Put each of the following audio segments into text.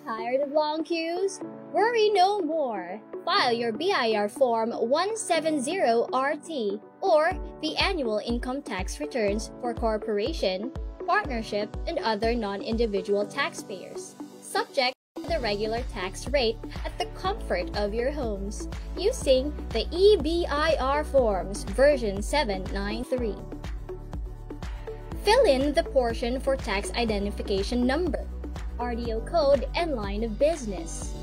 Tired of long queues? Worry no more. File your BIR Form 170RT or the annual income tax returns for corporation, partnership, and other non-individual taxpayers, subject to the regular tax rate at the comfort of your homes, using the eBIR Forms version 793. Fill in the portion for tax identification number, RDO code, and line of business.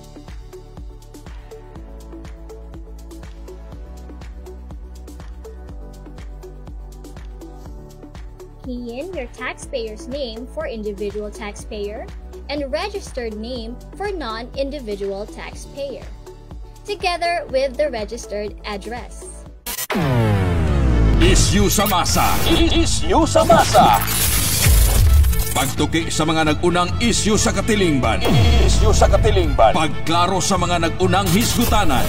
Key in your taxpayer's name for individual taxpayer and registered name for non-individual taxpayer, together with the registered address. Isyu sa masa. Isyu sa masa. Pagtuki sa mga nag-unang isyu sa katilingban. Isyu sa katilingban. Pagklaro sa mga nag-unang hisgutanan.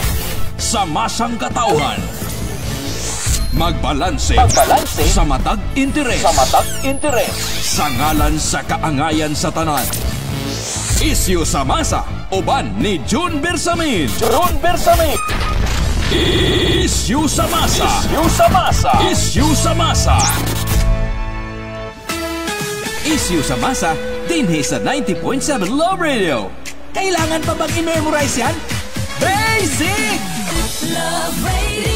Sa masang katauhan. Magbalanse. Magbalanse. Sa matag interes. Sa matag interes. Sa ngalan sa kaangayan sa tanan. Isyu sa masa. Uban ni June Bersamin. June Bersamin. Isyu sa masa. Isyu sa masa. Isyu sa masa. Isyu sa masa dinhi sa 90.7 Love Radio. Kailangan pa bang i-memorize yan? Basic! Love Radio.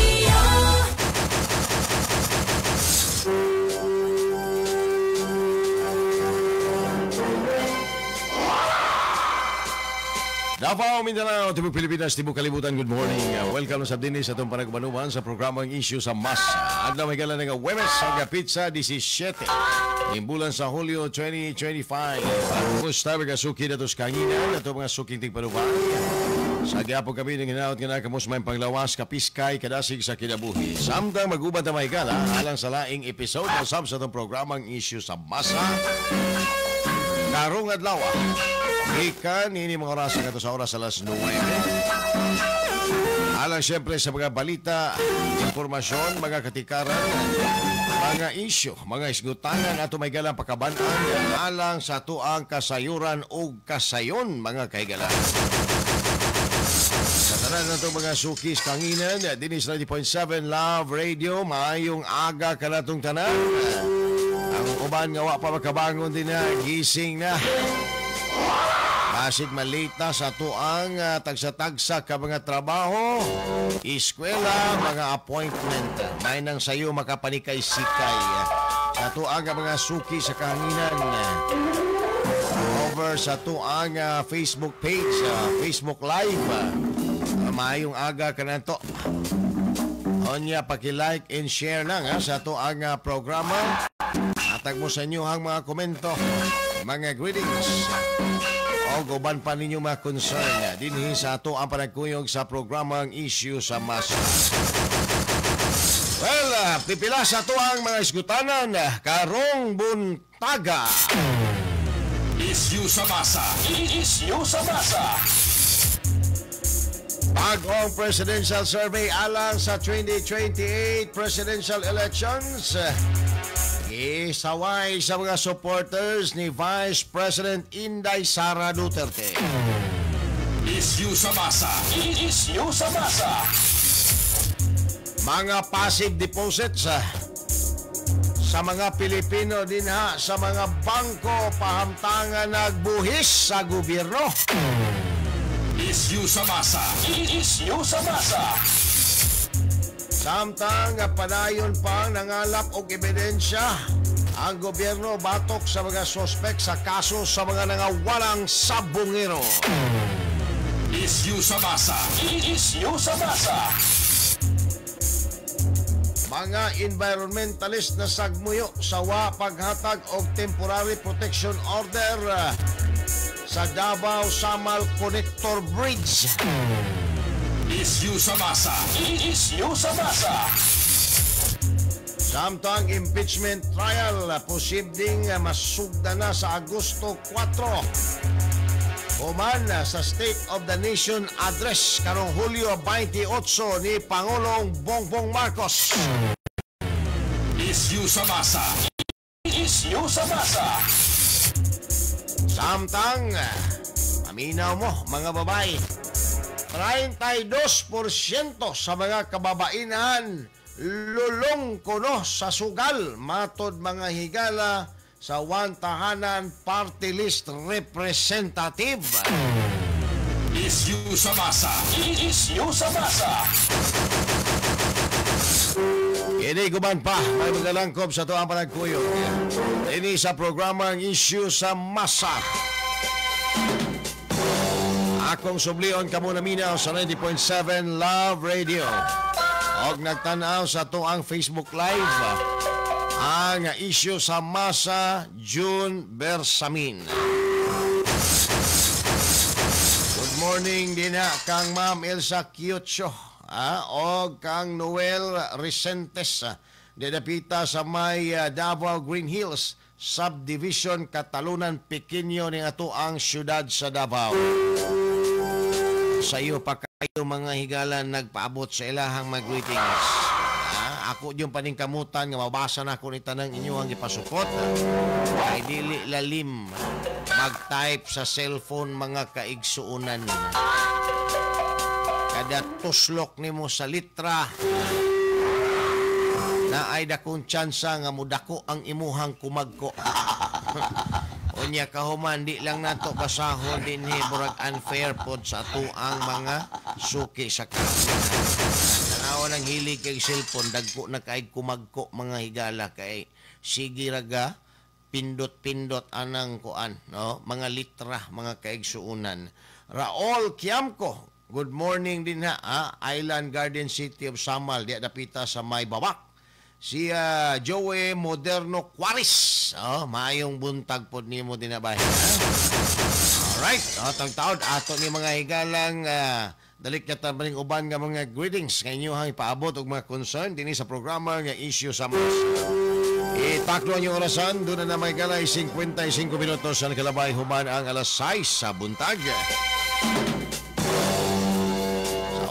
Davao, Mindanao, Tibok Pilipinas, Tibok Kalibutan, good morning. Welcome sa dinhi sa atong panagbanuman sa programang Issue sa Masa. Adlaw may gala nga Huwebes, nga pizza 17. Imbulan sa Hulyo 2025. Kumusta mga suki na tos kanginan, ato mga suking tigpanuban. Sa gyapon kami ng hinaot nga nakamos may panglawas, kapiskay, kadasig sa kinabuhi. Samtang maguban ta mahigala, alang sa laing episode usab sa atong programang Issue sa Masa. Karong adlaw, gikan ini mga oras nga sa oras alas 9. Alang siyempre sa mga balita, impormasyon, mga katikaran, mga isyu, mga isgutanan ato may galang pakaban-an alang sa tuang kasayuran o kasayon mga kahigalan. Sa tanan na itong mga sukis kanginan, dinis 90.7 Love Radio, maayong aga kanatong tanan. Ang uban nga wa pa makabangon din na, gising na. Basig malita sa tuang tagsa-tagsa ka mga trabaho, eskwela, mga appointment. May nang sayo makapanikay-sikay. Sa tuang mga suki sa kahanginan. Over sa tuang Facebook page, Facebook Live. Maayong aga ka na to. Onya, paki-like and share lang sa tuang programa. Atag mo sa inyo ang mga komento, mga greetings. O guban pa ninyo mga concern dinhi sa ato ang panagkuyog sa programang Issue sa Masa. Well, pipila sa ato ang mga isgutanan karong buntaga. Issue sa Masa. Issue sa Masa. Bagong presidential survey alang sa 2028 presidential elections. Gisaway sa mga supporters ni Vice President Inday Sara Duterte. Issue sa masa. Issue sa masa. Mga passive deposits sa mga Pilipino din ha, sa mga bangko pahamtangan nagbuhis sa gobyerno. Issue sa masa. Issue sa masa. Samtang padayon pang nangalap og ebidensya ang gobyerno batok sa mga sospek sa kaso sa mga nangawalang sabungero. Issue sa masa. Issue sa masa. Mga environmentalist na sagmuyo sa wa paghatag og temporary protection order sa Davao Samal Connector Bridge. Issue sa masa. Issue sa masa. Samtang impeachment trial posibleng masugda na sa Agosto 4. Human sa State of the Nation Address karong Hulyo 28 ni Pangulong Bongbong Marcos. Issue sa masa. Issue sa masa. Samtang Paminaw mo, mga babae. 32% sa mga kababaihan lulong kuno sa sugal, matod, mga higala, sa One Tahanan Party List representative. Issue sa masa. Issue sa masa. Kini guban pa, may magalangkob sa tuang panagkuyog. Ini sa programa ang Issue sa Masa. Akong sublion kamo na minaw sa 90.7 Love Radio. Og nagtanaw sa tuang Facebook Live ang Issue sa Masa, June Bersamin. Good morning din ha, kang Ma'am Elsa Kiyotso og kang Noel Resentes didapita sa may Davao Green Hills Subdivision, Catalunan Pequeño ni ato ang syudad sa Davao. Sa iyo pa kayo, mga higala, nagpaabot sa ilahang mga greetings. Ako yung paningkamutan nga mabasa na ako ni tanang inyo ang ipasupot. Kay dili lalim mag-type sa cellphone, mga kaigsuunan. Kada tuslok nimo sa litra na ay dakong tsansa nga mudako ang imuhang kumagko. Unya kahuman di lang nato basahon dinhi, murag unfair pod sa atuang mga suki sa kape. Tanawa ng hilig kay cellphone, dagko na kay kumagko, mga higala, kay sige raga pindot-pindot anang kuan, no, mga litra, mga kaigsuunan. Raol Kiamko, good morning din ha, Island Garden City of Samal, di dapita sa may Babak. Si Joey Moderno Quaris. Oh, maayong buntag pod nimo din na ba? Alright, oh, tagtaod ato ni mga higalang dalik na tabaling uban nga mga greetings nga inyo ipaabot og mga concern dinhi sa programa nga Issue sa Masa. Itaklo ang inyong orasan, doon na mga higala 55 minutos ang kalabay human ang alas 6 sa buntag.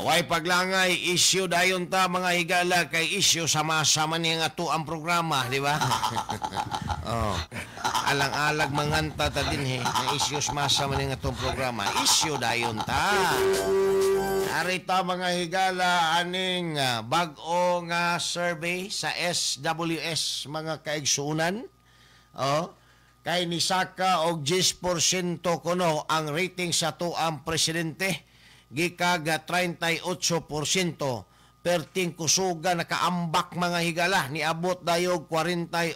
Way paglangay, issue dayon ta, mga higala, kay issue sama-sama niya nga to ang programa, di ba? Oh. Alang-alag manganta ta din he, na issue sama niya nga to ang programa. Issue dayon ta. Arita, mga higala, aning bag-o nga survey sa SWS, mga kaigsuunan. Oh. Kay ni Saka og 10% kuno ang rating sa to ang presidente, gikaga 38%, perting kusuga nakaambak, mga higala, niabot dayog 48%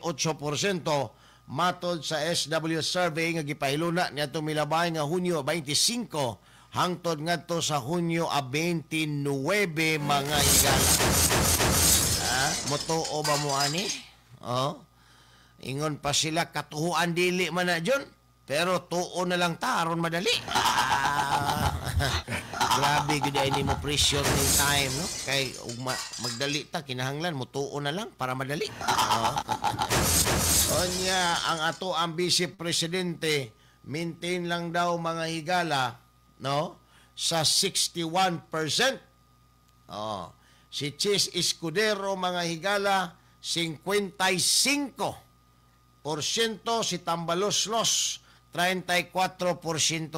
matod sa SW survey nga gipahiluna niadtong milabay nga Hunyo 25 hangtod ngadto sa Hunyo 29, mga higala. Ha? Motuo ba mo ani? Oh? Ingon pa sila katuhuan dili man na John, pero tuo na lang ta aron madali. Grabe gud ay nimo pressure ning time, no? Kay ug magdali ta kinahanglan mo tuo na lang para madali. Oh. Onya ang ato ang vice presidente maintain lang daw, mga higala, no, sa 61%. Oh. Si Chis Escudero, mga higala, 55%, si Tambaloslos 34%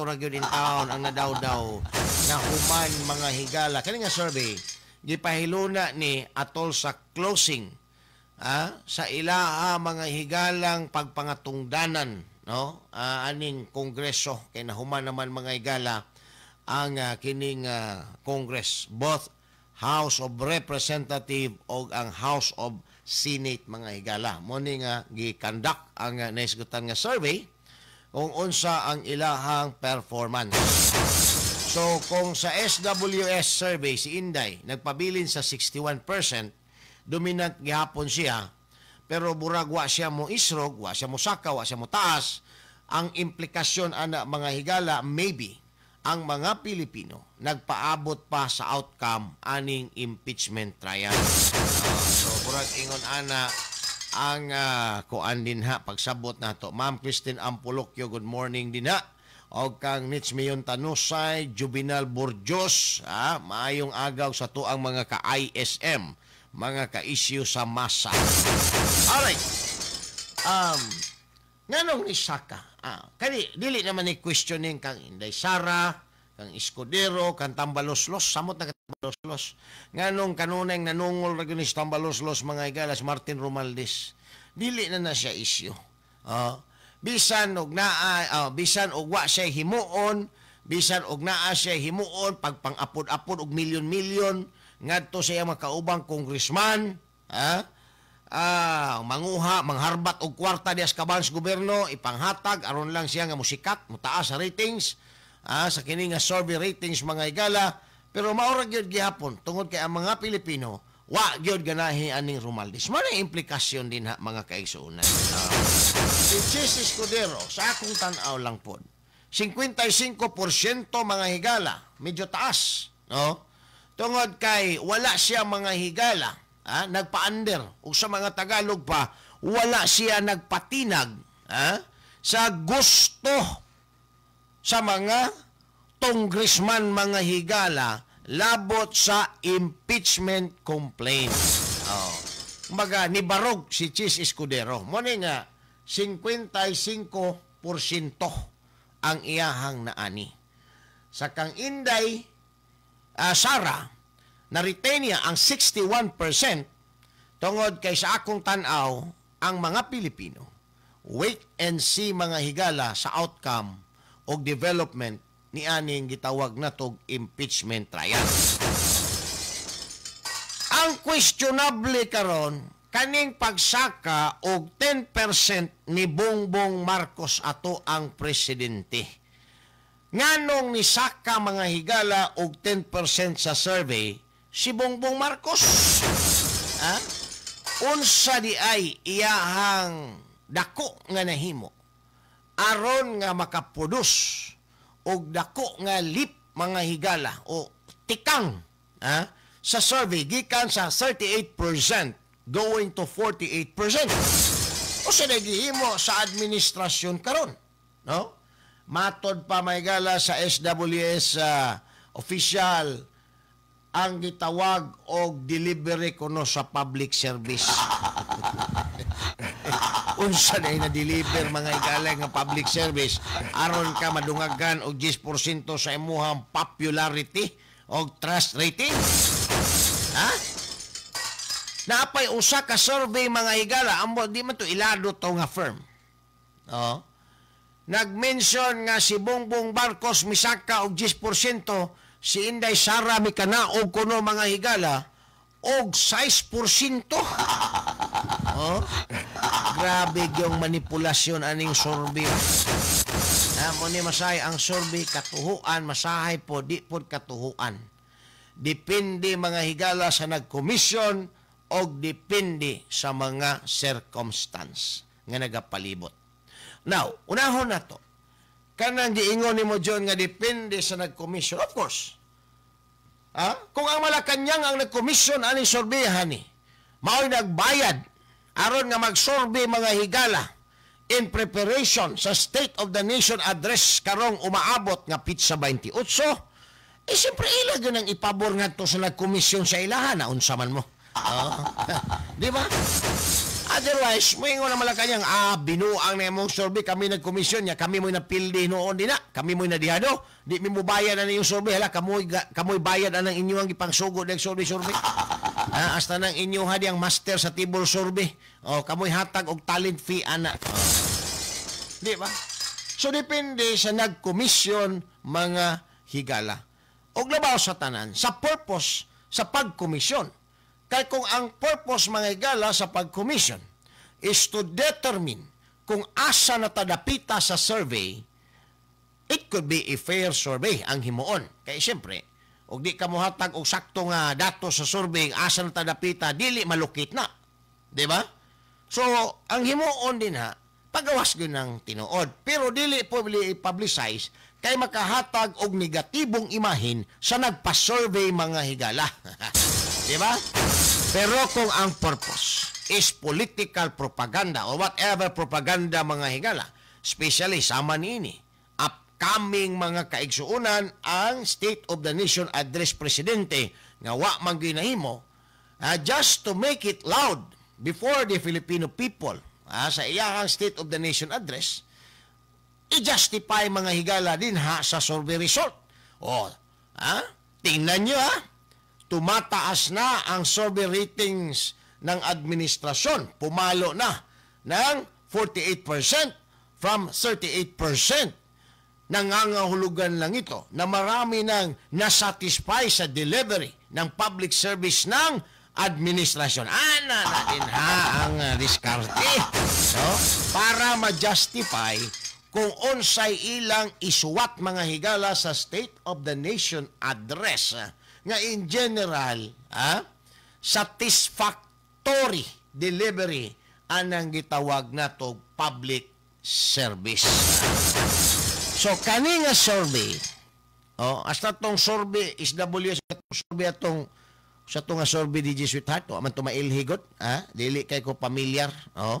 ra gyud in town ang nadawdaw na human, mga higala. Kani nga survey gipahiluna ni atol sa closing sa ilaha, mga higalang, pagpangatungdanan, no, aning kongreso, kay nahuman naman, mga higala, ang kining Congress, both House of Representative o ang House of Senate, mga higala. Mo ni nga gi-conduct ang nahisgutan nga survey kung unsa ang ilahang performance. So kung sa SWS survey si Inday nagpabilin sa 61%, dominant gihapon siya, pero burag wa siya mo isrog, wa siya mo saka, wa siya mo taas. Ang implikasyon ana, mga higala, maybe ang mga Pilipino nagpaabot pa sa outcome aning impeachment trial. So murag ingon ana ang kuan din ha, pagsabot nato. Ma'am Christine Ampolocchio, good morning din ha. Og kang Nitz Mayon Tanusay, Juvenal Borjos, ha, maayong agaw sa tuang mga ka-ISM, mga ka-issue sa masa. Alright. Nganong ni Saka Kani dili naman ni questioning kang Inday Sara, kang Escudero, kang Tambaloslos, samot na Tambaloslos. Nganong kanunay nanungol ra gyud ni Tambaloslos, mga higala, si Martin Romualdez. Dili na na siya issue. Bisan og naa bisan og wa siya himuon, bisan og naa siya himuon pagpang-apod-apod og milyon-milyon ngadto sa iyang mga kaubang congressman, ha? Manguha, mangharbat og kwarta diya sa kabans gobyerno, ipanghatag aron lang siya nga musikat, mutaas sa ratings, sa kini nga survey ratings, mga higala, pero mao ra gyud gihapon tungod kay ang mga Pilipino wa gyud ganahi aning Romualdez. Mao na implikasyon din ha, mga kaigsuonan. Si Chiz Escudero, sa akong tan-aw lang pod, 55%, mga higala, medyo taas, no? Tungod kay wala siya, mga higala, nagpa-under o sa mga Tagalog pa, wala siya nagpatinag sa gusto sa mga congressman, mga higala, labot sa impeachment complaint. Oh. Kumbaga, nibarog si Chiz Escudero. Mao ni nga, 55% ang iyahang naani. Sa kang Inday Sara, na-retain niya ang 61% tungod kay sa akong tan-aw, ang mga Pilipino, wait and see, mga higala, sa outcome o development ni aning gitawag natog impeachment trial. Ang questionable karon kaning pagsaka og 10% ni Bongbong Marcos, ato ang presidente. Nganong nisaka, mga higala, og 10% sa survey si Bongbong Marcos? Ha? Unsa di ay iyahang dako nga nahimo aron nga makaproduce og dako nga leap, mga higala, o tikang, ha, sa survey gikan sa 38% going to 48%? O sa nagihimo sa administrasyon karon, no? Matod pa, mga higala, sa SWS official ang gitawag og delivery kuno sa public service. Unsa na na-deliver, mga higala, nga public service aron ka madungagan og 10% sa imuhang popularity og trust rating? Ha? Napay usa ka survey, mga higala, amo di man to ilado to nga firm. No? Nag-mention nga si Bongbong Marcos misaka og 10%, si Inday Sara mikanaog kuno, mga higala, og 6%. Oh? Grabe yung manipulasyon aning survey. Na mo ni masahay ang survey katuhuan, masahay po di pod katuhuan. Depende, mga higala, sa nag-commission o depende sa mga circumstance nga nagapalibot. Now, unahon na to. Kanang giingon nimo John nga depende sa nag-commission. Of course. Ha? Kung ang Malacanang ang nag-commission aning survey ni, mao'y nagbayad aron nga mag-survey, mga higala, in preparation sa State of the Nation Address karong umaabot nga petsa 28, eh siyempre ila gyud ang ipabor ngadto sa nagkomisyon sa ilaha na unsa man mo. Di ba? Otherwise, moingon na Malacanang, binuang na imong survey, kami nagkomisyon niya, kami mo'y napildi noon din na, kami mo'y nadihado, di mi mo bayad na yung survey, hala, kamoy bayad na ng inyong gipangsugod ng survey-survey. Hasta nang inyo ha ang master sa table survey. Oh, kamoy hatag og talent fee ana. Oh. Di ba? So depende sa nagkomisyon, mga higala. Og labaw sa tanan, sa purpose sa pagkomisyon. Kay kung ang purpose, mga higala, sa pagkomisyon is to determine kung asa na tadapita sa survey, it could be a fair survey ang himuon. Kay siyempre, og di ka mohatag og sakto nga dato sa survey asa na tadapita, dili malukit na. Di ba? So, ang himuon din ha, pagawas gyud ng tinuod. Pero dili po i-publicize kay makahatag og negatibong imahin sa nagpa-survey, mga higala. Di ba? Pero kung ang purpose is political propaganda or whatever propaganda, mga higala, especially sama niini, upcoming, mga kaigsuunan, ang State of the Nation Address presidente nga wa man ginahimo, just to make it loud before the Filipino people, sa iyahang State of the Nation Address. i-justify, mga higala, din ha sa survey result. Oh, ha? Tingnan nyo ha. Tumataas na ang survey ratings ng administrasyon. Pumalo na ng 48% from 38%. Nangangahulugan lang ito na marami nang nasatisfy sa delivery ng public service ng administrasyon. Ana na din ha ang diskarte. No? Para ma-justify kung unsay ilang isuwat, mga higala, sa State of the Nation Address nga in general satisfactory delivery anang gitawag nato public service. So kani nga survey, oh, hasta tong survey is W sa tong survey atong sa tong nga survey, DJ Sweetheart, wa man to mailhigot, ha? Dili kay ko familiar, oh.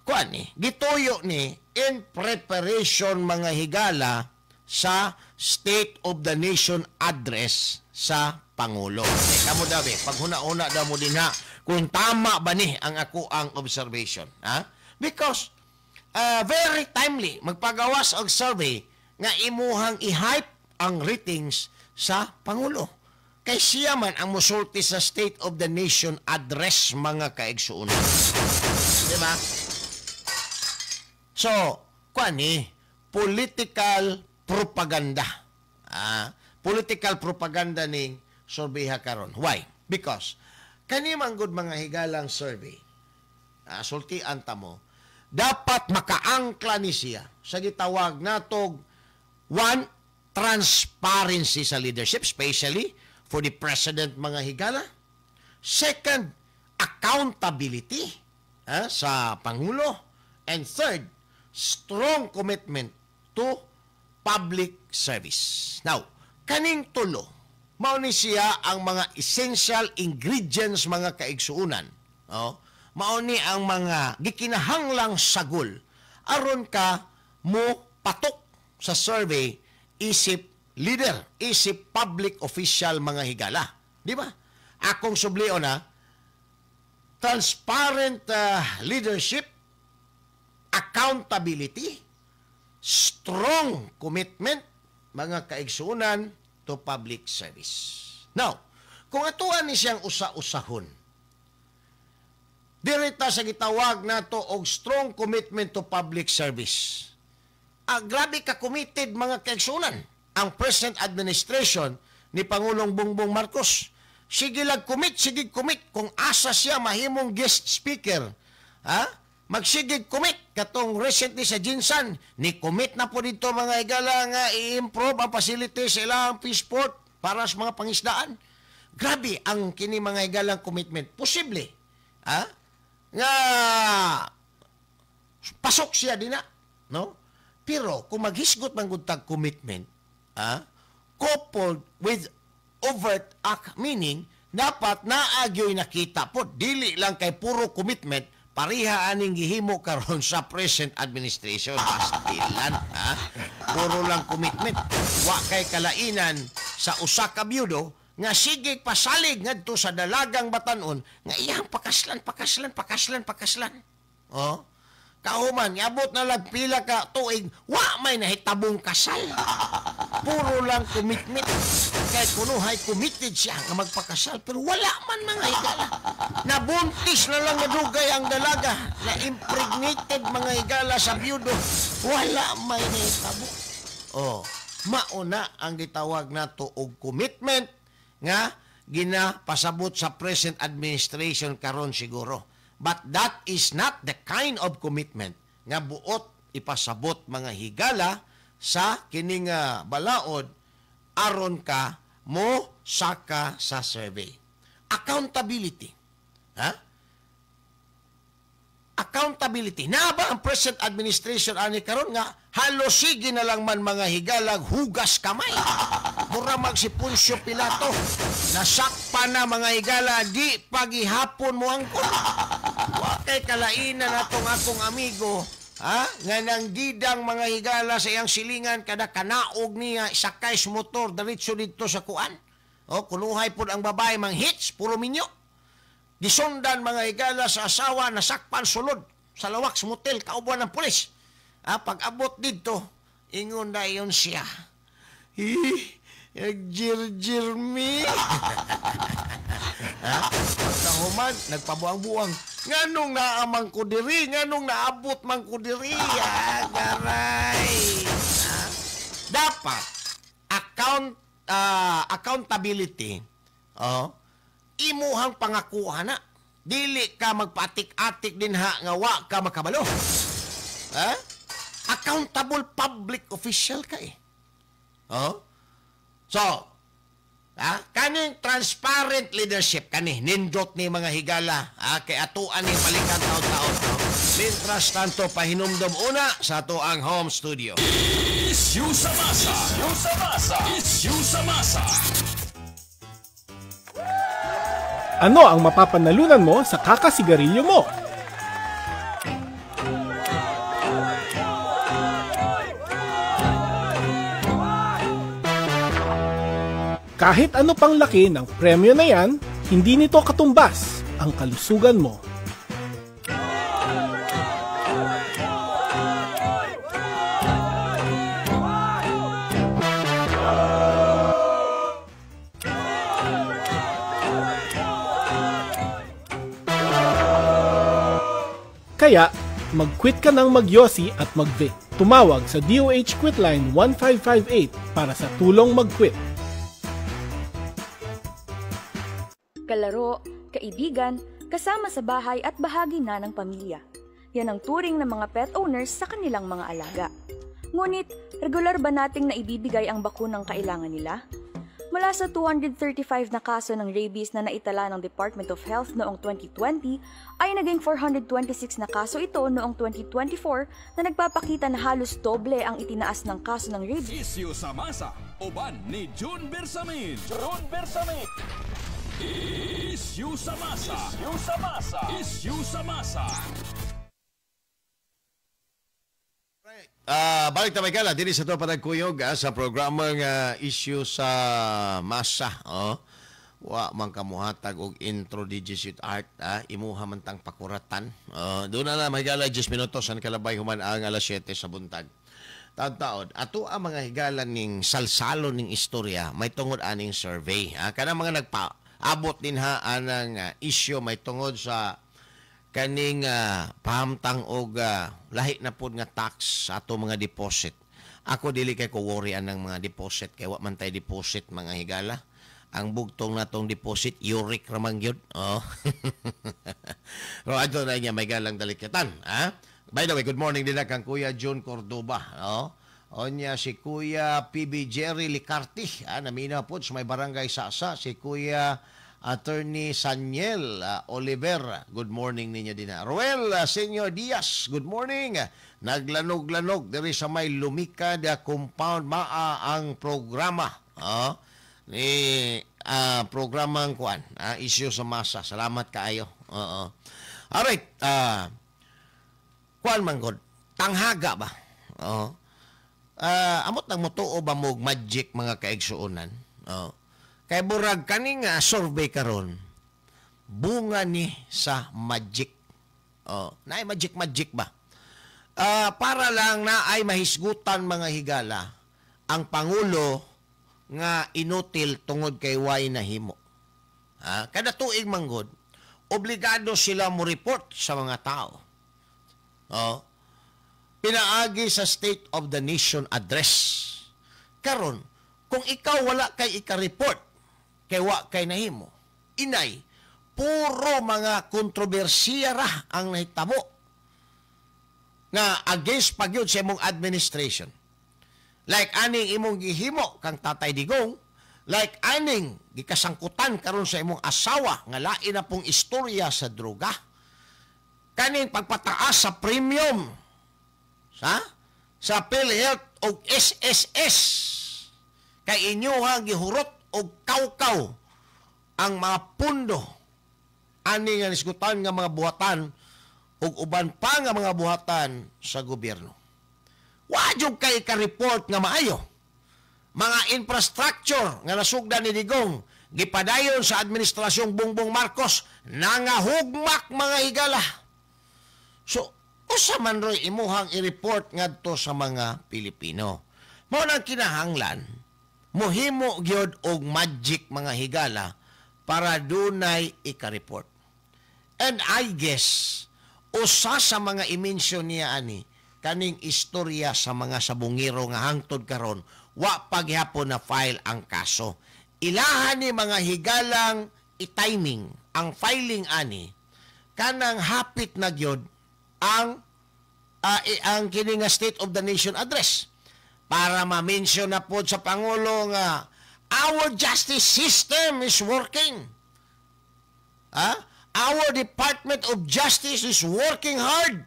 Kuan ni, gituyo ni in preparation, mga higala, sa State of the Nation Address sa Pangulo. Eh, kamo daw eh, pag huna-huna daw mo din ha, kung tama ba ni ang ako ang observation. Ha? Because very timely magpagawas og survey nga imuhang i-hype ang ratings sa Pangulo. Kay siya man ang musulti sa State of the Nation Address, mga kaigsuonan. Di ba? So, kuan ni, political propaganda. Political propaganda ning survey ha karon. Why? Because kani man gud, mga higalang, survey, sultian ta mo, dapat makaangkla ni siya sa gitawag natog one, transparency sa leadership, especially for the president, mga higala. Second, accountability sa pangulo. And third, strong commitment to public service. Now, kaning tulo, mao ni siya ang mga essential ingredients, mga kaigsuunan. Oh, mao ni ang mga gikinahanglang sagol aron ka mo patok sa survey isip leader, isip public official, mga higala. Di ba? Akong sublion na transparent leadership, accountability, strong commitment, mga kaigsuunan, to public service. Now, kung atuan ni siyang usa-usahon, dirita sa gitawag nato og strong commitment to public service. Grabe ka committed, mga kaigsuunan, ang present administration ni Pangulong Bongbong Marcos. Sige lag commit, sige commit kung asa siya mahimong guest speaker. Ha? Magsigig commit katong recently sa GenSan ni commit na po dito, mga higala, nga i-improve ang facility sa ilang fishport para sa mga pangisdaan. Grabe ang kini, mga higalang, commitment. Posible. Ha? Nga pasok siya din na, no? Pero kung maghisgot man gud tag commitment, coupled with overt act, meaning dapat naagyoy nakita po, dili lang kay puro commitment pareha aning gihimo karon sa present administration. Pastilan, ha? Puro lang commitment, wa kay kalainan sa usa ka byudo nga sige pasalig ngadto sa dalagang batanon nga iyang pakaslan, pakaslan, pakaslan, pakaslan. Oh, kahuman iabot na lang pila ka tuig, wa may nahitabong kasal. Puro lang commitment. Kay kunuhay committed siya nga magpakasal pero wala man, mga higala. Nabuntis na lang nadugay ang dalaga, na impregnated, mga higala, sa byudo, wala may nahitabo. Oh, mauna ang gitawag nato og commitment nga ginapasabot sa present administration karon siguro. But that is not the kind of commitment nga buot ipasabot, mga higala, sa kining balaod aron ka mo saka sa survey. Accountability. Ha? Accountability. Na ba ang present administration ani karon nga halos sige na lang man, mga higalag, hugas kamay? Mura mag si Poncio Pilato. Nasakpa na, mga higala, di pagihapon mo angkon. Wa kay kalainan atong akong amigo, ha? Nga nang didang, mga higala, sa iyang silingan kada kanaog niya sakay sa motor diretso didto sa kuan. O kunuhay pud ang babae mang hits puro minyo. Gisundan, mga higala, sa asawa, nasakpan sulod sa lawak sa motel kauban ng pulis. Pag-abot dito, ingon na yun siya. Nagjir-jir mi. Ha? Pagkahuman, nagpabuang-buang. Nganong naamang ko diri? Nganong naabot man ko diri? Ah, garay. Ha? Dapat, accountability, oh, imuhang pangakuha na. Dili ka magpatik-atik din ha nga wa ka makabalo. Ha? Accountable public official ka eh. Oh? So, ha? Kaning transparent leadership kani nindot ni mga higala, ha? Kay atuan ni balikan taon-taon, no? Mientras tanto, pahinumdom una sa ato ang home studio. Issue sa masa. Issue sa masa. Issue sa masa. Ano ang mapapanalunan mo sa kakasigarilyo mo? Kahit ano pang laki ng premyo na yan, hindi nito katumbas ang kalusugan mo. Kaya, mag-quit ka ng magyosi at mag-vape. Tumawag sa DOH Quitline 1558 para sa tulong mag-quit. Kalaro, kaibigan, kasama sa bahay at bahagi na ng pamilya. Yan ang turing ng mga pet owners sa kanilang mga alaga. Ngunit, regular ba nating naibibigay ang bakunang kailangan nila? Mula sa 235 na kaso ng rabies na naitala ng Department of Health noong 2020, ay naging 426 na kaso ito noong 2024 na nagpapakita na halos doble ang itinaas ng kaso ng rabies. Issue sa masa, uban ni June Bersamin. June Bersamin. Issue sa masa. Issue sa masa. Issue sa masa. Balik ta Michael, dinhi sa to panagkuyog sa programang Issue sa Masa. Oh. Wa man kamuhatag og intro DJ Sweet Art, imuha man tang pakuratan. Doon na Michael, 10 minutos ang kalabay human ang alas 7 sa buntag. Taon-taon, ato ang mga higala ning salsalo ning istorya may tungod aning survey. Kanang mga nagpa-abot din ha anang issue may tungod sa kaning pahamtang og lahi na pod nga tax sa ato mga deposit. Ako dili kay ko worry anang mga deposit kay wa man tay deposit mga higala. Ang bugtong natong deposit uric ra man gyud. Oh. Pero adto na niya may galang dalikyatan, ha? By the way, good morning din kang Kuya John Cordoba, oh. Onya si Kuya PB Jerry Licarti, namina pod sa may barangay Sasa, si Kuya Attorney Saniel Oliver, good morning ninyo din. Roel Senyor Diaz, good morning. Naglanog-lanog diri sa may Lumikad compound maa ang programa. Ni programang kuan, issue sa masa. Salamat kaayo. Oo. Alright, kuan man god, tanghaga ba? Oo. Amot nang motuo ba mo magic mga kaigsuonan? Oo. Kay burag kaning survey karon bunga ni sa magic. Oh, naay magic magic ba? Para lang na ay mahisgutan mga higala ang pangulo nga inutil tungod kay way nahimo. Kada tuig manggod, obligado sila mo report sa mga tao. Oh, pinaagi sa State of the Nation Address. Karon, kung ikaw wala kay ika-report kay wa kay nahimo, inay puro mga kontrobersiya ra ang nahitabo nga against pagyud sa imong administration. Like aning imong gihimo kang Tatay Digong, like aning gikasangkutan karon sa imong asawa nga lain na pong istorya sa droga, kaning pagpataas sa premium sa PhilHealth og SSS kay inyohang gihurot og kawkaw ang mga pundo ani nga nisgutan nga mga buhatan ug uban pa nga mga buhatan sa gobyerno. Wa jud kay ka-report nga maayo. Mga infrastructure nga nasugdan ni Digong gipadayon sa administrasyong Bongbong Marcos nangahugmak mga higala. So Usa man roy imuhang i-report ngadto sa mga Pilipino? Mao nang kinahanglan mohimo gyud og magic, mga higala, para dunay ika-report. And I guess usa sa mga i-mention niya ani kaning istorya sa mga sabungero nga hangtod karon wa paghapon na file ang kaso. Ilahan ni, mga higalang, i-timing ang filing ani kanang hapit na gyud ang kini nga State of the Nation Address para ma-mention na pod sa pangulo nga our justice system is working. Ha? Our Department of Justice is working hard.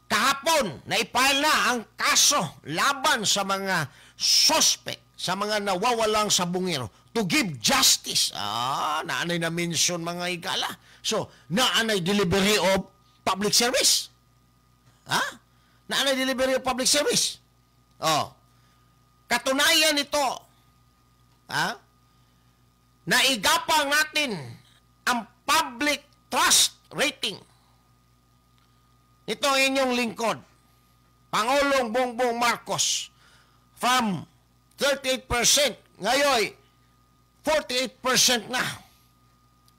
Kahapon, naipile na ang kaso laban sa mga suspect, sa mga nawawalang sabungero to give justice. Ah, naanay na mention, mga higala. So, naanay delivery of public service. Ha? Naanay delivery of public service. Oh. Katunayan ito, ha? Naigapang natin ang public trust rating. Ito ang inyong lingkod, Pangulong Bongbong Marcos, from 38%, ngayon 48% na.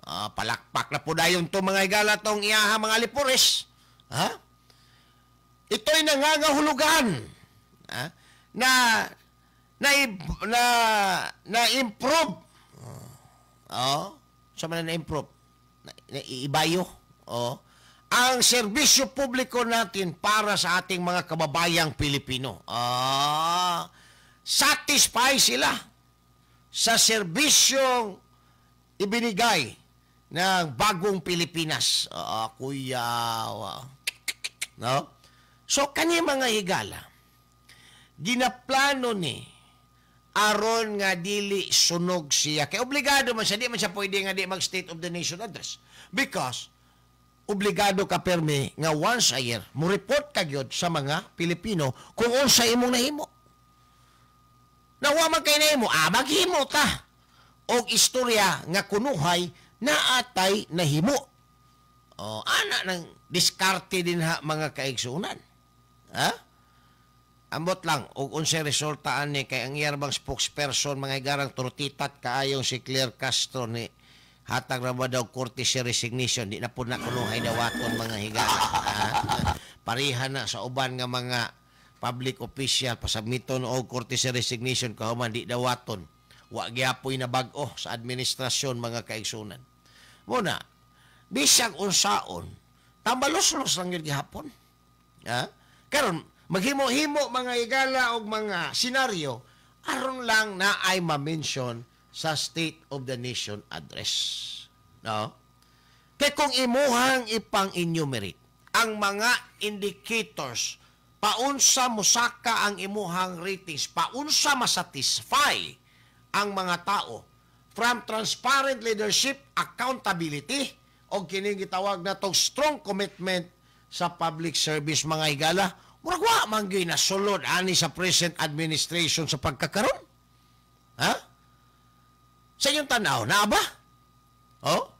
Ah, palakpak na po dayon to, mga higala, tong iyaha mga alipores. Ha? Ito'y nangangahulugan, ha, na na na na improve. Oh, sa man na improve. Na iibayo. Oh, ang serbisyo publiko natin para sa ating mga kababayang Pilipino. Ah, satisfy sila sa serbisyong ibinigay ng Bagong Pilipinas. Ah, kuya. No? So, kani, mga higala, ginaplano ni aron nga dili sunog siya. Kay obligado man siya, di man siya pwede nga di mag State of the Nation Address. Because obligado ka permi nga once a year mo report ka gyud sa mga Pilipino kung unsa imong nahimo. Nawa man kay nahimo, ah, maghimo ta og istorya nga kunuhay naatay nahimo. Oh, ana nang diskarte din ha, mga kaigsunan. Ha? Ambot lang og unsay resulta ani kay ang iyang spokesperson, mga higalang, tortitat kaayong si Claire Castro ni hatag ra ba daw courtesy resignation, di na pud na kunuhay dawaton, mga higala. Ha? Pareha na sa uban nga mga public official, pasubmiton og courtesy resignation, kahuman di dawaton. Wa gyapoy na bag-o sa administrasyon, mga kaigsunan. Muna bisag unsaon, tambalos-los lang yun gihapon. Ha? Karon maghimo-himo, mga higala, og mga senaryo aron lang na ay ma-mention sa State of the Nation Address. No? Kay kung imuhang ipang-enumerate ang mga indicators paunsa musaka ang imuhang ratings, paunsa masatisfy ang mga tao from transparent leadership, accountability, o kining gitawag na tong strong commitment sa public service, mga higala, murag wa man gyud nasulod ani sa present administration sa pagkakaron. Ha? Sa inyong tanaw, naa ba? Oh?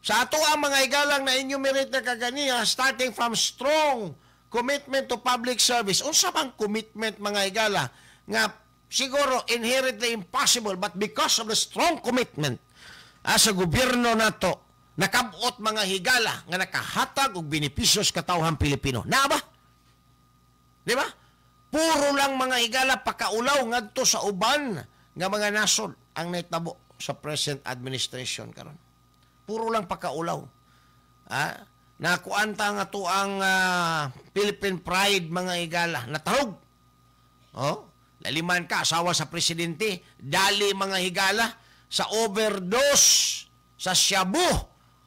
Sa ato ang mga higalang na enumerate na kaganiha, starting from strong commitment to public service. Unsa bang commitment, mga higala, nga siguro inherently impossible, but because of the strong commitment sa gobyerno nato, nakabot, mga higala, nga nakahatag og benepisyo sa katawhan Pilipino? Naa ba? Di ba? Puro lang, mga higala, pakaulaw ngadto sa uban nga mga nasod ang nahitabo sa present administration karon. Puro lang pakaulaw. Ah, nakuanta nga to ang Philippine pride, mga higala, natarog. Oh, laliman ka asawa sa presidente, dali, mga higala, sa overdose sa shabu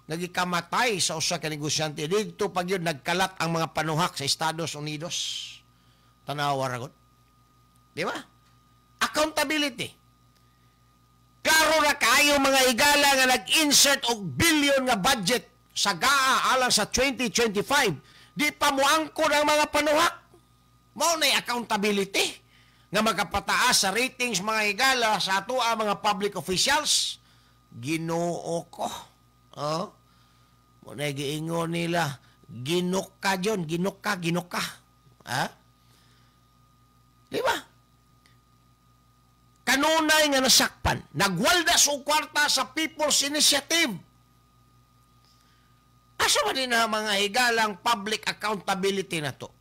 nagikamatay sa usa ka negosyante. Didto pag yun nagkalat ang mga panuhak sa Estados Unidos. Tanawa ra gud. Di ba? Accountability. Klaro na kayo, mga higala, nga nag-insert og billion nga budget sa GAA alang sa 2025. Di pa moangkon ang mga panuhak. Mao na accountability nga makapataas sa ratings, mga higala, sa ato ang mga public officials. Ginoo ko. Oh? Mo na giingon nila Ginuka John, ginuka, ginuka. Ha? Di ba? Kanunay nga nasakpan, nagwaldas og kwarta sa People's Initiative. Asa man din na mga higalang public accountability na to?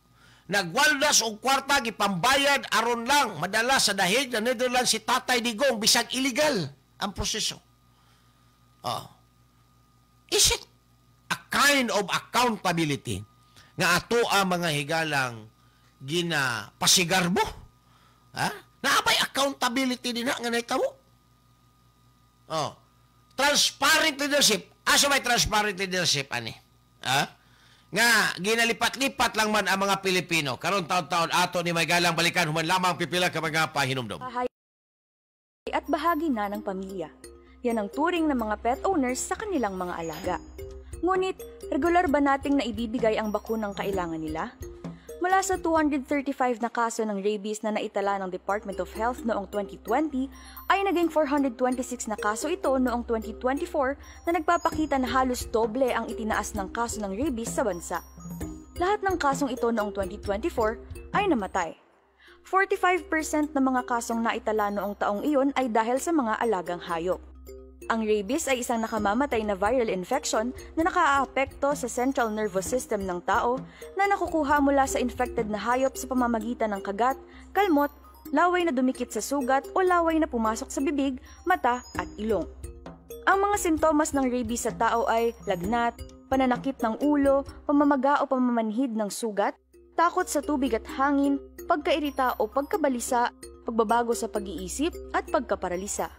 Nagwaldas og kwarta, gipambayad aron lang madala sa dahig na Netherlands si Tatay Digong bisag illegal ang proseso. Oh. Is it a kind of accountability nga ato ang mga higalang ginapasigarbo? Ha? Naabay accountability din na nga nahitabo? Oh. Transparent leadership. Asa may transparent leadership ani? Ha? Nga ginalipat-lipat lang man ang mga Pilipino. Karon taon-taon ato ni may galang balikan human lamang pipila ka mga pahinumdom. Bahay at bahagi na ng pamilya. Yan ang turing ng mga pet owners sa kanilang mga alaga. Ngunit, regular ba nating naibibigay ang bakunang kailangan nila? Mula sa 235 na kaso ng rabies na naitala ng Department of Health noong 2020, ay naging 426 na kaso ito noong 2024 na nagpapakita na halos doble ang itinaas ng kaso ng rabies sa bansa. Lahat ng kasong ito noong 2024 ay namatay. 45% ng mga kasong naitala noong taong iyon ay dahil sa mga alagang hayop. Ang rabies ay isang nakamamatay na viral infection na nakaaapekto sa central nervous system ng tao na nakukuha mula sa infected na hayop sa pamamagitan ng kagat, kalmot, laway na dumikit sa sugat o laway na pumasok sa bibig, mata at ilong. Ang mga sintomas ng rabies sa tao ay lagnat, pananakit ng ulo, pamamaga o pamamanhid ng sugat, takot sa tubig at hangin, pagkairita o pagkabalisa, pagbabago sa pag-iisip at pagkaparalisa.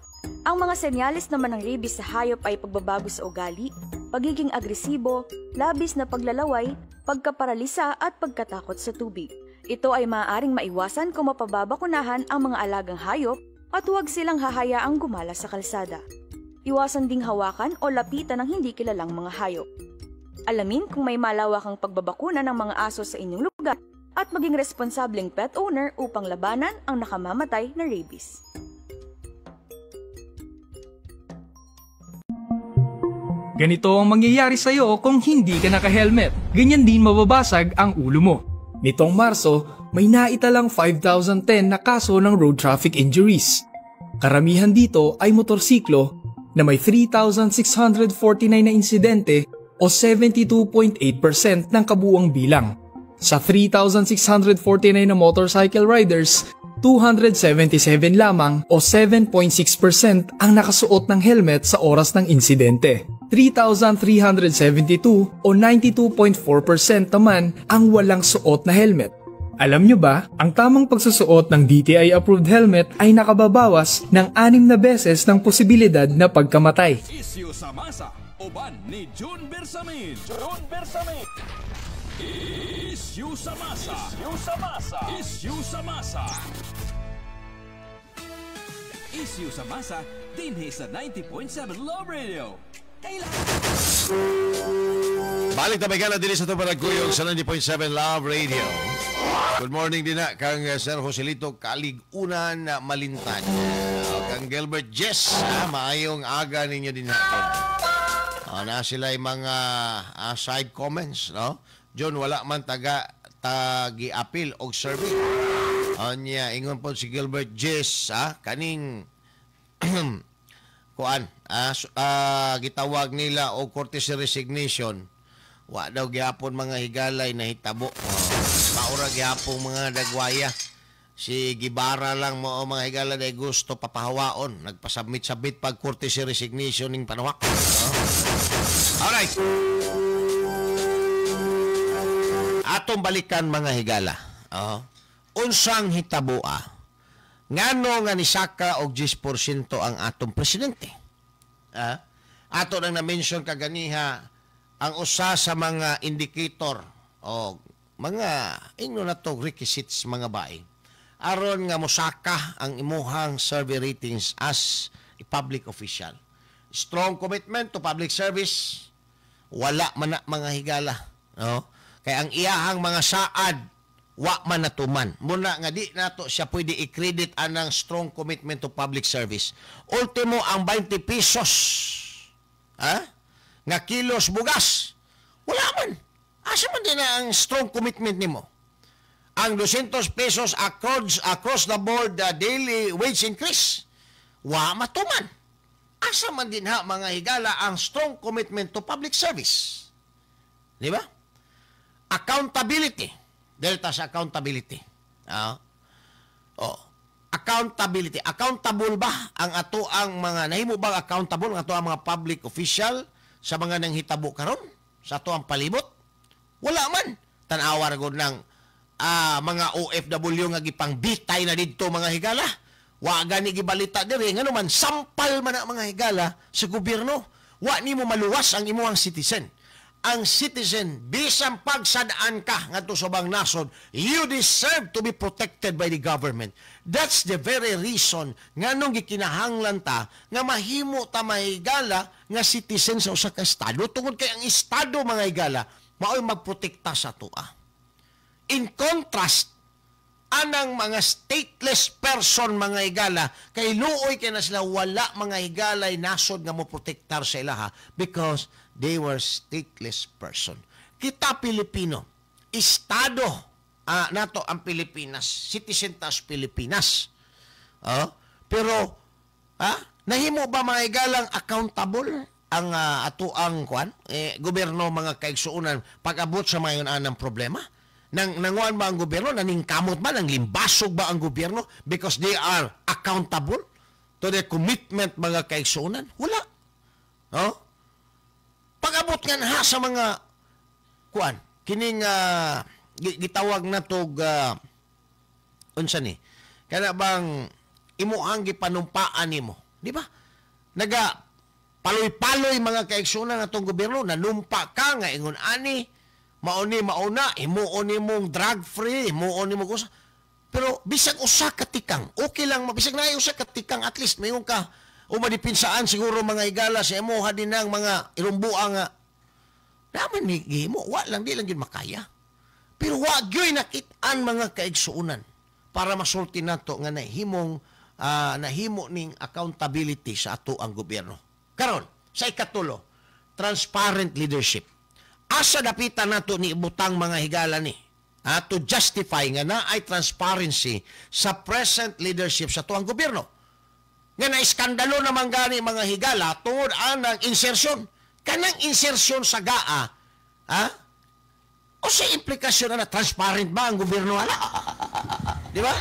Ang mga senyales naman ng rabies sa hayop ay pagbabago sa ugali, pagiging agresibo, labis na paglalaway, pagkaparalisa at pagkatakot sa tubig. Ito ay maaaring maiwasan kung mapababakunahan ang mga alagang hayop at huwag silang hahayaang gumala sa kalsada. Iwasan ding hawakan o lapitan ng hindi kilalang mga hayop. Alamin kung may malawakang pagbabakuna ng mga aso sa inyong lugar at maging responsableng pet owner upang labanan ang nakamamatay na rabies. Ganito ang mangyayari sa'yo kung hindi ka naka-helmet. Ganyan din mababasag ang ulo mo. Nitong Marso, may naitalang 5,010 na kaso ng road traffic injuries. Karamihan dito ay motorsiklo na may 3,649 na insidente o 72.8% ng kabuuang bilang. Sa 3,649 na motorcycle riders, 277 lamang o 7.6% ang nakasuot ng helmet sa oras ng insidente. 3,372 o 92.4% naman ang walang suot na helmet. Alam nyo ba, ang tamang pagsusuot ng DTI-approved helmet ay nakababawas ng 6 na beses ng posibilidad na pagkamatay. Isyu sa masa, uban ni June Bersamin. June Bersamin. Isyu sa masa. Isyu sa masa. Isyu sa masa. Isyu sa masa, dinhi sa 90.7 Love Radio. Balik na may din sa itong panagkuyog sa 90.7 Love Radio. Good morning din na kang Sir Joselito Kaligunan Malintan. Kang Gilbert Jess, maayong aga ninyo din na. Na sila yung mga side comments, no? John, wala man taga tagi-appeal og survey. Anya, ingon po si Gilbert Jess, kaning kuan, gitawag nila og courtesy resignation. Wa daw gihapon mga higalay na hitabo. Maura gihapon mga dagwaya. Si Gibara lang mo mga higala day gusto papahawaon. Nagpasubmit-submit pag courtesy resignation ning panuwak. Alright. Atong balikan mga higala. Unsang hitaboa? Ngano nga nisaka og 10% ang atong presidente? Ato nang na-mention kaganiha ang usa sa mga indicator o mga ingno na to requisites mga bae aron nga mosaka ang imuhang survey ratings as a public official. Strong commitment to public service, wala man na mga higala, no? Kay ang iyahang mga saad wa man natuman. Muna nga di nato siya pwede i-credit anang strong commitment to public service. Ultimo ang 20 pesos nga kilos bugas, wala man. Asa man din na ang strong commitment nimo? Ang 200 pesos across the board daily wage increase. Wa matuman. Asa man din ha, mga higala, ang strong commitment to public service? Di ba? Accountability. Delta sa accountability. Ah. Oh. Accountability. Accountable ba ang ato ang mga nahimo bang accountable ang ato ang mga public official sa mga nanghitabo karon sa ato ang palibot? Wala man. Tan-awa ra gud ng mga OFW nga gipangbitay na didto, mga higala. Wa gani gibalita diri ngano man sampal man ang mga higala sa gobyerno. Wa nimo maluwas ang imuhang citizen. Ang citizen, bisan pagsadaan ka ngadto sa ubang nasod, you deserve to be protected by the government. That's the very reason nganong gikinahanglan ta nga mahimo ta, mahigala, nga citizen sa usa ka estado, tungod kay ang estado, mga higala, mao'y magprotekta sa atoa. In contrast, anang mga stateless person, mga higala, kay luoy kay na sila, wala, mga higalay, nasod nga mo protektar sa ilaha because they were stateless person. Kita Pilipino, estado nato ang Pilipinas, citizen tas Pilipinas. Oh, pero nahimo ba, mga higalang, accountable ang ato ang kwan eh, gobyerno, mga kaigsuonan, pag-abot sa mga anang problema? Nang nanguan ba ang gobyerno? Naningkamot ba? Nang limbasog ba ang gobyerno because they are accountable to their commitment, mga kaigsuonan? Wala. No? Pag-abot nga ha sa mga kuan, kining gitawag na tog unsa ni? Kana bang imo ang gipanumpaan nimo, di ba? Naga paloy-paloy, mga kaigsuonan, atong gobyerno, nanumpa ka nga ingon ani mauni mauna, himuon nimong drug free, himuon nimo kusa. Pero bisag usa ka tikang, okay lang, bisag naay usa ka tikang, at least mayon ka o madipinsaan siguro, mga higala, sa imuha din ang mga irumbuang nga naman ni gihimo, wa lang, di lang gyud makaya. Pero wa gyud nakit-an, mga kaigsuonan, para masulti nato nga nahimo ning accountability sa ato ang gobyerno. Karon, sa ikatulo, transparent leadership. Asa dapitan nato ni ibutang, mga higala, ni to justify nga naay transparency sa present leadership sa tuang gobyerno? Nga na iskandalo naman gani, mga higala, tungod anang insertion. Kanang insertion sa GAA, ha? O sa implikasyon na transparent ba ang gobyerno ala? Di ba?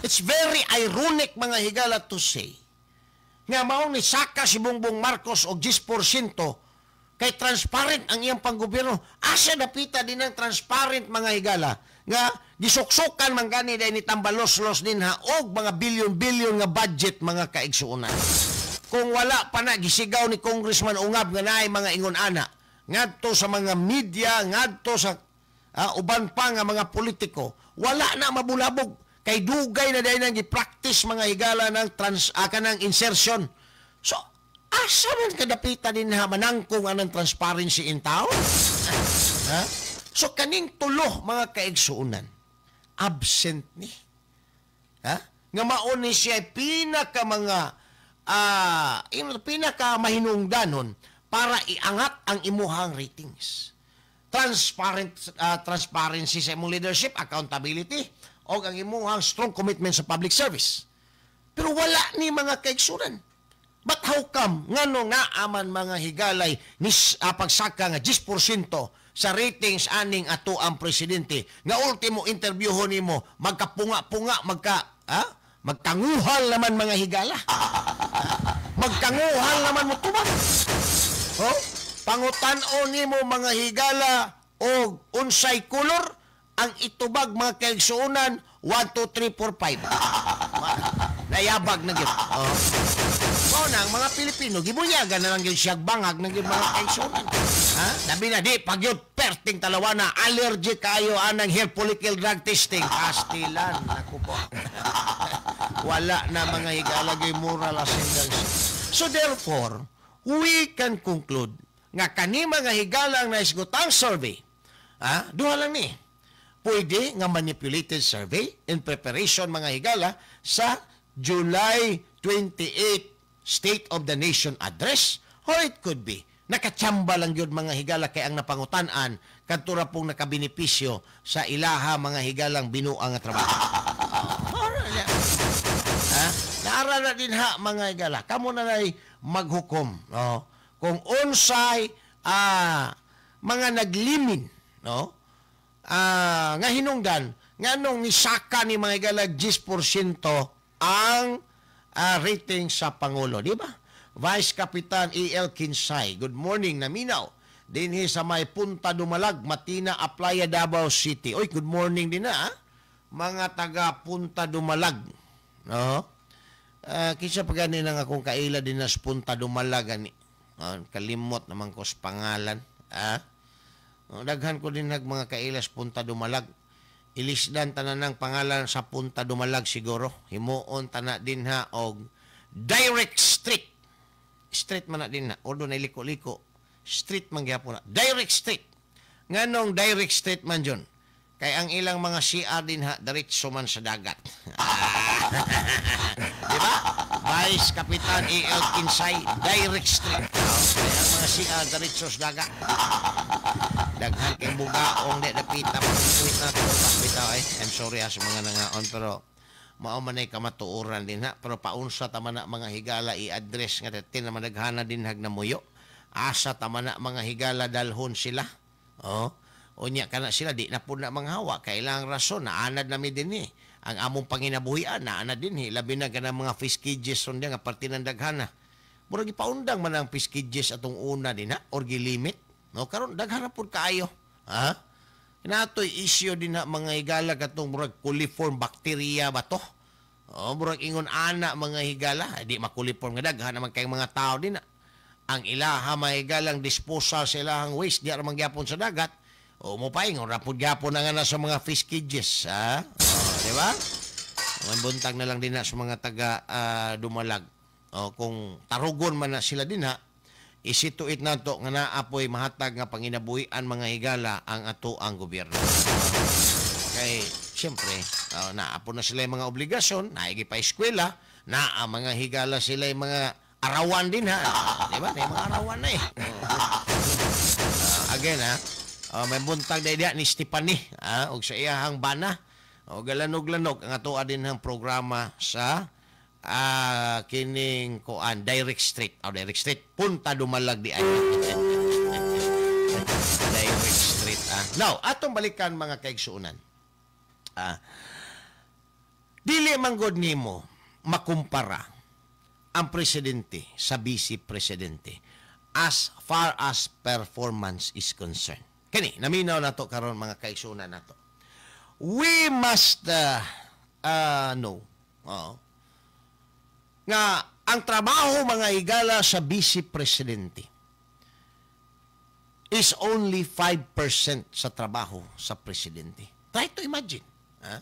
It's very ironic, mga higala, to say nga mao ni saka si Bongbong Marcos og 10% kay transparent ang iyang panggobyerno. Asa dapita din ang transparent, mga higala, nga gisuksukan man gani dahil ni Tambaloslos din ha og mga bilyon-bilyon nga budget, mga kaigsuonan? Kung wala pa na gisigaw ni Congressman Ungab nga naay mga ingon ana ngadto sa mga media, ngadto sa uban pa nga mga politiko, wala na mabulabog kay dugay na dahil nang gi-practice, mga higala, ng kanang insertion. So asa man kadapita din ha manangkong anang transparency in town? Ha? So kaning tulo, mga kaigsuonan, absent ni. Ha? Nga mao ni siya pinaka mga pinaka mahinungdanon para iangat ang imuhang ratings. Transparency sa imong leadership, accountability, o ang imuhang strong commitment sa public service. Pero wala ni, mga kaigsunan. But how come ngano naaman, mga higalay, ni pagsaka nga 10% sa ratings aning ato ang presidente nga ultimo interview nimo magkapunga-punga, magkanguhal naman, mga higala, magkanguhal naman mo tubag? Oh, pangutan-on nimo, mga higala, og unsay kolor ang itubag, mga kaigsuonan, 1 2 3 4 5, nayabag na gyud. Oh. Mao na ang mga Pilipino gibunyagan na lang gyud siyag bangag na gyud, mga kaigsuonan. Ha? Labi na di pagyud perting talawana, allergic kayo anang hair follicle drug testing. Pastilan, naku po. Wala na, mga higala, gyud moral ascendancy. So therefore, we can conclude nga kani, mga higalang naisgotang survey, duha lang ni. Pwede nga manipulated survey in preparation, mga higala, sa July 28 State of the Nation Address, or it could be Nakachamba lang gyud, mga higala, kay ang napangutan-an kadto ra pong nakabenepisyo sa ilaha, mga higalang binuang nga trabaho. Oh, na. Ha? Naara na din ha, mga higala. Kamo na nay maghukom, no? Kung unsay mga naglimin, no? Nga hinungdan nganong nisaka ni, mga higala, 10% ang rating sa pangulo, di ba? Vice Kapitan E.L. Kinsay, good morning, naminaw dinhi sa may Punta Dumalag, Matina, Aplaya, Davao City. Oy, good morning din na mga taga Punta Dumalag, no? Kinsa pa gani nang akong kaila din na sa Punta Dumalag ani? Kalimot naman ko sa pangalan. Ah? Oh, daghan ko din nag mga kaila sa Punta Dumalag. Ilisdan tanan ng pangalan sa Punta Dumalag siguro. Himuon tana din ha og direct street. Street man na din na. Although na liko-liko. Street man gyapon na. Direct street. Nganong direct street man yun? Kay ang ilang mga CR din ha, diretso man sa dagat. Di ba? Vice Kapitan E.L. Kinsay, direct street. Kay ang mga CR, diretso sa dagat. Daghan kay bugaong di dapita pag-tweet na to. Bitaw eh. I'm sorry ha sa mga nangaon, pero mao man ay kamatuoran din ha. Pero paunsa ta man na, mga higala, i-address nga tin naman daghana din hag namuyo. Asa ta man na, mga higala, dalhon sila? Oh. Unya kana sila di na pud na manghawa kay ilang rason naanad nami din eh. Ang among panginabuhian naanad din eh. Labi na kanang mga fish cages ron nga parte ng daghana. Murag ipaundang man ang fish cages atong una din ha or gilimit. No, karon daghan na pud kaayo. Ha? Natoy issue din ha, mga higala, katong murag coliform bacteria ba to? Oh, murag ingon ana, mga higala, di ma-coliform nga daghan naman kay mga tao din na. Ang ilaha, mga higalang disposal sa ilahang waste di ra man gyapon sa dagat. O mo paingon ra pud gyapon na nga na sa mga fish cages, ha? Oh, di ba? May buntag na lang din na sa mga taga Dumalag. O, kung tarugon man na sila din ha, isituit nato nga naapoy mahatag nga panginabuhian, mga higala, ang ato ang gobyerno. Kay siyempre, naapo na sila yung mga obligasyon, naigi pa eskwela, naa, mga higala, sila yung mga arawan din ha. Di ba? May mga arawan na eh. Again ha, may buntag na ni Stephanie og sa iyahang bana. O galanog-lanog ang atoa din ang programa sa kining kuan Direct Street. O Direct Street, Punta Dumalag di ay. Direct Street. Now, atong balikan, mga kaigsuonan. Dili man gud nimo makumpara ang presidente sa vice presidente as far as performance is concerned. Kani, naminaw nato karon, mga kaigsuonan nato. We must know, oh, nga ang trabaho, mga higala, sa vice presidente is only 5% sa trabaho sa presidente. Try to imagine. Ha?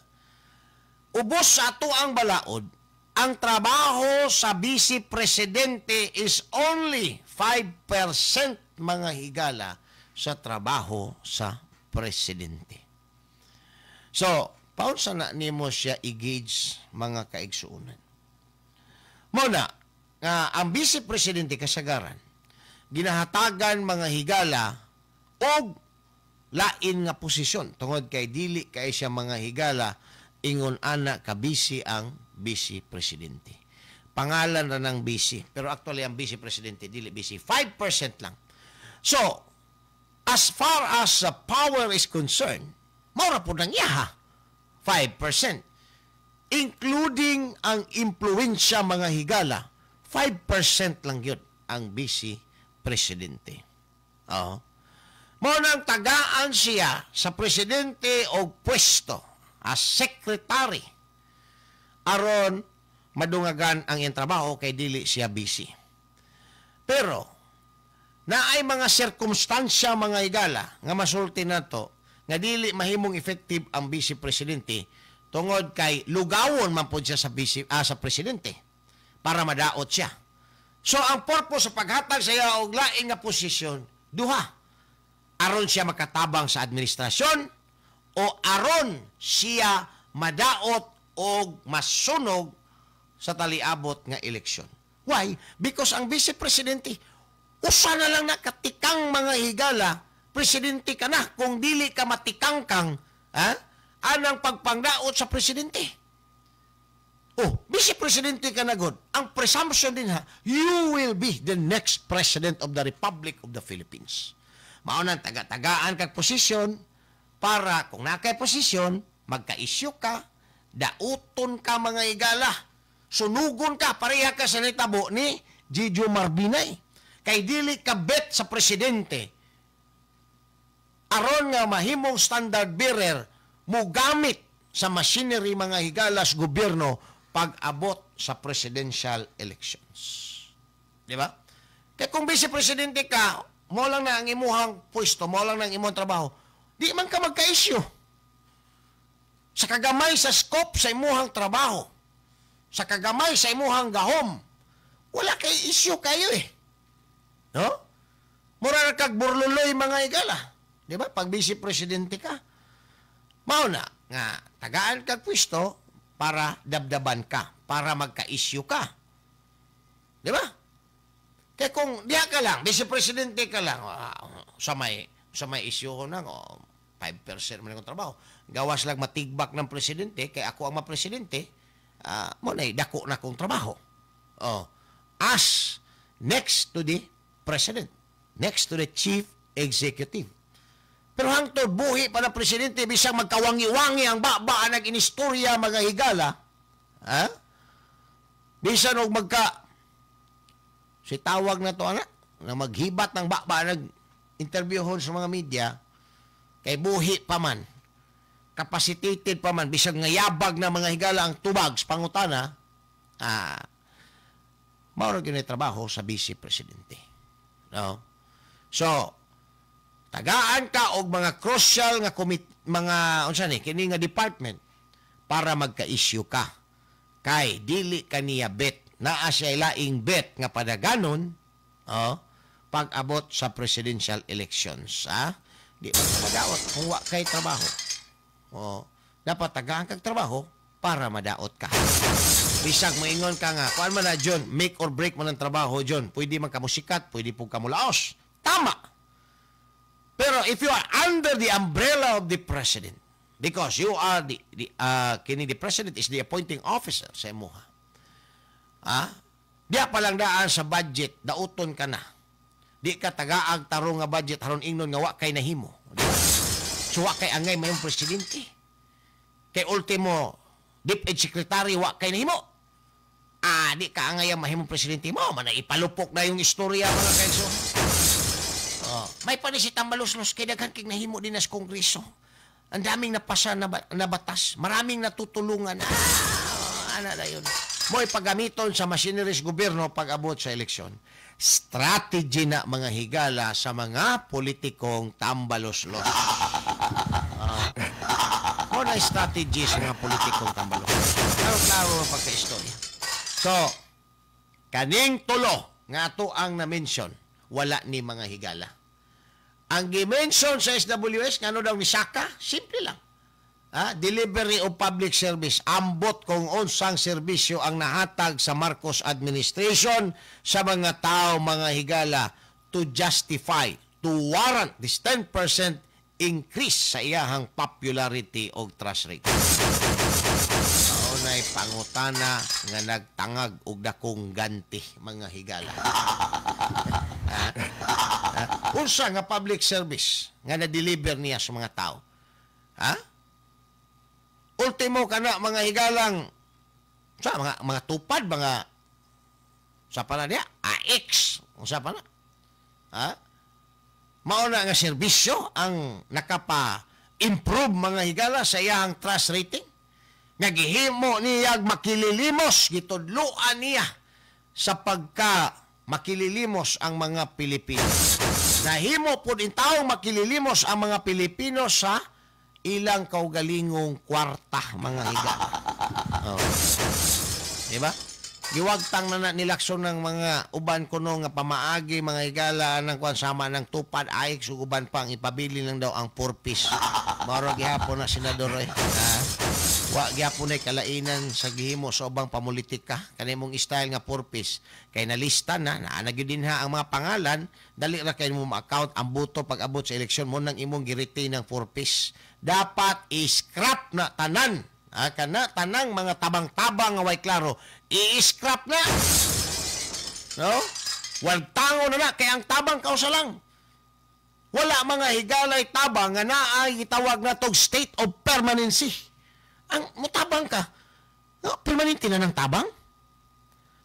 Ubos sa ato ang balaod, ang trabaho sa vice presidente is only 5%, mga higala, sa trabaho sa presidente. So, paunsa na nimo siya i-gauge, mga kaigsuonan? Muna, nga ang vice presidente kasagaran, ginahatagan, mga higala, og lain nga posisyon tungod kay dili kay siya, mga higala, ingon ana ka busy ang vice presidente. Pangalan ra ng busy, pero actually ang vice presidente dili busy, 5% lang. So, as far as the power is concerned, mao ra pud ang iyaha, 5%. Including ang impluensya, mga higala, 5% lang yun ang vice presidente. Oo. Mao nang tagaan siya sa presidente og pwesto as secretary aron madungagan ang iyang trabaho kay dili siya busy. Pero naay mga sirkumstansya, mga higala, nga masulti nato nga dili mahimong effective ang vice presidente tungod kay lugawon man pod siya sa presidente para madaot siya. So ang purpose sa paghatag sa iya og lain nga posisyon, duha: aron siya makatabang sa administrasyon o aron siya madaot og masunog sa taliabot nga eleksyon. Why? Because ang vice presidente Usa na lang nakatikang mga higala, presidente ka na. Kung dili ka matikangkang, ha? Anang pagpangdaot sa presidente. Oh, vice presidente ka na god. Ang presumption din ha, you will be the next president of the Republic of the Philippines. Mao nang taga-tagaan kag posisyon para kung nakay posisyon, magka-issue ka, dauton ka mga higala, sunugon ka, pareha ka sa nitabo ni Jejomar Marbinay. Kay dili ka bet sa presidente, aron nga mahimong standard bearer, mugamit sa machinery mga higalas gobyerno pag-abot sa presidential elections. Di ba? Kaya kung vice-presidente ka, mo lang na ang imuhang pwesto, mo lang na ang imuhang trabaho, di man ka magka-issue. Sa kagamay sa scope sa imuhang trabaho, sa kagamay sa imuhang gahom, wala kay issue kayo eh. No? Mura na kag burluloy mga higala. Di ba? Pag vice-presidente ka, mao na nga tagaan kag pwesto para dabdaban ka, para magka-issue ka. Di ba? Kaya kung diha ka lang, vice-presidente ka lang, sa may issue ko na, oh, 5% man akong trabaho. Gawas lang matigbak ng presidente, kaya ako ang mapresidente, mo na dako na akong trabaho. Oh, as next to the president, next to the chief executive. Pero hangtod buhi pa ng presidente, bisang magkawangi-wangi ang baba nag inistorya mga higala, ha? Bisan og magka si tawag na to anak na maghibat ng baba nag interviewhon sa mga media kay buhi pa man, capacitated pa man, bisag nga yabag na mga higala ang tubag sa pangutana, mao ra gyud trabaho sa vice presidente, no? So tagaan ka og mga crucial nga commit, mga unsa ni kini nga department para magka-issue ka, kay dili ka niya bet, naa siya laing bet nga padaganon, oh, pag-abot sa presidential elections, ha? Di man ka madaot kung wa kay trabaho. Oh, dapat tagaan kag trabaho para madaot ka. Bisag moingon ka nga kuan man na John, make or break man ang trabaho, John, pwede man ka musikat, pwede pud ka mulaos, tama. Pero if you are under the umbrella of the president, because you are the kini the president is the appointing officer sa imuha. Ah? Diya pa lang daan sa budget, dauton ka na. Di ka tagaag tarong nga budget aron ingnon nga wa kay nahimo. Di ba? So wa kay angay mayong presidente. Kay ultimo DepEd secretary wa kay nahimo. Ah, di ka angay ang mahimong presidente mo, man ipalupok na yung istorya mga kaigso. Oh, may pa ni si Tambaloslos kay daghan kay nahimo din sa kongreso. Ang daming napasa na batas, maraming natutulungan. Ah, ana na yun. Mo'y paggamiton sa machineries gobyerno pag abot sa eleksyon. Strategy na mga higala sa mga politikong tambaloslos. Ah. Mo na strategy sa mga politikong tambaloslos. Klaro, klaro ang pagka-istorya. So, kaning tulo nga ato ang na-mention, wala ni mga higala. Ang gi-mention sa SWS, ngano daw ni Saka, simple lang. Ah, delivery of public service. Ambot kung unsang serbisyo ang nahatag sa Marcos administration sa mga tao, mga higala, to justify, to warrant this 10% increase sa iyahang popularity o trust rate. Maunay pangutana nga nagtangag og dakong ganti, mga higala. Ha? Ha? Unsa nga public service nga na-deliver niya sa mga tao? Ha? Ultimo kana mga higalang sa mga tupad, mga sa pa na niya AX, unsa pa na? Ha? Mao na nga serbisyo ang nakapa-improve mga higala sa iyang trust rating. Nga gihimo niya makililimos, gitudloan niya sa pagka makililimos ang mga Pilipino. Nahimo pod in taong makililimos ang mga Pilipino sa ilang kaugalingong kwarta mga higala. Oh. Diba? Giwagtang na na ni Lacson ng mga uban kuno nga pamaagi mga higala ng kuan sama ng tupad AX ug uban pang ipabili lang daw ang purpose. Maro gihapon na senador eh. Ha? Wa gyapon ay kalainan sa gihimo sa ubang pamulitika kanimong style nga purpose kay nalista na naa na gyud dinha ang mga pangalan, dali ra kay mo ma-account ang boto pag abot sa eleksyon mo nang imong gi-retain ng purpose. Dapat i-scrap na tanan. Ah, kana tanang mga tabang-tabang nga way klaro, i-scrap na. No? Wal tango na na kay ang tabang kausa lang. Wala mga higalay tabang nga naay gitawag na tog state of permanency. Ang mutabang ka, no, permanente na ng tabang.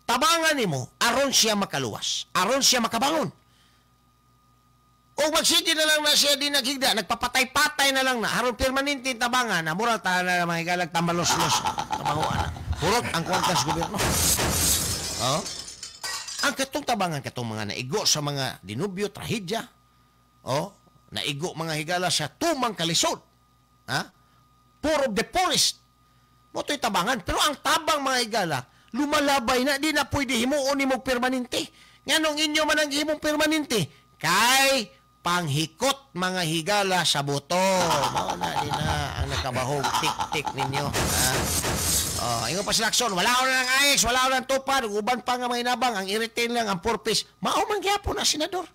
Tabangan nimo aron siya makaluwas, aron siya makabangon. O magsige na lang na siya di naghigda, nagpapatay-patay na lang na, aron permanente tabangan na, mura ta na mga higalag tambalos-los. Tabanguan na. Hurot ang kwarta sa gobyerno. Oh? Ang katong tabangan, katong mga naigo sa mga dinubyo, trahedya, oh, naigo mga higala sa tumang kalisod. Ha? Poor of the poorest. Moto'y tabangan. Pero ang tabang mga higala, lumalabay na, di na pwede himuon nimo permanente. Nganong inyo man ang himong permanente? Kay panghikot mga higala sa boto. Mao na di na ang nakabahog tik-tik ninyo. Ha? Oh, ingon pa si Lacson, wala ko na ng AX, wala ko ng tupad, uban pa nga mga hinabang, ang i-retain lang ang purpose. Mao man gyapon na senador.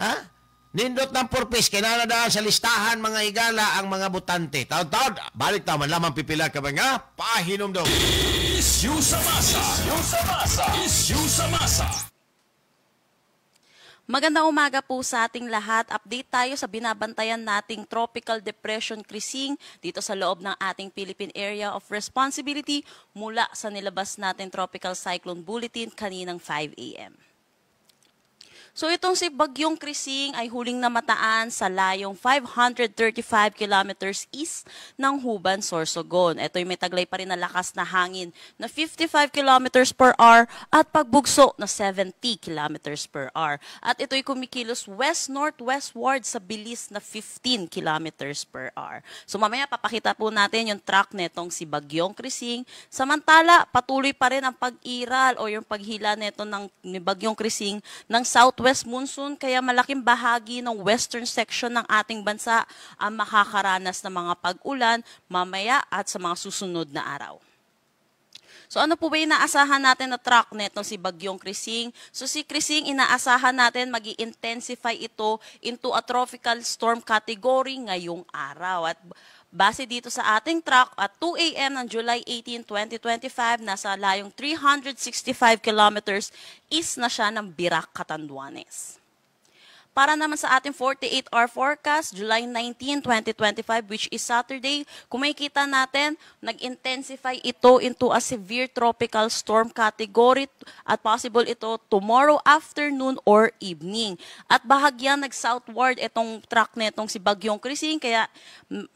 Ha? Nindot ng purpose, kinanadaan sa listahan mga higala ang mga botante. Taon-taon, balik ta man lamang pipila ka mga pahinumdom. Issue sa masa. Issue sa masa. Issue sa masa. Magandang umaga po sa ating lahat. Update tayo sa binabantayan nating Tropical Depression Crising dito sa loob ng ating Philippine Area of Responsibility mula sa nilabas natin Tropical Cyclone Bulletin kaninang 5 a.m. So itong si Bagyong Crising ay huling namataan sa layong 535 kilometers east ng Huban, Sorsogon. Ito ay may taglay pa rin na lakas na hangin na 55 kilometers per hour at pagbugso na 70 kilometers per hour. At ito'y kumikilos west-northwestward sa bilis na 15 kilometers per hour. So mamaya papakita po natin yung track netong si Bagyong Crising. Samantala, patuloy pa rin ang pag-iral o yung paghila neto ng ni Bagyong Crising ng Southwest monsoon, kaya malaking bahagi ng western section ng ating bansa ang makakaranas ng mga pag-ulan mamaya at sa mga susunod na araw. So ano po ba yung inaasahan natin na track neto si Bagyong Crising? So si Crising, inaasahan natin magi-intensify ito into a tropical storm category ngayong araw. At base dito sa ating track, at 2 a.m. ng July 18, 2025, nasa layong 365 kilometers east na siya ng Birac, Catanduanes. Para naman sa ating 48-hour forecast, July 19, 2025, which is Saturday, kung makikita natin, nag-intensify ito into a severe tropical storm category at possible ito tomorrow afternoon or evening. At bahagyang nag-southward itong track nitong si Bagyong Crising, kaya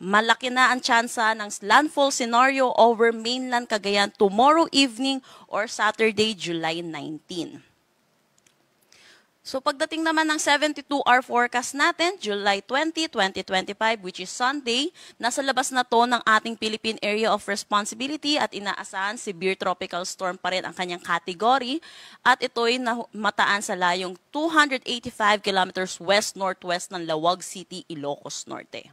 malaki na ang tsansa ng landfall scenario over mainland Cagayan tomorrow evening or Saturday, July 19. So pagdating naman ng 72-hour forecast natin, July 20, 2025, which is Sunday, nasa labas na to ng ating Philippine Area of Responsibility at inaasahan severe tropical storm pa rin ang kanyang category. At ito'y mataan sa layong 285 kilometers west-northwest ng Laoag City, Ilocos Norte.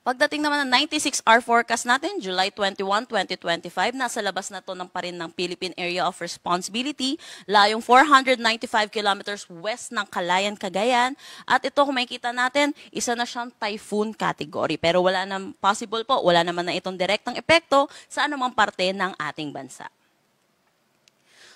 Pagdating naman ng 96-hour forecast natin, July 21, 2025, nasa labas na to ng pa rin ng Philippine Area of Responsibility, layong 495 kilometers west ng Calayan, Cagayan. At ito, kung makikita natin, isa na siyang typhoon category. Pero wala na, possible po, wala naman na itong direktang epekto sa anumang parte ng ating bansa.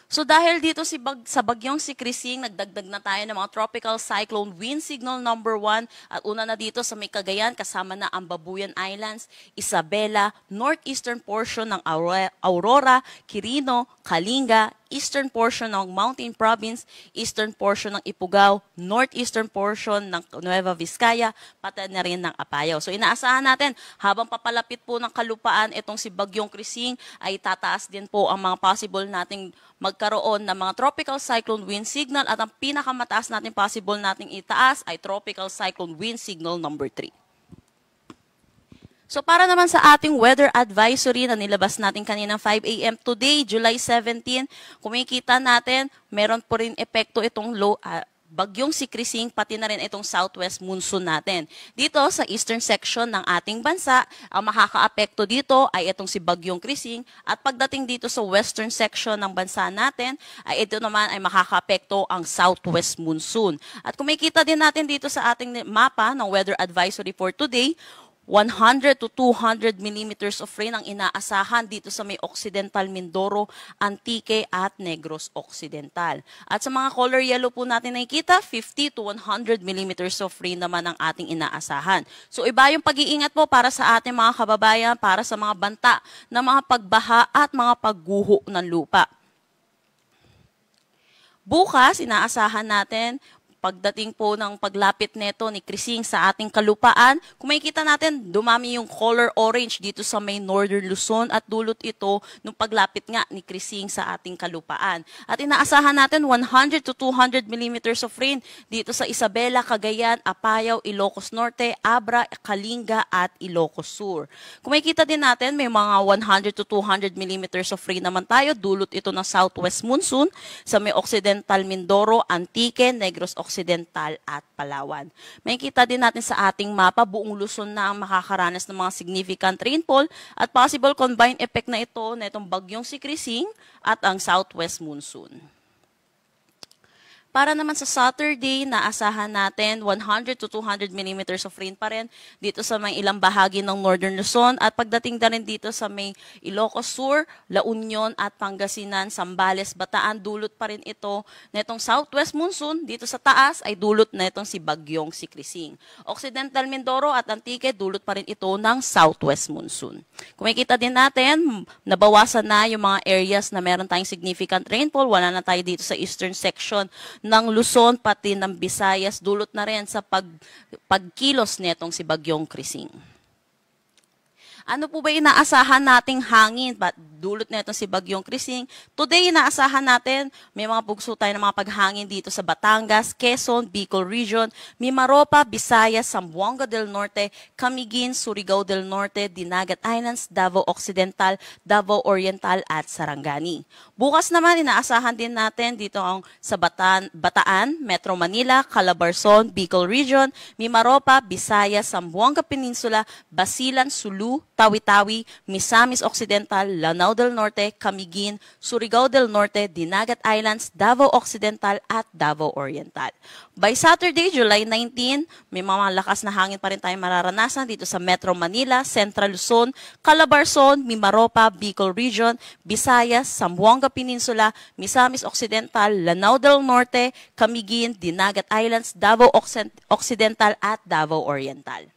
So dahil dito sa bagyong si Crising, nagdagdag na tayo ng mga tropical cyclone wind signal number 1 at una na dito sa may Cagayan, kasama na ang Babuyan Islands, Isabela, northeastern portion ng Aurora, Quirino, Kalinga, eastern portion ng Mountain Province, eastern portion ng Ifugao, northeastern portion ng Nueva Vizcaya, pati na rin ng Apayao. So inaasahan natin, habang papalapit po ng kalupaan itong si Bagyong Crising, ay tataas din po ang mga possible nating magkaroon ng mga tropical cyclone wind signal at ang pinakamataas nating possible nating itaas ay tropical cyclone wind signal number 3. So para naman sa ating weather advisory na nilabas natin kaninang 5 a.m. today, July 17, kung makikita natin, meron po rin epekto itong low, Bagyong si Crising, pati na rin itong southwest monsoon natin. Dito sa eastern section ng ating bansa, ang makakaapekto dito ay itong si Bagyong Crising, at pagdating dito sa western section ng bansa natin, ay ito naman ay makakaapekto ang southwest monsoon. At kung makikita din natin dito sa ating mapa ng weather advisory for today, 100 to 200 millimeters of rain ang inaasahan dito sa may Occidental Mindoro, Antique at Negros Occidental. At sa mga color yellow po natin nakikita, 50 to 100 millimeters of rain naman ang ating inaasahan. So iba yung pag-iingat po para sa ating mga kababayan, para sa mga banta ng mga pagbaha at mga pagguho ng lupa. Bukas, inaasahan natin pagdating po ng paglapit neto ni Crising sa ating kalupaan, kung makikita natin, dumami yung color orange dito sa may Northern Luzon at dulot ito nung paglapit nga ni Crising sa ating kalupaan. At inaasahan natin 100 to 200 millimeters of rain dito sa Isabela, Cagayan, Apayao, Ilocos Norte, Abra, Kalinga at Ilocos Sur. Kung makikita din natin, may mga 100 to 200 millimeters of rain naman tayo. Dulot ito ng southwest monsoon sa may Occidental Mindoro, Antique, Negros Occidental at Palawan. Makikita din natin sa ating mapa, buong Luzon na ang makakaranas ng mga significant rainfall at possible combined effect na ito na itong Bagyong si Crising at ang southwest monsoon. Para naman sa Saturday, naasahan natin 100 to 200 millimeters of rain pa rin dito sa may ilang bahagi ng Northern Luzon at pagdating na rin dito sa may Ilocos Sur, La Union at Pangasinan, Zambales, Bataan, dulot pa rin ito netong southwest monsoon. Dito sa taas ay dulot na itong si Bagyong si Crising. Occidental Mindoro at Antique, dulot pa rin ito ng southwest monsoon. Kung makikita din natin, nabawasan na yung mga areas na meron tayong significant rainfall. Wala na tayo dito sa eastern section ng Luzon, pati ng Visayas, dulot na rin sa pagkilos nitong si Bagyong Crising. Ano po ba inaasahan nating hangin? Dulot na itong si Bagyong Crising. Today, inaasahan natin, may mga bugso tayo ng mga paghangin dito sa Batangas, Quezon, Bicol Region, Mimaropa, Visayas, Zamboanga del Norte, Camiguin, Surigao del Norte, Dinagat Islands, Davao Occidental, Davao Oriental at Sarangani. Bukas naman, inaasahan din natin dito ang sa Bataan, Metro Manila, Calabarzon, Bicol Region, Mimaropa, Visayas, Zamboanga Peninsula, Basilan, Sulu, Tawi-Tawi, Misamis Occidental, Lanao del Norte, Camiguin, Surigao del Norte, Dinagat Islands, Davao Occidental at Davao Oriental. By Saturday, July 19, may mga lakas na hangin pa rin tayong mararanasan dito sa Metro Manila, Central Luzon, Calabarzon, Mimaropa, Bicol Region, Visayas, Zamboanga Peninsula, Misamis Occidental, Lanao del Norte, Camiguin, Dinagat Islands, Davao Occidental at Davao Oriental.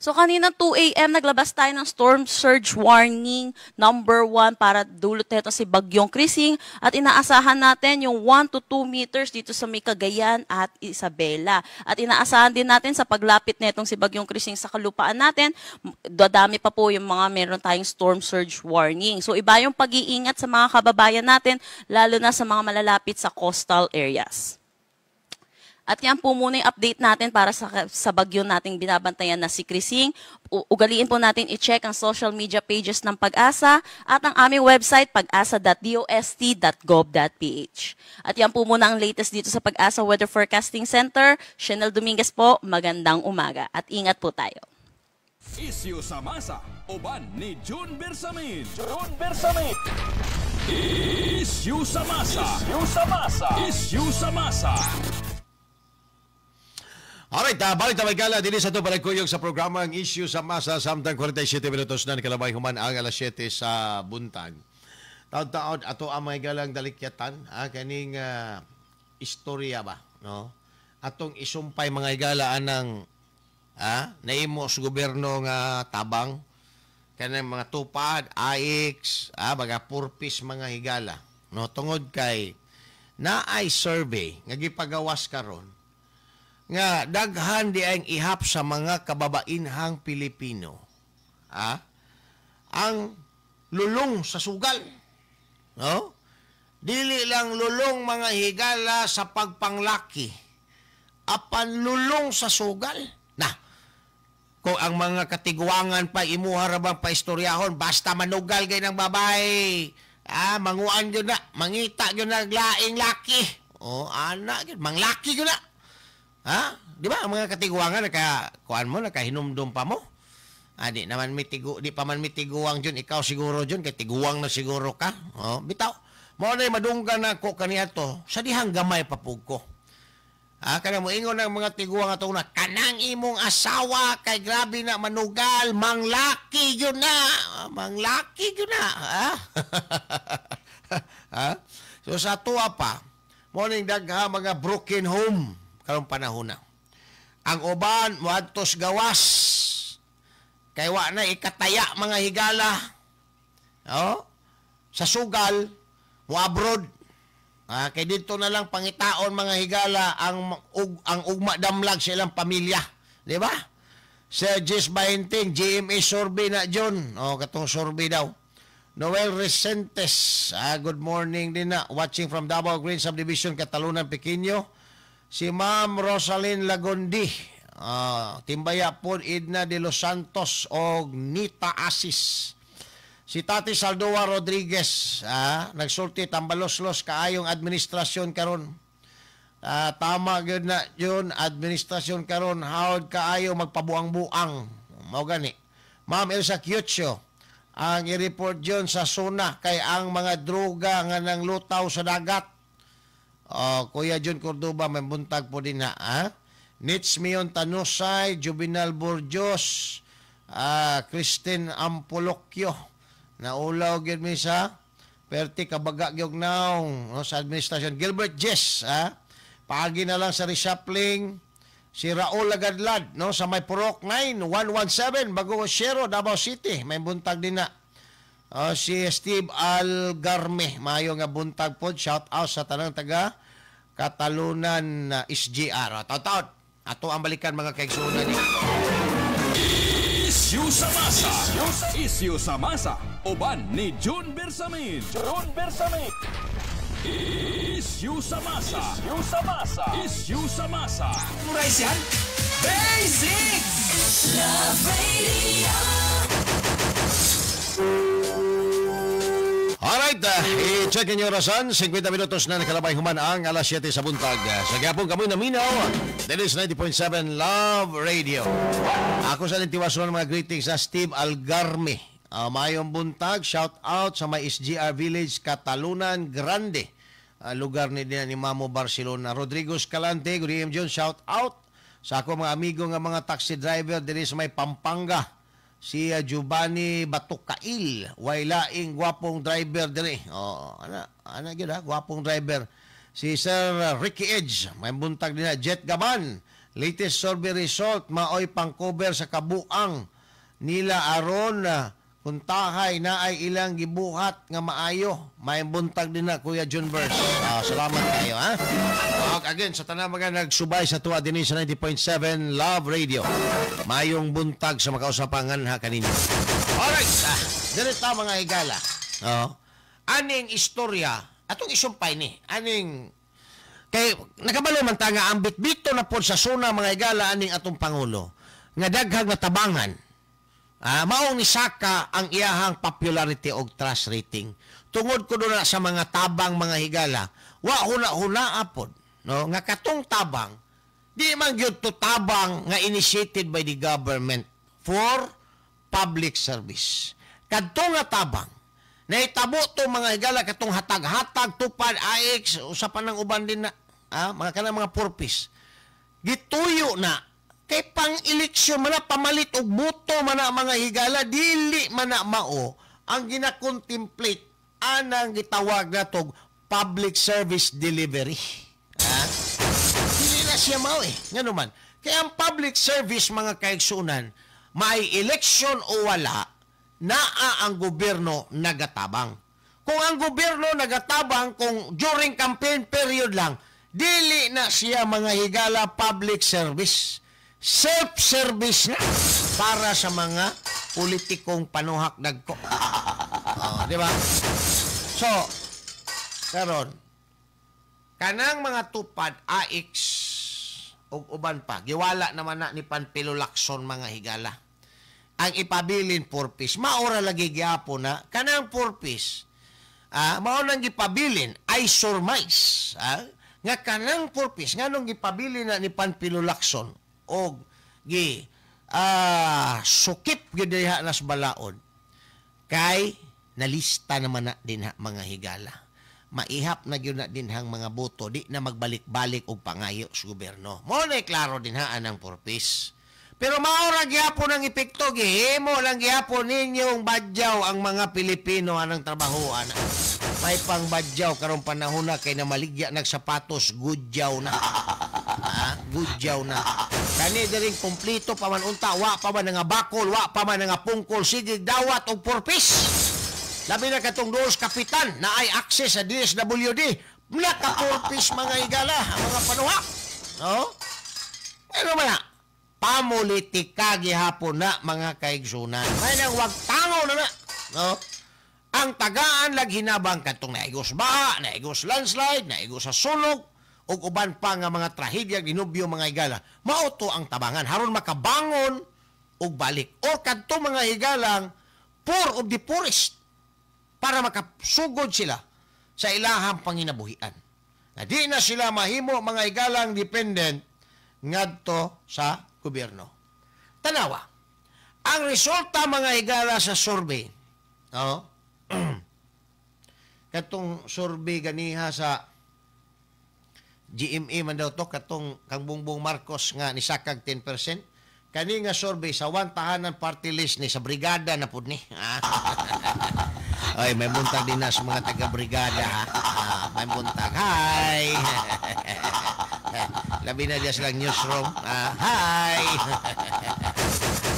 So kanina 2 a.m. naglabas tayo ng storm surge warning number 1 para dulot nito si Bagyong Crising at inaasahan natin yung 1 to 2 meters dito sa may Cagayan at Isabela. At inaasahan din natin sa paglapit nitong si Bagyong Crising sa kalupaan natin, dadami pa po yung mga meron tayong storm surge warning. So iba yung pag-iingat sa mga kababayan natin, lalo na sa mga malalapit sa coastal areas. At yan po muna yung update natin para sa bagyo nating binabantayan na si Crising. Ugaliin po natin i-check ang social media pages ng PAGASA at ang aming website pagasa.dost.gov.ph. At yan po muna ang latest dito sa PAGASA Weather Forecasting Center. Chanel Dominguez po, magandang umaga at ingat po tayo. Isyu sa masa, uban ni June Bersamin. June Bersamin. Isyu sa masa. Isyu sa masa. Isyu sa masa. Alright, balik na may gala din sa ito panagkuyog sa programa ang Issue sa Masa samtang 47 minutos na nakalabay human ang alas 7 sa buntag. Taod-taod ato ang mga galang dalikyatan, kaning istorya ba, no? Atong isumpay mga higala anang naimo sa gobyerno nga tabang kanang mga tupad, AX, mga purpose mga higala, no? Tungod kay naay survey nga gipagawas karon nga daghan di ang ihap sa mga kababainhang Pilipino. Ang lulong sa sugal. No? Dili lang lulong mga higala sa pagpanglaki, apan lulong sa sugal. Na, kung ang mga katiguangan pa imuha ra bang paistoryahon, basta manugal gay ng babae, manguan yun na, mangita yun na laing laki. Oh, ana gyud, manglaki gyud na. Ha? Di ba ang mga katiguangan naka kuan mo, nakahinumdum pa mo? Ah, di naman mitigo, di pa man mitiguang jud, ikaw siguro jud kay tiguang na siguro ka. Oh, bitaw. Mao nay madunggan nako kaniadto sa dihang gamay pa pug ko. Ah, kana moingon ang mga tiguang ato na kanang imong asawa kay grabe na manugal, manglaki gyud na, manglaki gyud na. Ha? Ha? So sa tuwa pa, mao ning dagha mga broken home karong panahon na. Ang uban moadtos gawas kay wa na ikataya mga higala. Oh? Sa sugal mo abroad. Ah, kay dito na lang pangitaon mga higala ang ugma damlag sa ilang pamilya, di ba? Sir Jess Bahinting, GMA survey na John. Oh, katong survey daw. Noel Resentes, good morning din na. Watching from Davao Green Subdivision, Catalunan, Pequeño. Si Ma'am Rosalyn Lagondi, Timbaya po, Edna de los Santos og Nita Asis. Si Tati Saldoa Rodriguez, nagsulti tambaloslos kaayong administrasyon karon. Tama gyud na yun, administrasyon karon hawd kaayo magpabuang-buang. Mao gani. Ma'am Elsa Kyucho, ang i-report yun sa SONA kay ang mga droga nga nang lutaw sa dagat. Oh, Kuya John Cordoba, may buntag po din na. Ha? Nits Mion Tanusay, Juvenal Borjos, Christine Ampolocchio. Naulaw gyud mi sa perti kabaga gyud naong, no, sa administrasyon. Gilbert Jess, ha? Paagi na lang sa reshuffling. Si Raul Lagadlad, no, sa may Purok 9, 117, Bago Sierro, Davao City. May buntag din na. Si Steve Algarme, maayo nga buntag pod. Shout out sa tanang taga Catalunan SGR. Taon-taon. Ato ang balikan mga kaigsuonan niya. Issue sa masa. Issue sa masa. Uban ni June Bersamin. June Bersamin. Issue sa masa. Issue sa masa. Issue sa masa. Memorize yan? Basic! Love Radio. Alright, i-check inyo orasan. 50 minutos na nakalabay human ang alas 7 sa buntag. Sa gyapon kamoy naminaw. This is 90.7 Love Radio. Ako sa nitiwason mga greetings sa Steve Algarme. Mayong buntag, shout out sa may SGR Village, Catalunan Grande. Lugar ni din ni Mamo Barcelona. Rodrigo Escalante, good evening John, shout out sa ako mga amigo nga mga taxi driver diri sa may Pampanga. Si Giovanni Batukail, way laing gwapong driver diri. Oh, ana gyud ha, gwapong driver. Si Sir Ricky Edge, may buntag din na. Jet Gaban, latest survey result maoy pang-cover sa kabuang nila aron kuntahay na ay ilang gibuhat nga maayo. May buntag din na Kuya John Burns. Salamat kayo ha. Okay, again sa tanang mga nagsubay sa tuwa dinhi sa 90.7 Love Radio. Mayong buntag sa makausapangan ha kaninyo. Alright, direta mga higala. Oh. Aning istorya atong isumpay ni aning kay nakabalo man ta nga ang bitbito na pod sa SONA mga higala aning atong pangulo nga daghang natabangan. Maong nisaka ang iyahang popularity og trust rating. Tungod ko na sa mga tabang mga higala, wa huna-huna apod, no, nga katong tabang di man gyud to tabang nga initiated by the government for public service. Kadto nga tabang nahitabo to mga higala katong hatag-hatag tupad AX usa pa nang uban din na mga kanang mga purpose. Gituyo na kay pang-eleksyon man na, pamalit og boto man na mga higala, dili man na mao ang gina-contemplate anang gitawag natog public service delivery. Ha? Dili na siya mao eh. Ngano man? Kaya ang public service mga kaigsunan, may eleksyon o wala, naa ang gobyerno nagatabang. Kung ang gobyerno nagatabang kung during campaign period lang, dili na siya mga higala public service. Self-service na para sa mga politikong panuhak dagko. Oh, di ba? So, karon kanang mga tupad AX ug uban pa, giwala naman na ni Panfilo Lacson mga higala. Ang ipabilin purpose, maora lagi gyapon na kanang purpose, mao nang gipabilin ay surmise, Nga kanang purpose nganong gipabili na ni Panfilo Lacson og gi sukip gyud diha nas balaod kay nalista naman na dinha, mga higala. Maihap na gyud na dinhang mga boto, di na magbalik-balik og pangayo sa gobyerno. Mo na klaro dinha anang purpose. Pero mao ra gyapon ang epekto, gihimo lang gyapon ninyong badyaw ang mga Pilipino anang trabahoan. May pangbadyaw karong panahon na kay namaligya nagsapatos, gudyaw na. Ha? Gudyaw na. Kani diring kompleto pa man unta, wa pa man nga bakol, wa pa man nga pungkol, sige dawat og purpose. Labi na katong doos kapitan na ay access sa DSWD, nakapurpose, mga higala, ang mga panuha. No? Ano man na? Pamulitika gihapon na, mga kaigsunan. May nang wag tangaw na na. No? Ang tagaan lag hinabang katong naigos baha, naigos landslide, naigos sa sunog, ug uban pa nga mga trahedya ginubyo, mga higala. Mao to ang tabangan haron makabangon ug balik. Or kadto, mga higalang, poor of the poorest para makasugod sila sa ilahang panginabuhian. Na di na sila mahimo, mga higalang, dependent ngadto sa gobyerno. Tanawa, ang resulta, mga higala, sa survey, no? Katong survey ganiha sa GMA man daw to, katong kang Bongbong Marcos nga nisakag 10%, kani nga survey sa One Tahanan Party List ni sa brigada na pud ni. Ay, may buntag din na sa mga taga-brigada, ha. Ah, may buntag. Hi! Labi na diya silang newsroom. Ah, hi!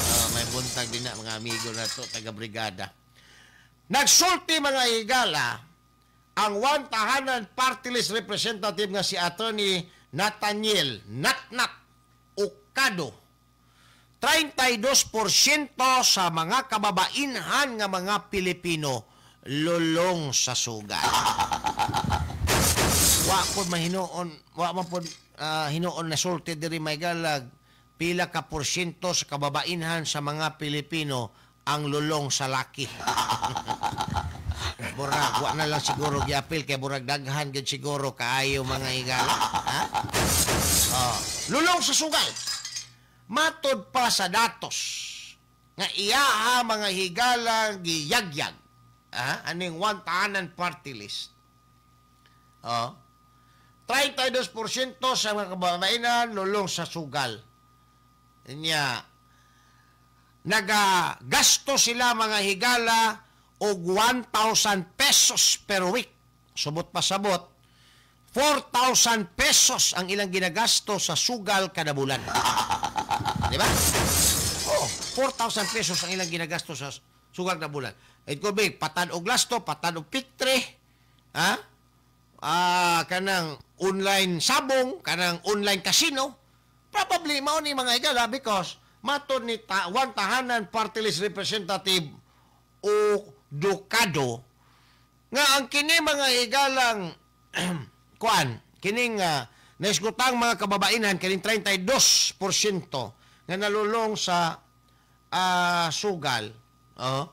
Oh, may buntag din na mga amigo na to, taga-brigada. Nagsulti, mga higala, ang One Tahanan Party List representative nga si Attorney Nathaniel Natnat Ocado. 32% sa mga kababainhan nga mga Pilipino lulong sa sugal. Wa po mahinuon, wa man po hinuon na sulti diri may galag pila ka porsyento sa kababainhan sa mga Pilipino ang lulong sa laki. Burag, wa na lang siguro giapil kay burag daghan gyud siguro kaayo, mga higala. Ha? Oh, lulong sa sugal. Matod pa sa datos nga iyaha, mga higala, giyagyag, ah, aning One Tahanan Party List. Oh. 32% sa mga kababaihan lulong sa sugal. Nya nagagasto sila, mga higala, og 1,000 pesos per week. Subot pasabot, 4,000 pesos ang ilang ginagasto sa sugal kada bulan. Di ba? Oh, 4,000 pesos ang ilang ginagasto sa sugal kada bulan. It could be patad og lasto, patad og pitre, ha? Ah, kanang online sabong, kanang online casino. Probably mao ni, mga higala, because matod ni One Tahanan Party List representative o Ducado nga ang kini, mga higalang, kuan kining naisgutang mga kababainhan, kining 32% nga nalulong sa sugal, oh,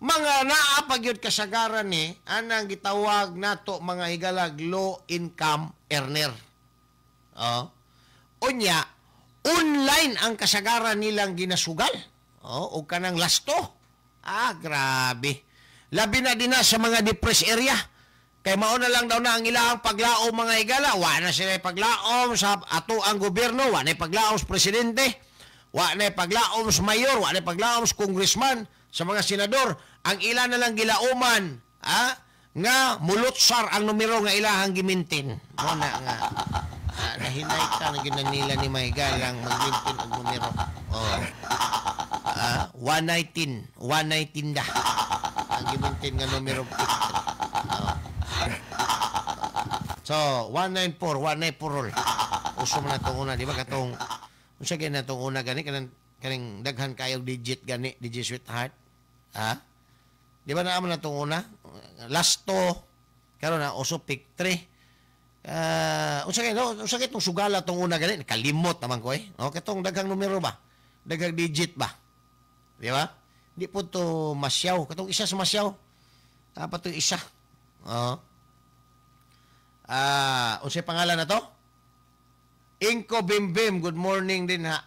mga naa pa gyud kasagaran ni anang gitawag nato, mga higalag, low income earner. Oh. Unya, online ang kasagaran nilang ginasugal. Oh, og kanang lasto. Ah, grabe. Labi na din na sa mga depressed area. Kay mao na lang daw na ang ilahang paglaom, mga higala. Wa na sila paglaom sa ato ang gobyerno, wa na paglaom sa presidente, wa na paglaom sa mayor, wa na paglaom sa congressman, sa mga senador. Ang ila na lang gilauman, ah, nga mulutsar ang numero nga ilahang gimintin. Mo na nga nahinay ka na gyud nila ni Mahigalang magmintin og numero. Oh. Ah, 119, 119 da ang gimintin nga numero. Oh. So, 194, 194 roll. Uso man na itong una, di ba? Katong, unsa gyud na itong una gani kanang kaning daghan kayo digit gani, DJ Sweetheart. Ha? Di ba naa man na itong una? Last to, karon na uso pick 3. Unsa kay no? Unsa kay itong sugala tong una gani? Kalimot naman ko eh. O katong daghang numero ba? Daghang digit ba? Di ba? Di po to masyaw. Katong isa sa masyaw. Dapat to isa. Oh. Unsay pangalan na to? Inko Bimbim, good morning din ha.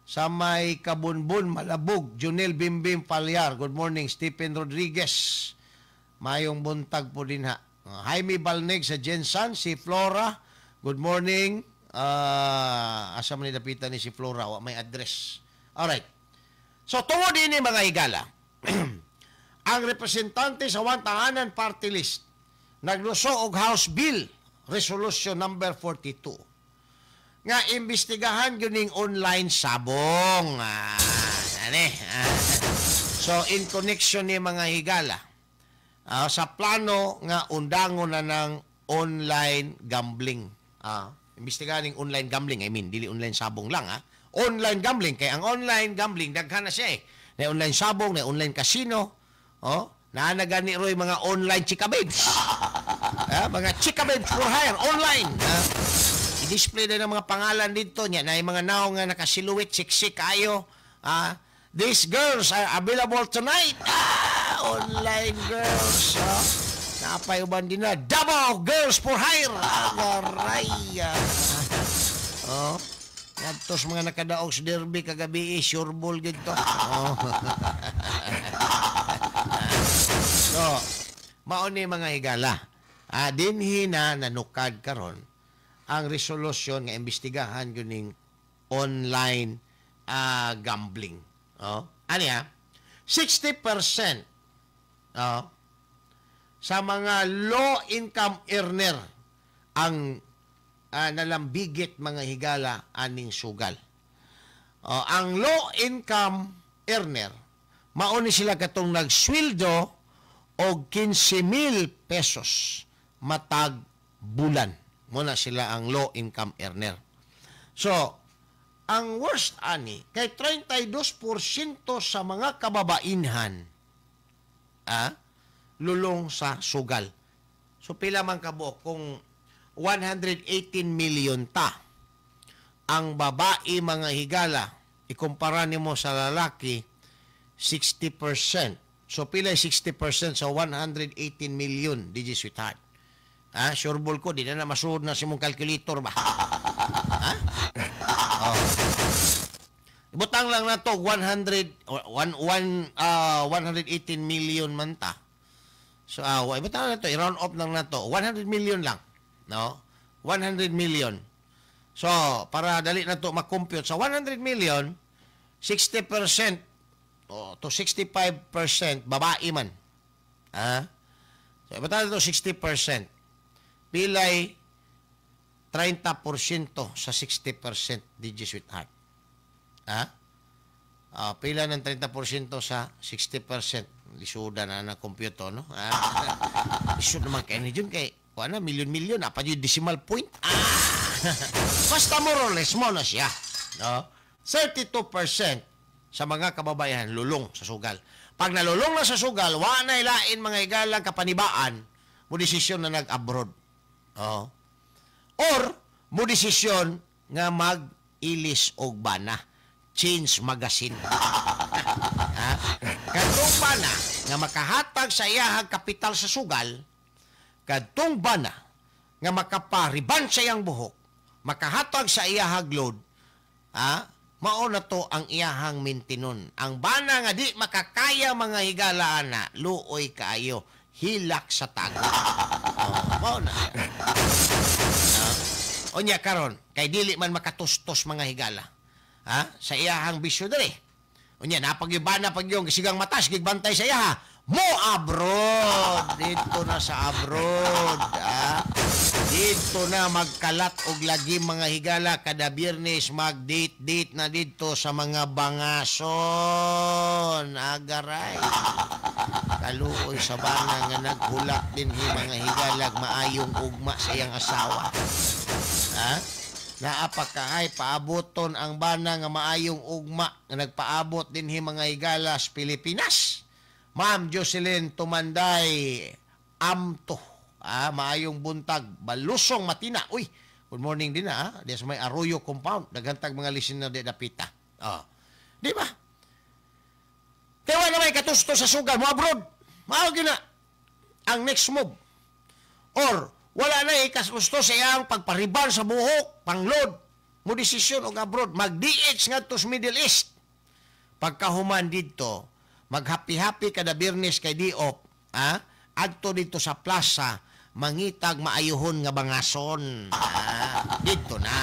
Sa may Kabunbun, Malabog, Junel Bimbim Palyar, good morning. Stephen Rodriguez, mayong buntag po din ha. Jaime Balneg sa Jensan, si Flora, good morning. Asa man ni dapitan ni si Flora, wa may address. Alright. So tungod ini mga higala, ang representante sa One Tahanan Party List nagluso og House Bill Resolution number 42 nga imbestigahan gyud ning online sabong. Ani. So in connection ni mga higala sa plano nga undangon na ng online gambling. Imbestigahan ning online gambling, I mean dili online sabong lang ha. Online gambling kay ang online gambling daghan na siya eh. Na online sabong, na online casino, oh, naa na gani roy mga online chika babes. Mga chika babes for hire online. I-display na ng mga pangalan dito niya na yung mga naong nga nakasiluwit siksik kayo. These girls are available tonight. Online girls. Napay uban din na Davao girls for hire. Agaray. Oh. Ngadto sa mga nakadaog sa derby kagabi, sure ball gid to. Oh. So, mao ni mga higala. Dinhi na nanukad karon ang resolusyon nga imbestigahan gyud ning online gambling. Oh, ani ha? 60% oh, sa mga low income earner ang nalambigit mga higala aning sugal. Oh, ang low income earner mao ni sila katong nagsweldo og 15,000 pesos matag bulan. Muna sila ang low income earner. So, ang worst ani kay 32% sa mga kababainhan lulong sa sugal. So pila man kabuok kung 118 million ta ang babae mga higala ikumpara nimo sa lalaki 60%. So pila 60% sa 118 million, DJ Sweetheart? Sure ball ko di na masuod na si mong calculator ba? Ha? Oh. Ibutang lang na to 118 million man ta. So ibutang na to, i-round off lang na to 100 million lang, no? 100 million. So para dali na to ma-compute sa 100 million, 60% to 65% babae man. So ibutang na to 60%. Pilay 30% sa 60%, DJ Sweetheart. Pila ng 30% sa 60%. Lisuda na na computer, no? Lisod naman kayo ni Jun, kay kuha na, milyon-milyon, apa yung decimal point. Basta more or less mo na siya. No? 32% sa mga kababayan lulong sa sugal. Pag nalulong na sa sugal, wa na ilain mga igalang kapanibaan, mo desisyon na nag-abroad. Oh. Or mo desisyon nga mag-ilis og bana, change magazine. Kadtong bana nga makahatag sa iyahang kapital sa sugal, kadtong bana nga makapariban sa iyang buhok, makahatag sa iyahang load, mao na to ang iyahang mintinon. Ang bana nga di makakaya mga higalaan na luoy kaayo, hilak sa tago. Mao na. Unya karon kay dili man makatustos mga higala. Sa iyahang bisyo diri. Unya napagibana pag yung sigang matas gigbantay sa iyaha. Mo abroad dito na sa abroad. Dito na magkalat og lagi mga higala kada Biyernes mag-date-date na dito sa mga bangason. Agaray. Kaluoy sa bana nga naghulak din hi mga higalag maayong ugma sa iyang asawa. Naapakahay paaboton ang bana nga maayong ugma nga nagpaabot din hi mga higala sa Pilipinas. Ma'am Jocelyn Tumanday Amto. Maayong buntag, balusong matina. Uy, good morning din na. Di sa may Arroyo Compound. Daghan tag mga listener di dapita. Di ba? Kaya wala may katusto sa sugal mo abroad. Mao gyud na ang next move. Or Wala na ikas gusto sa iyang pagpariban sa buhok, panglod, mo desisyon og abroad, mag-DH ngadto sa Middle East. Pagkahuman didto, maghappy-happy kada Biyernes kay day off, ha? Adto dito sa plaza, mangitag maayuhon nga bangason. Ah, dito na.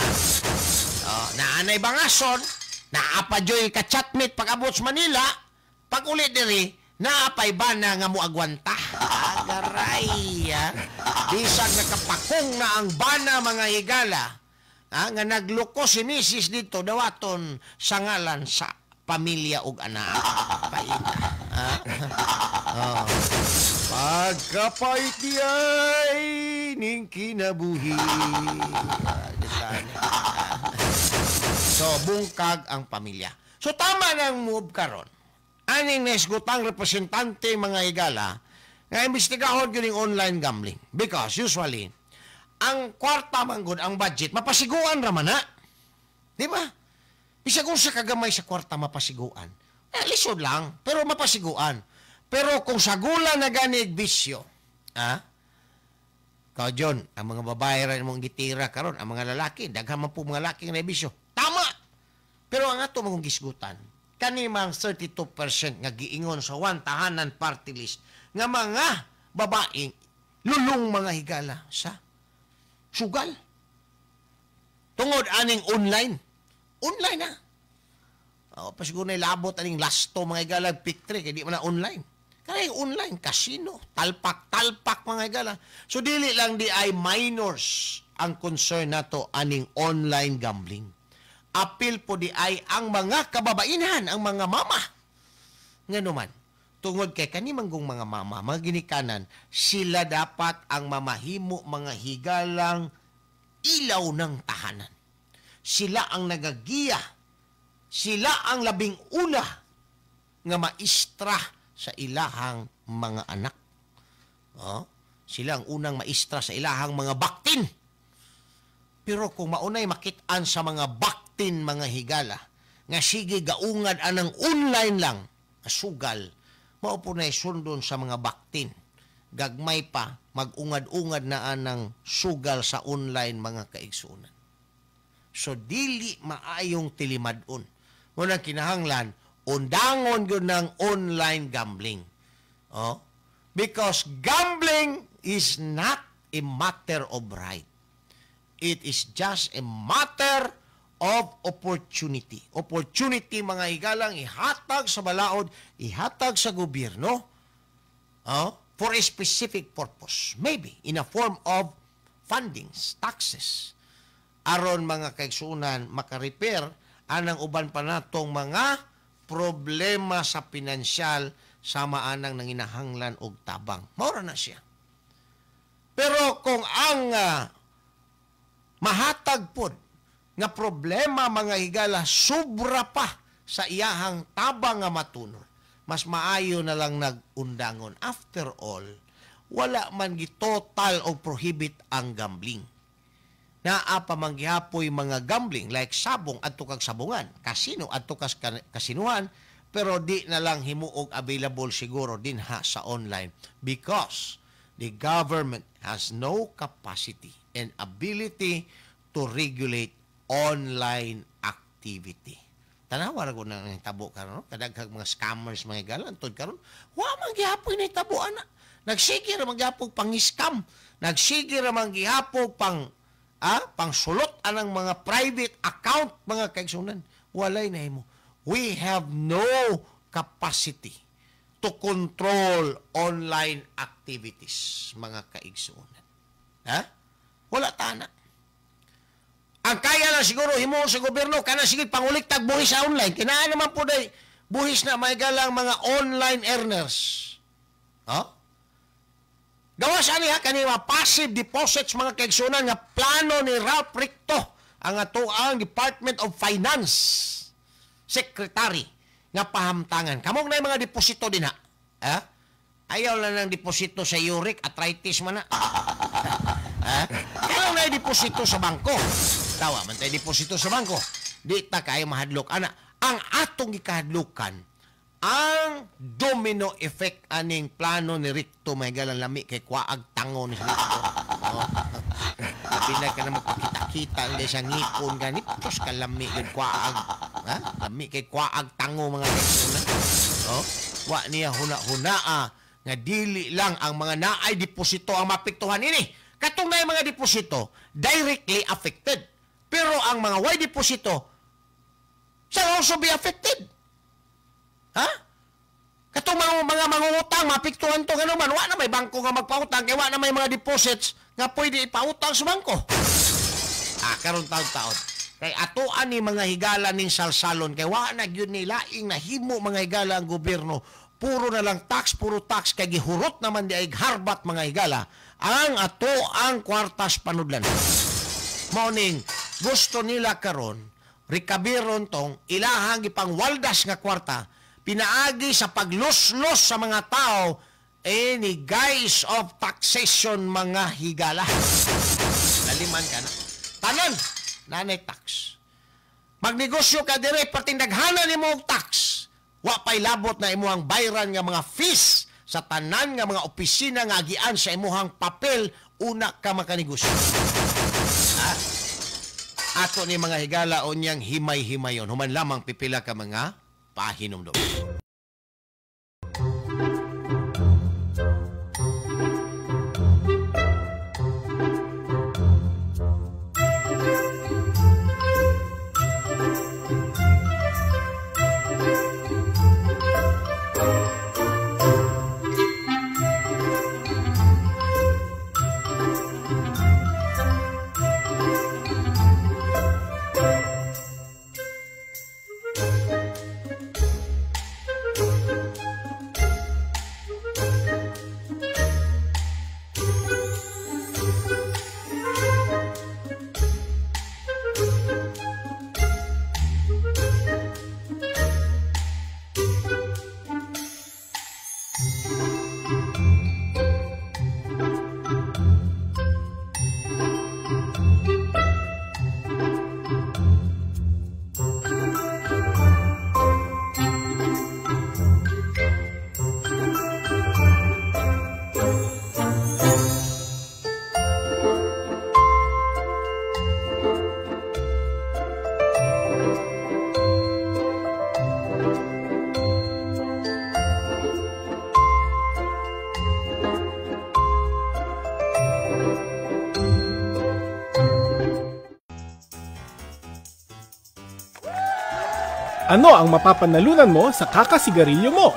Oh, naanay bangason, naa pa joy ka chatmate pag abot sa Manila, pag uli diri, naa pay bana nga muagwanta. Agaray, ah. Bisag nakapakong na ang bana, mga higala, ah, nga nagloko si misis dito, dawaton sa ngalan sa pamilya ug anak. Paita. Ah. Oh. Pagkapait di ay ning kinabuhi. Ah, di. Ah. So, bungkag ang pamilya. So, tama nang move karon. Aning naisgutang representante, mga higala, nga imbestigahon gyud yung online gambling. Because usually, ang kwarta man gud, ang budget, mapasiguan raman na. Di ba? Bisag kung sa kagamay sa kwarta mapasiguan. Eh, lisod lang, pero mapasiguan. Pero kung sagula na ganig bisyo, ah, Ikaw, John, ang mga babae ra mong gitira karon, ang mga lalaki, daghan man po mga lalaki nga bisyo. Tama! Pero ang ato mong gisgutan, kanimang 32% nga giingon sa One Tahanan Party List nga mga babaeng lulong, mga higala, sa sugal. Tungod aning online. Online na. Oh, pa siguro na labot aning lasto, mga higala, pick 3 kay di man na online. Kaya online casino, talpak-talpak, mga higala. So dili lang di ay minors ang concern nato aning online gambling. Apil po di ay ang mga kababainhan, ang mga mama. Nga naman, tungod kay kani manggong mga mama, mga ginikanan, sila dapat ang mamahimo, mga higalang, ilaw ng tahanan. Sila ang nagagiya. Sila ang labing una nga maistra sa ilahang mga anak. Oh, sila ang unang maistra sa ilahang mga baktin. Pero kung maunay makit-an sa mga baktin, mga higala, nga sige gaungad anang online lang, sugal, mao po na sundon sa mga baktin. Gagmay pa, mag-ungad-ungad na anang sugal sa online, mga kaigsunan. So dili maayong tilimadon. Muna kinahanglan undangon gyud ng online gambling. Oh? Because gambling is not a matter of right. It is just a matter of opportunity. Opportunity, mga higalang, ihatag sa balaod, ihatag sa gobyerno, oh, for a specific purpose. Maybe in a form of fundings, taxes. Aron, mga kaigsunan, makarepair anang uban pa natong mga problema sa pinansyal sama anang nanginahanglan og tabang. Maura na siya. Pero kung ang mahatag pod nga problema, mga higala, sobra pa sa iyahang tabang nga matunol, mas maayo na lang nag-undangon. After all, wala man gi-total o prohibit ang gambling. Naa pa man gihapoy mga gambling like sabong, adto kag sabungan, kasino, adto kas kasinuhan, pero di na lang himuog available siguro din ha sa online because the government has no capacity and ability to regulate online activity. Tanawa ra ko na nahitabo karon, no? Kadaghang mga scammers, mga higala, antod karon, wa man gihapoy nahitabo ana. Nagsige ra man gihapon pang scam, nagsige ra man gihapon pang sulot anang mga private account, mga kaigsunan. Walay nahimo. We have no capacity to control online activities, mga kaigsunan. Ha? Wala ta na. Ang kaya lang siguro himuon sa gobyerno kana sige panguliktag buhis sa online. Kinaan naman po day buhis na may galang mga online earners. Ha? Gawas ani ha kani mga passive deposits, mga kaigsunan, nga plano ni Ralph Recto, ang atoang Department of Finance Secretary nga pahamtangan. Kamong na yung mga deposito din ha. Ha? Ayaw lang ng deposito sa uric, arthritis man na. Ha? Ayaw na yung deposito sa bangko. Tawa man tayo deposito sa bangko. Di ta kayo mahadlok. Ana, ang atong gikahadlokan, ang domino effect aning plano ni Recto, may galang lami kay kwaag tango ni Recto. Oh. Labi na ka na magpakita-kita ang sa ngipon gani. Tos kalami yun kwaag. Ha? Lami kay kwaag tango mga kaigsunan. Oh? Wa niya huna-huna nga dili lang ang mga naay deposito ang mapiktuhan ini. Katong naay mga deposito, directly affected. Pero ang mga way deposito shall also be affected. Ha? Katong mga mangungutang, mapiktuhan to gano'n man, wa na may bangko nga magpautang, kay wa na may mga deposits nga pwede ipautang sa bangko. Karon taon-taon. Kay atoan ni mga higala ning salsalon, kay wa na gyud ni laing nahimo mga higala ang gobyerno. Puro na lang tax, puro tax, kay gihurot naman di ay harbat mga higala ang ato ang kwartas panudlan. Morning, gusto nila karon rekabiron tong ilahang gipangwaldas nga kwarta pinaagi sa pagluslos sa mga tao any guise of taxation mga higala. Laliman ka na. Tanan, nanay tax. Magnegosyo ka dire, patindaghanan nimo og tax. Wa pa'y labot na imuhang bayran nga mga fees sa tanan nga mga opisina nga agian sa imuhang papel una ka makanegosyo. Ha? Ato ni mga higala o niyang himay-himayon. Human lamang pipila ka mga pahinumdum. Ano ang mapapanalunan mo sa kakasigarilyo mo?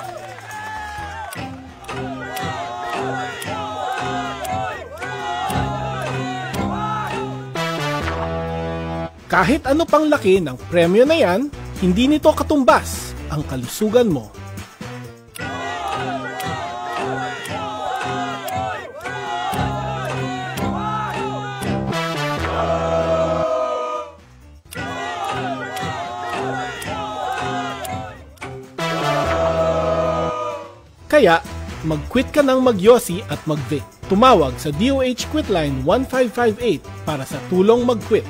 Kahit ano pang laki ng premyo na yan, hindi nito katumbas ang kalusugan mo. Kaya, mag-quit ka ng magyosi at mag-vape. Tumawag sa DOH Quitline 1558 para sa tulong mag-quit.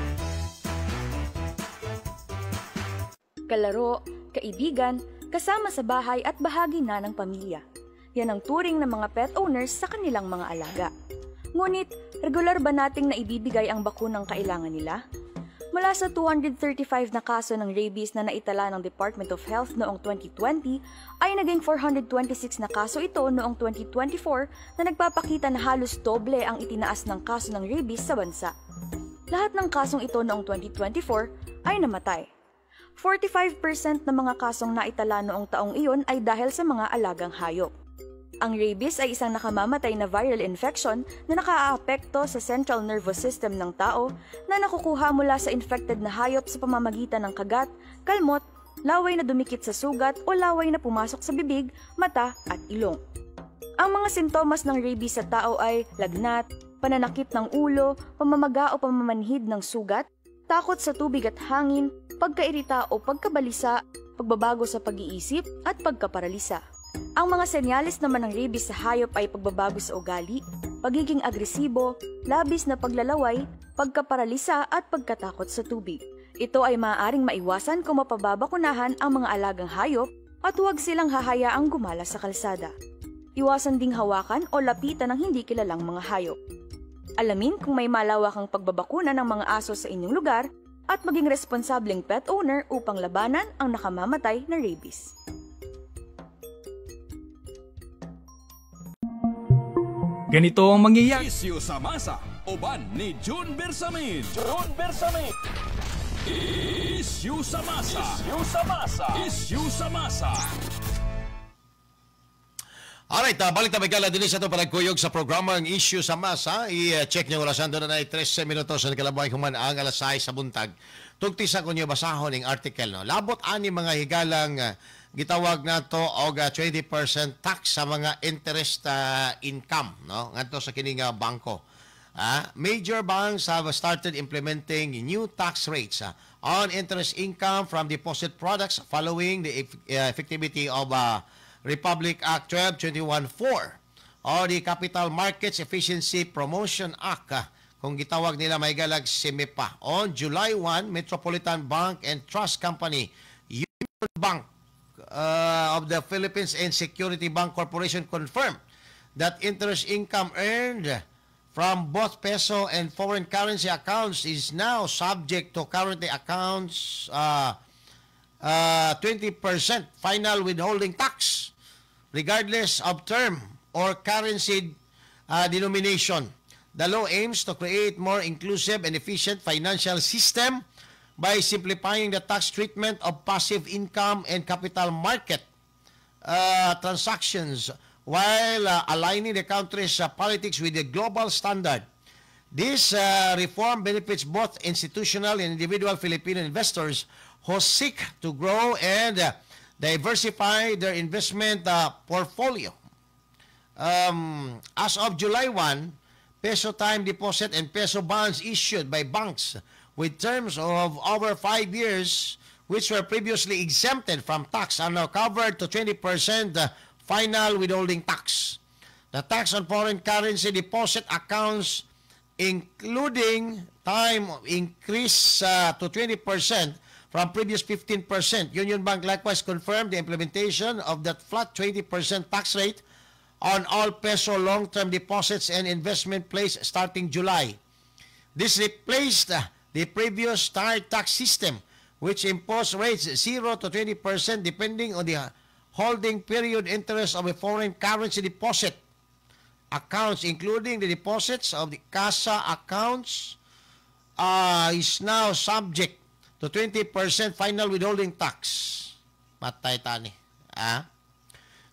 Kalaro, kaibigan, kasama sa bahay at bahagi na ng pamilya. Yan ang turing ng mga pet owners sa kanilang mga alaga. Ngunit, regular ba nating naibibigay ang bakunang kailangan nila? Mula sa 235 na kaso ng rabies na naitala ng Department of Health noong 2020, ay naging 426 na kaso ito noong 2024 na nagpapakita na halos doble ang itinaas ng kaso ng rabies sa bansa. Lahat ng kasong ito noong 2024 ay namatay. 45% ng mga kasong naitala noong taong iyon ay dahil sa mga alagang hayop. Ang rabies ay isang nakamamatay na viral infection na nakaaapekto sa central nervous system ng tao na nakukuha mula sa infected na hayop sa pamamagitan ng kagat, kalmot, laway na dumikit sa sugat o laway na pumasok sa bibig, mata at ilong. Ang mga sintomas ng rabies sa tao ay lagnat, pananakit ng ulo, pamamaga o pamamanhid ng sugat, takot sa tubig at hangin, pagkairita o pagkabalisa, pagbabago sa pag-iisip at pagkaparalisa. Ang mga senyales naman ng rabies sa hayop ay pagbabago sa ugali, pagiging agresibo, labis na paglalaway, pagkaparalisa at pagkatakot sa tubig. Ito ay maaaring maiwasan kung mapababakunahan ang mga alagang hayop at huwag silang hahayaang gumala sa kalsada. Iwasan ding hawakan o lapitan ng hindi kilalang mga hayop. Alamin kung may malawakang pagbabakuna ng mga aso sa inyong lugar at maging responsableng pet owner upang labanan ang nakamamatay na rabies. Ganito ang mangyayari. Isyu sa masa, uban ni June Bersamin. June Bersamin. Issue sa masa. Issue sa masa. Issue sa masa. Alright, balik na may din sa ito panagkuyog sa programa ang Issue sa Masa. I-check niyo orasan doon na 13 minutos sa nakalabay human ang alas 6 sa buntag. Tugti sa kunyo basahon ning article. No? Labot ani mga higalang gitawag nato og 20% tax sa mga interest income, no? Ngadto sa kining bangko. Major banks have started implementing new tax rates on interest income from deposit products following the effectivity of Republic Act 12214 o the Capital Markets Efficiency Promotion Act, kung gitawag nila may galag CMEPA. On July 1, Metropolitan Bank and Trust Company, Union Bank of the Philippines and Security Bank Corporation confirmed that interest income earned from both peso and foreign currency accounts is now subject to currently accounts 20% final withholding tax regardless of term or currency denomination. The law aims to create more inclusive and efficient financial system by simplifying the tax treatment of passive income and capital market transactions while aligning the country's politics with the global standard. This reform benefits both institutional and individual Filipino investors who seek to grow and diversify their investment portfolio. As of July 1, peso time deposit and peso bonds issued by banks with terms of over 5 years, which were previously exempted from tax, are now covered to 20% final withholding tax. The tax on foreign currency deposit accounts, including time increase to 20% from previous 15%. Union Bank likewise confirmed the implementation of that flat 20% tax rate on all peso long-term deposits and investment placed starting July. This replaced the previous tiered tax system, which imposed rates 0 to 20% depending on the holding period interest of a foreign currency deposit accounts, including the deposits of the CASA accounts, is now subject to 20% final withholding tax. Patay tani. Ah?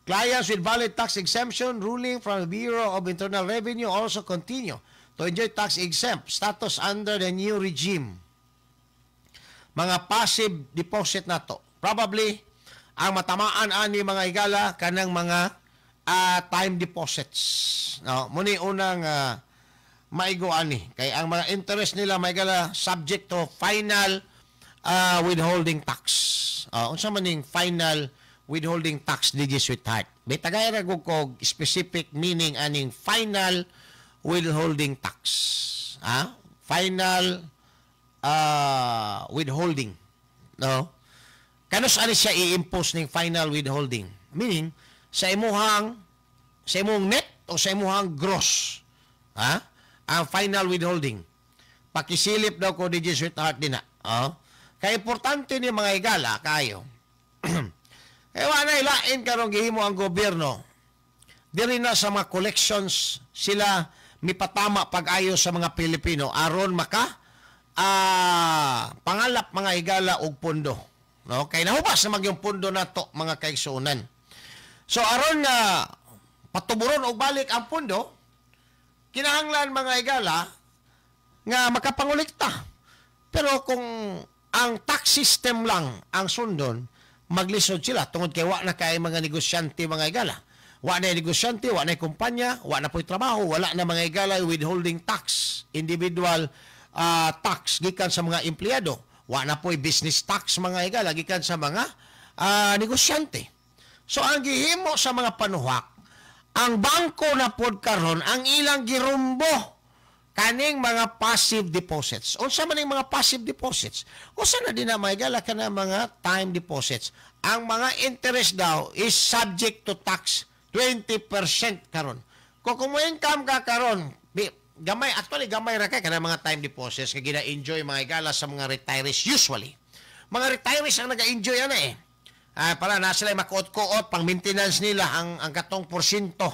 Clients with valid tax exemption ruling from the Bureau of Internal Revenue also continue to enjoy tax exempt status under the new regime. Mga passive deposit na to. Probably, ang matamaan ani mga higala kanang mga time deposits. No, muni unang maigo ani kay ang mga interest nila mga higala subject to final withholding tax. Unsa man ning final withholding tax, DJ Sweetheart? May tagay ra gud kog specific meaning aning final withholding tax. Ha? Final withholding. No? Kanus ani siya i-impose ning final withholding? Meaning sa imong net o sa imuhang gross. Ha? Ang final withholding. Pakisilip daw ko DJ Sweetheart din na. Oh? Kaya importante ni mga higala kayo. Eh wala ilain karong gihimo ang gobyerno. Diri na sa mga collections sila mipatama pag-ayo sa mga Pilipino aron maka pangalap mga higala og pondo. No? Kay nahubas na magyong pondo nato mga kaigsuonan. So aron nga patuburon og balik ang pondo, kinahanglan mga higala nga makapangulikta. Pero kung ang tax system lang ang sundon, maglisod sila tungod kay wa na kay mga negosyante mga higala. Wa na negosyante, wa na kumpanya, wa na po'y trabaho, wala na mga higala withholding tax, individual tax gikan sa mga empleyado, wa na po'y business tax mga higala gikan sa mga negosyante. So ang gihimo sa mga panuhak, ang bangko na pod karon ang ilang girumbo kaning mga passive deposits. Unsa man ning mga passive deposits? Usa na din na mga higala kana mga time deposits. Ang mga interest daw is subject to tax 20% karon. Kung mo-income ka karon, Gamay, actually gamay ra kay kanang mga time deposits nga gina-enjoy mga higala sa mga retirees usually. Mga retirees ang naga-enjoy ana eh. Para na sila makuot-kuot pang maintenance nila ang katong porsyento.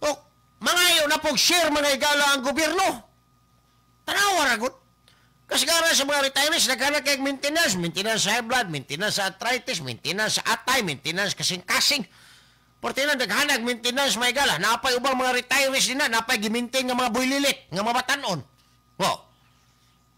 O, mangayo na pog share mga higala ang gobyerno. Tanawa ra gud. Kasagaran sa mga retirees naghanap kay maintenance, maintenance sa high blood, maintenance sa arthritis, maintenance sa atay, maintenance kasing-kasing. Porte na naghanag maintenance mga higala, napay ubang mga retirees din na, napay gimaintain nga mga bulilit, nga mabatanon. O,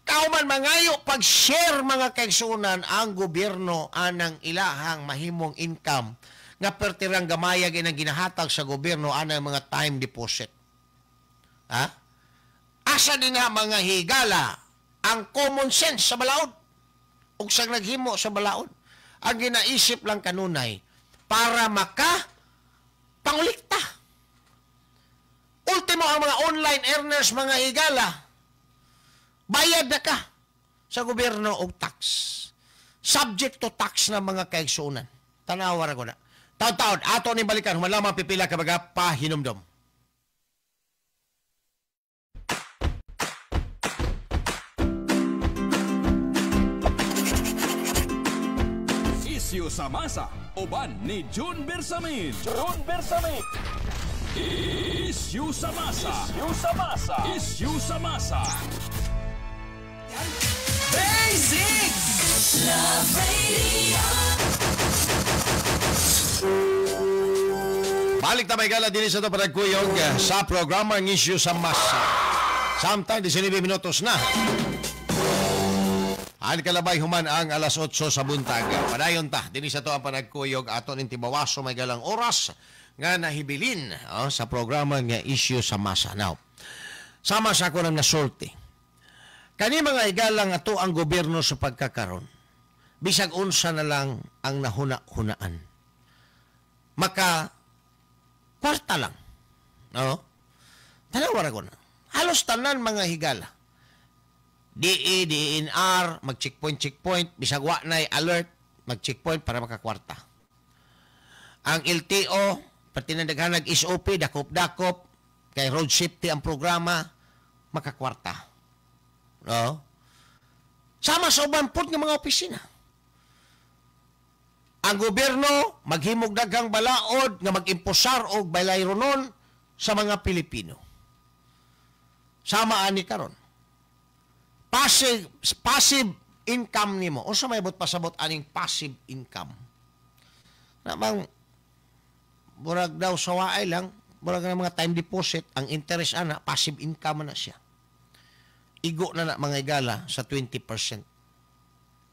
kauman mangayo pag-share mga kaigsunan ang gobyerno anang ilahang mahimong income nga pertirang gamayag inang ginahatag sa gobyerno anang mga time deposit. Ha? Asa din nga mga higala ang common sense sa balaod ug sa naghimo sa balaod? Ang ginaisip lang kanunay para maka pangulikta. Ultimo ang mga online earners mga higala, bayad na ka sa gobyerno og tax. Subject to tax na mga kaigsuonan. Tanawa ra ko na. Taon-taon, ato ni balikan, human lamang pipila ka baga pahinumdom. Isyu sa masa, uban ni June Bersamin. June Bersamin. Isyu sa masa. Isyu sa masa. Isyu sa masa. Basic Love Radio. Balik na may gala din sa ito panagkuyog sa programa ng Isyu sa Masa. Samtang 19 minutos na. Ang kalabay human ang alas 8 sa buntag. Padayon ta, din sa ito ang panagkuyog ato ning tibawaso may galang oras nga nahibilin sa programa nga Isyu sa Masa. Now, sama sa ako ng nasulti. Kani mga igalang ato ang gobyerno sa pagkakaron. Bisag unsa na lang ang nahuna-hunaan. Maka kwarta lang. No? Tanawa ra ko na. Halos tanan mga higala. DE, DNR, mag-checkpoint, checkpoint, bisag wa na'y alert, mag-checkpoint para makakwarta. Ang LTO, pati na daghanag SOP, dakop-dakop, kay road safety ang programa, makakwarta. No? Sama sa uban pod nga mga opisina. Ang gobyerno maghimog daghang balaod nga mag-imposar og balayronon sa mga Pilipino. Sama ani karon. Passive income nimo. Unsa may buot pasabot aning passive income? Namang murag daw sa waay lang, murag na mga time deposit, ang interest ana passive income na siya. Igo na na mga igala sa 20%.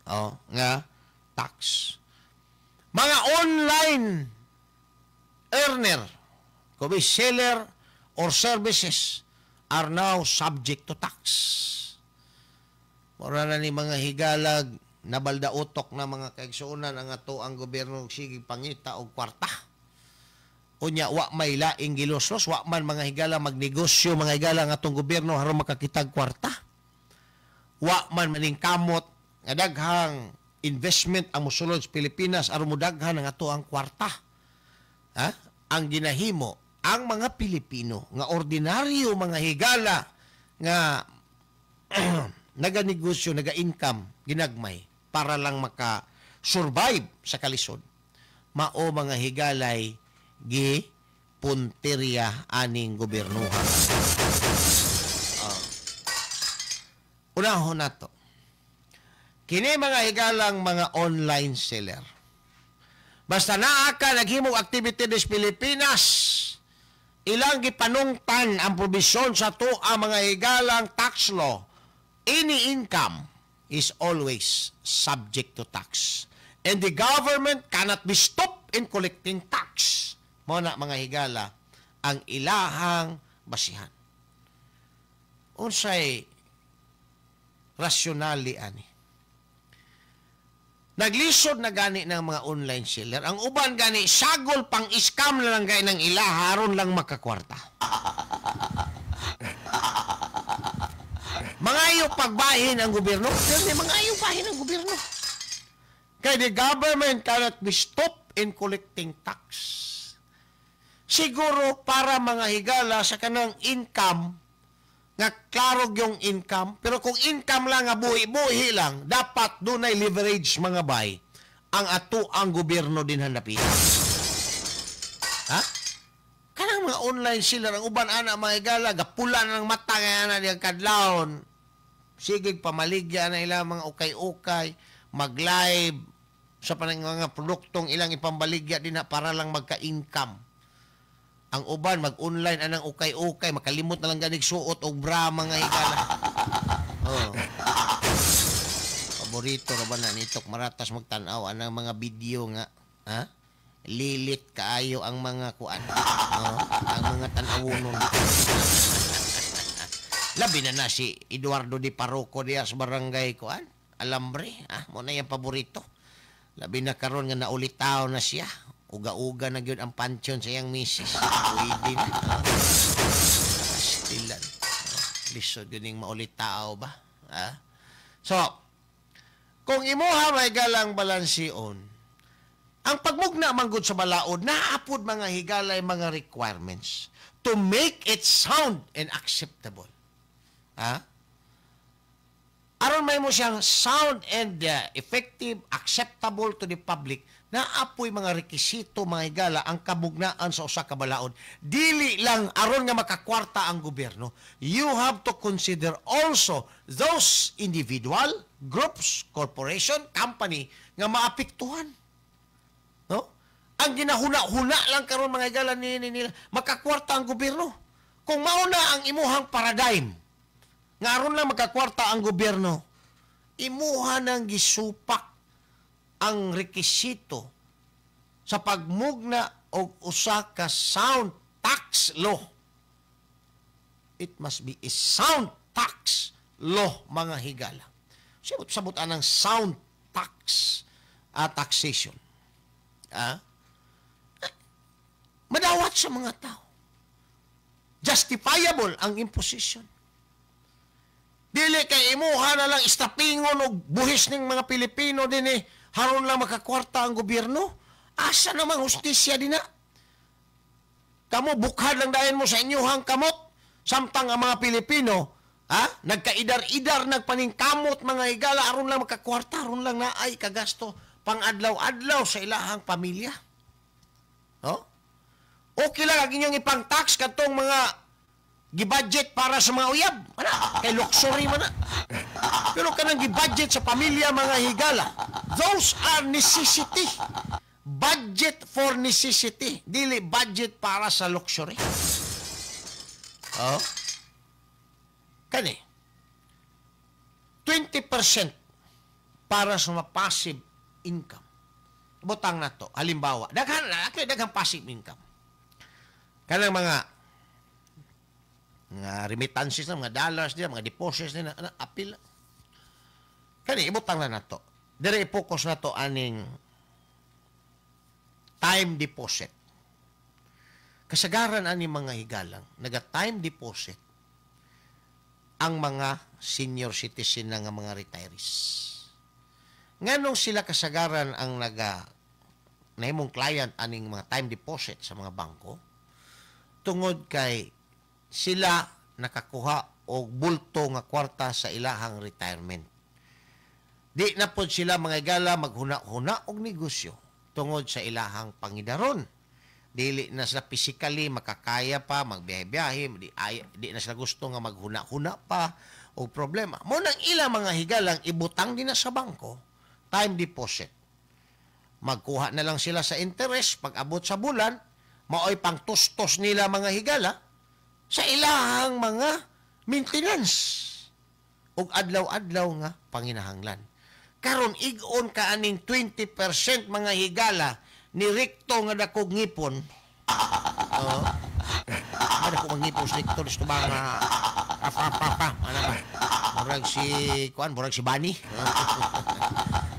Oh, nga tax. Mga online earner, kubi seller or services are now subject to tax. Mura na ni mga higalag, nabalda utok na mga kaigsuonan ang ato ang gobyerno sige pangita og kwarta. Unya wa may laing giloslos, wa man mga higala magnegosyo mga higala ang atong gobyerno aron makakitag kwarta. Wa man maningkamot nga daghang investment ang mosulod sa Pilipinas aron modaghan ang ato ang kwarta. Ha? Ang ginahimo ang mga Pilipino nga ordinaryo mga higala nga naganegosyo, naga-income ginagmay para lang maka-survive sa kalisod. Mao mga higalay gi punteriya aning gobernuhan. Unahon nato. Kini mga higalang mga online seller. Basta naa ka naghimong activity des Pilipinas, ilang gipanungtan ang probisyon sa tuwa mga higalang tax law. Any income is always subject to tax. And the government cannot be stopped in collecting tax. Mao na mga higala ang ilahang basihan. Unsay rasyonali ani? Naglisod na gani ng mga online seller. Ang uban gani, sagol pang scam na lang gay ng ilaha, aron lang makakwarta. Mangayo pagbahin ang gobyerno. Pero mangayo bahin ang gobyerno. Kaya the government cannot be stopped in collecting tax. Siguro para mga higala sa kanang income Nga klaro yung income, pero kung income lang nga buhi-buhi lang, dapat dunay leverage, mga bay, ang ato ang gobyerno din hanapin. Ha? Kanang mga online seller, ang uban ana, mga higala, gapula na ng mata nga ana diyang kadlawon. Sige, pamaligya na ilang mga ukay-ukay, mag-live sa panang mga produktong ilang ipambaligya din na para lang magka-income. Ang uban, mag-online anang ukay-ukay, makalimot na lang ganig suot og bra, mga higala. Oh. Paborito ra ba na nitok maratas magtan-aw anang mga video nga, ha? Lilit kaayo ang mga kuan. Oh, ang mga tan-awonon. Labi na na si Eduardo Di Parroco diya sa barangay kuan, Alambre, ah, mo na yung paborito. Labi na karon nga naulitaw na siya. Uga-uga na gyud ang pansyon sa iyang misis. Pwede na. Pastilan. Oh, lisod gyud ning maulitaw ba? Ah? So, kung imuha may galang balanseon, ang pagmugna manggod sa balaod, naapod, mga higalay, mga requirements to make it sound and acceptable. Ha? Aron may mo siyang sound and effective, acceptable to the public, naapoy mga rekisito, mga higala, ang kabugnaan sa usa ka balaod. Dili lang aron nga makakwarta ang gobyerno. You have to consider also those individual, groups, corporation, company nga maapektuhan. No? Ang ginahuna-huna lang karon, mga higala, ni nila, makakwarta ang gobyerno. Kung mauna ang imuhang paradigm, nga aron lang makakwarta ang gobyerno, imuha nang gisupak ang rekisito sa pagmugna og usa ka sound tax law. It must be a sound tax law, mga higala. Sabot-sabot anang sound tax taxation. Ah? Madawat sa mga tao. Justifiable ang imposition. Dili kay imuha na lang istapingon og buhis ning mga Pilipino din eh. Haron lang makakwarta ang gobyerno. Asa namang hustisya din na? Kamo, bukhad lang dayon mo sa inyuhang kamot. Samtang ang mga Pilipino, ha? Nagkaidar-idar, nagpaningkamot, mga higala, aron lang makakwarta, aron lang naay kagasto pang adlaw-adlaw sa ilahang pamilya. No? Okay lang ang inyong ipang-tax katong mga gibudget para sa mga uyab. Ana, kay luxury man na. Pero kanang gibudget sa pamilya, mga higala, those are necessity. Budget for necessity. Dili budget para sa luxury. Oh. Kani, 20% para sa mga passive income. Butang na to. Halimbawa, daghan na, actually, daghang passive income. Kanang mga remittances na, mga dollars niya, mga deposits niya, na, apil. Kani, ibutang na nato. Dire i-focus na to aning time deposit. Kasagaran ani, mga higalang, naga-time deposit ang mga senior citizen na nga mga retirees. Nganong sila kasagaran ang naga nahimong client aning mga time deposit sa mga bangko? Tungod kay sila nakakuha og bulto nga kwarta sa ilahang retirement. Di na pod sila, mga higala, maghuna-huna og negosyo tungod sa ilahang pangidaron. Dili na sila physically makakaya pa magbiyahe-biyahe, di na sila gusto nga maghuna-huna pa og problema. Mo nang ilang mga higalang ibutang din na sa bangko, time deposit. Magkuha na lang sila sa interest pag abot sa bulan, maoy pangtustos nila, mga higala, sa ilahang mga maintenance ug adlaw-adlaw nga panginahanglan. Karon ig-on ka aning 20%, mga higala, ni Recto nga dakog ngipon. Oo. Madako ngipon si Recto gusto ba nga pa pa pa ano ba? Murag si kuan, murag si Bani.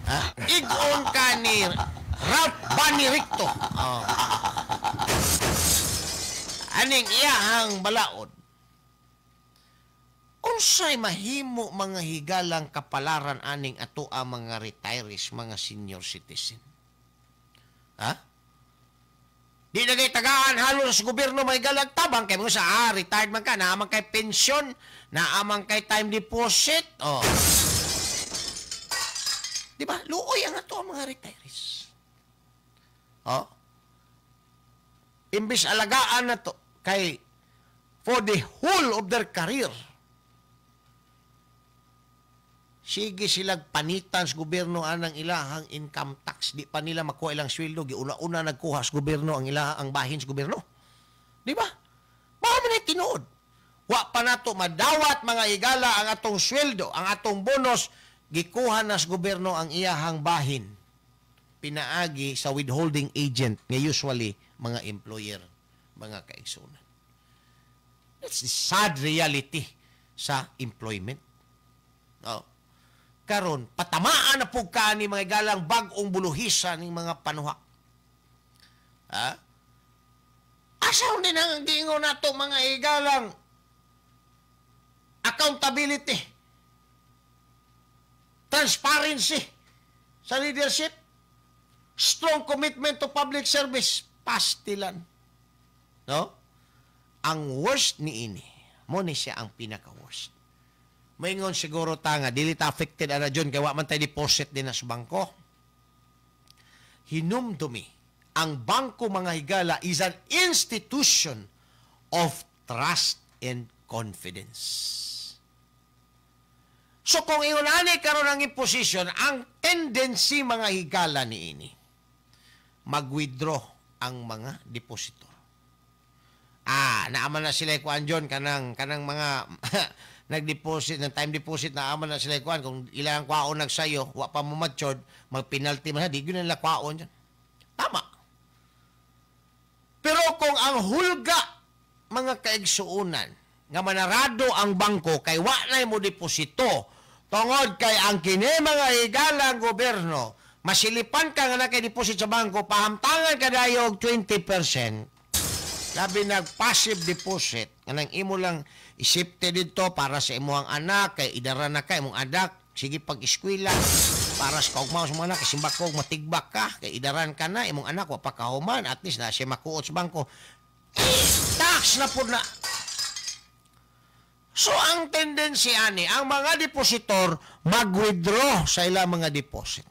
Ha? Ig-on ka ni Ralph Bani Recto. Oh. Aning iyahang balaod, unsay mahimo, mga higalang, kapalaran aning ato ang mga retirees, mga senior citizen? Ha? Di na kay tagaan halos sa gobyerno may galag tabang kay mga sa retired man ka, naa man kay pensyon, naa man kay time deposit. Oh. Di ba? Luoy ang ato ang mga retirees. Oh. Imbis alagaan na to kay for the whole of their career. Sige silag panitan sa gobyerno anang ilahang income tax. Di pa nila makuha ilang sweldo. Giuna-una nagkuha sa gobyerno ang ilahang ang bahin sa gobyerno. Di ba? Mao man ay tinuod. Wa pa nato madawat mga higala ang atong sweldo, ang atong bonus, gikuha na sa gobyerno ang iyahang bahin. Pinaagi sa withholding agent nga usually mga employer, mga kaigsunan. That's the sad reality sa employment. Oh. Karon patamaan na pug ka ni mga galang bag-ong buluhisan ning mga panuha. Ha? Asa din ang giingon nato mga higalang accountability, transparency sa leadership, strong commitment to public service, pastilan. No? Ang worst ni ini, mo ni siya ang pinaka-worst. Maingon siguro ta nga, dili ta affected ana John, kay wa man tay deposit din sa bangko. Hinumdumi, ang bangko mga higala is an institution of trust and confidence. So kung ingon ani karon ang imposition, ang tendency mga higala niini, mag-withdraw ang mga depositor. Naaman na sila kuan John kanang kanang mga nag-deposit ng time deposit, naaman na sila kuan kung ilang kwaon nagsayo, wa pa mo matured, mag-penalty man, di gyud nila kwaon dyan. Tama. Pero kung ang hulga mga kaigsuonan nga manarado ang bangko kay wa na mo deposito tungod kay ang kini mga higalang gobyerno, masilipan ka nga na kay deposit sa bangko, pahamtangan ka dayo og 20%. Labi nag passive deposit nga nang imo lang isipte didto para sa imong anak kay idara na ka imong anak sige pag-eskwela para sa kaugmaon sa mga anak simbak ko matigbak ka kay idaran ka na imong anak wa pa kahuman, at least na siya makuot sa bangko, tax na pud na. So ang tendency ani ang mga depositor mag-withdraw sa ilang mga deposit.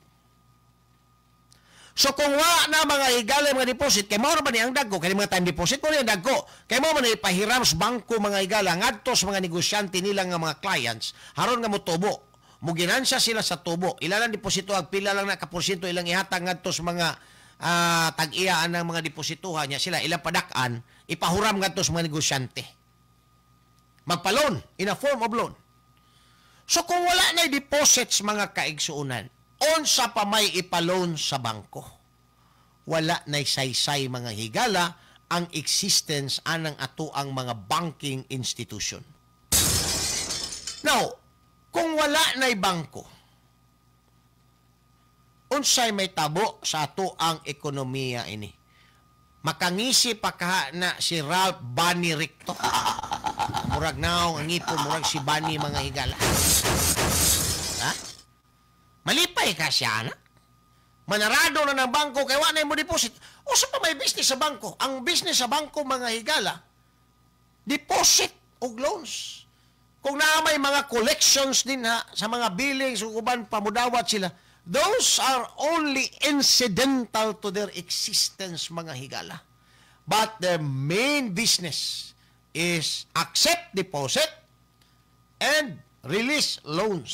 So kung wa na mga higala mga deposit, kay mao ra ba ni ang dagko kay mga time deposit mo ni ang dagko, kay mao man ipahiram sa bangko mga higala ngadto sa mga negosyante nila nga mga clients haron nga motubo. Muginansya sila sa tubo. Ila lang deposito ag pila lang na ka porsyento ilang ihatag ngadto sa mga tag-iyaan ng mga deposituhan niya sila ilang padak-an ipahuram ngadto sa mga negosyante. Magpa-loan in a form of loan. So kung wala na deposits mga kaigsuonan, unsa pa may ipaloan sa bangko? Wala na saysay mga higala ang existence anang ato ang mga banking institution. Now, kung wala na'y bangko, unsay may tabo sa ato ang ekonomiya ini? Makangisi pa kaha na si Ralph Bunny Recto. Murag naong ang ipon, murag si Bunny mga higala. Ha? Malipay ka siya, na? Manarado na ng bangko kay wa na mo deposit. Usa pa may business sa bangko. Ang business sa bangko mga higala, deposit og loans. Kung naa may mga collections din ha, sa mga billings ug uban pamudawat sila, those are only incidental to their existence mga higala. But their main business is accept deposit and release loans.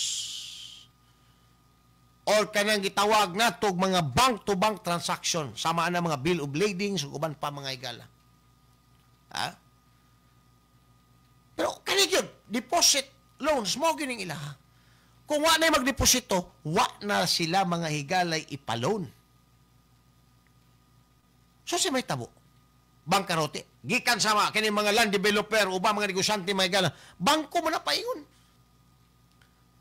Or kanang gitawag natog mga bank-to-bank transaction sama na mga bill of ladings ug uban pa mga higala. Ha? Pero kani gyud deposit loans mo gining ilaha. Kung wa na magdeposito, wa na sila mga higalay ipaloan. So si may tabo. Bangkarote. Gikan sama kini mga land developer uban mga negosyante mga higala, bangko man na paingon.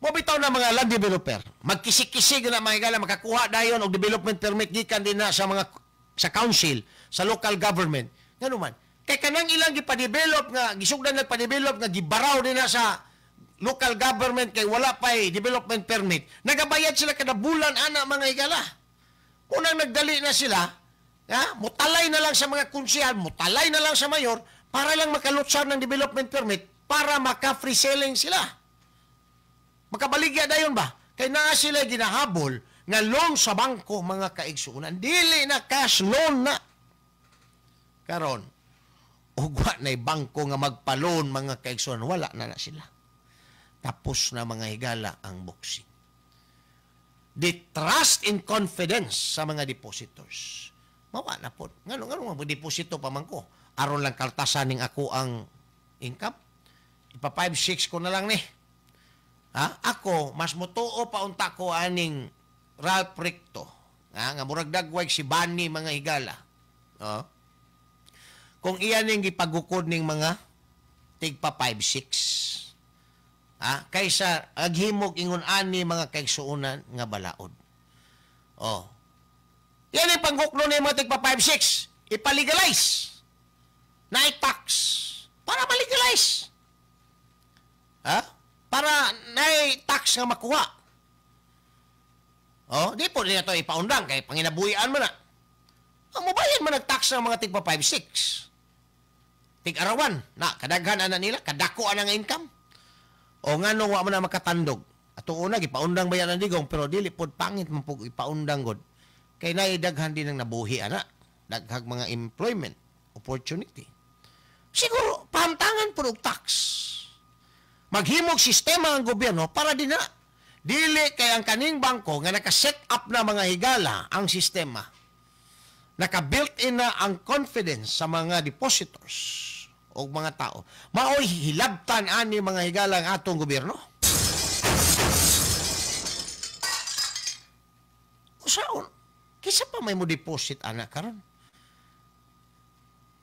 Mobitaw na mga land developer, magkisik-kisig na mga higala makakuha dayon og development permit gikan din na sa mga sa council, sa local government. Ngano man? Kay kanang ilang gipa-develop nga gisugdan nagpa-develop nga gibaraw din na sa local government kay wala pay development permit. Nagabayad sila kada bulan ana mga higala. Unang nagdali na sila, Ha? Mutalay na lang sa mga konsehal, mutalay na lang sa mayor para lang makalutsar ng development permit para maka-free selling sila. Makabaligya dayon ba? Kay naa sila ginahabol nga loan sa bangko, mga kaigsuonan. Dili na cash loan na. Karon, ugwa na'y bangko nga magpa-loan, mga kaigsuonan, wala na na sila. Tapos na, mga higala, ang boxing. The trust and confidence sa mga depositors, mawa na po. Ngano, ngano nga deposito pa man ko? Aron lang kaltasan ning ako ang income? Ipa 5-6 ko na lang ni. Ha? Ako, mas mutuo pa unta ko aning Ralph Recto. Ha? Nga murag dagway si Bani, mga higala. Oh. Kung iyan ning gipagukod ning mga tigpa 5-6. Ha? Kaysa aghimog ingon ani, mga kaigsuonan, nga balaod. Oh. Yan ang pangguklo ni mga tigpa 5-6. Ipalegalize. Na tax. Para malegalize. Ha? Para na tax nga makuha. Oh, di po nila to ipaundang kay panginabuhian mo na. Ang mobayad man nag-tax ng mga tigpa 5-6. Tig-arawan na kadaghan ana nila, kadako ana nga income. O nganong wa man na makatandog? Ato una gipaundang bayan ang Digong, pero dili pod pangit man pug ipaundang god. Kay naay daghan din ang nabuhi ana, daghang mga employment opportunity. Siguro pahamtangan pud og tax. Maghimog sistema ang gobyerno para din na dili kay ang kaning bangko nga naka-set up na, mga higala, ang sistema. Naka-built-in na ang confidence sa mga depositors o mga tao. Maoy hilabtan ani, mga higala, ang atong gobyerno. Usaon, kisa pa may mo deposit ana karon?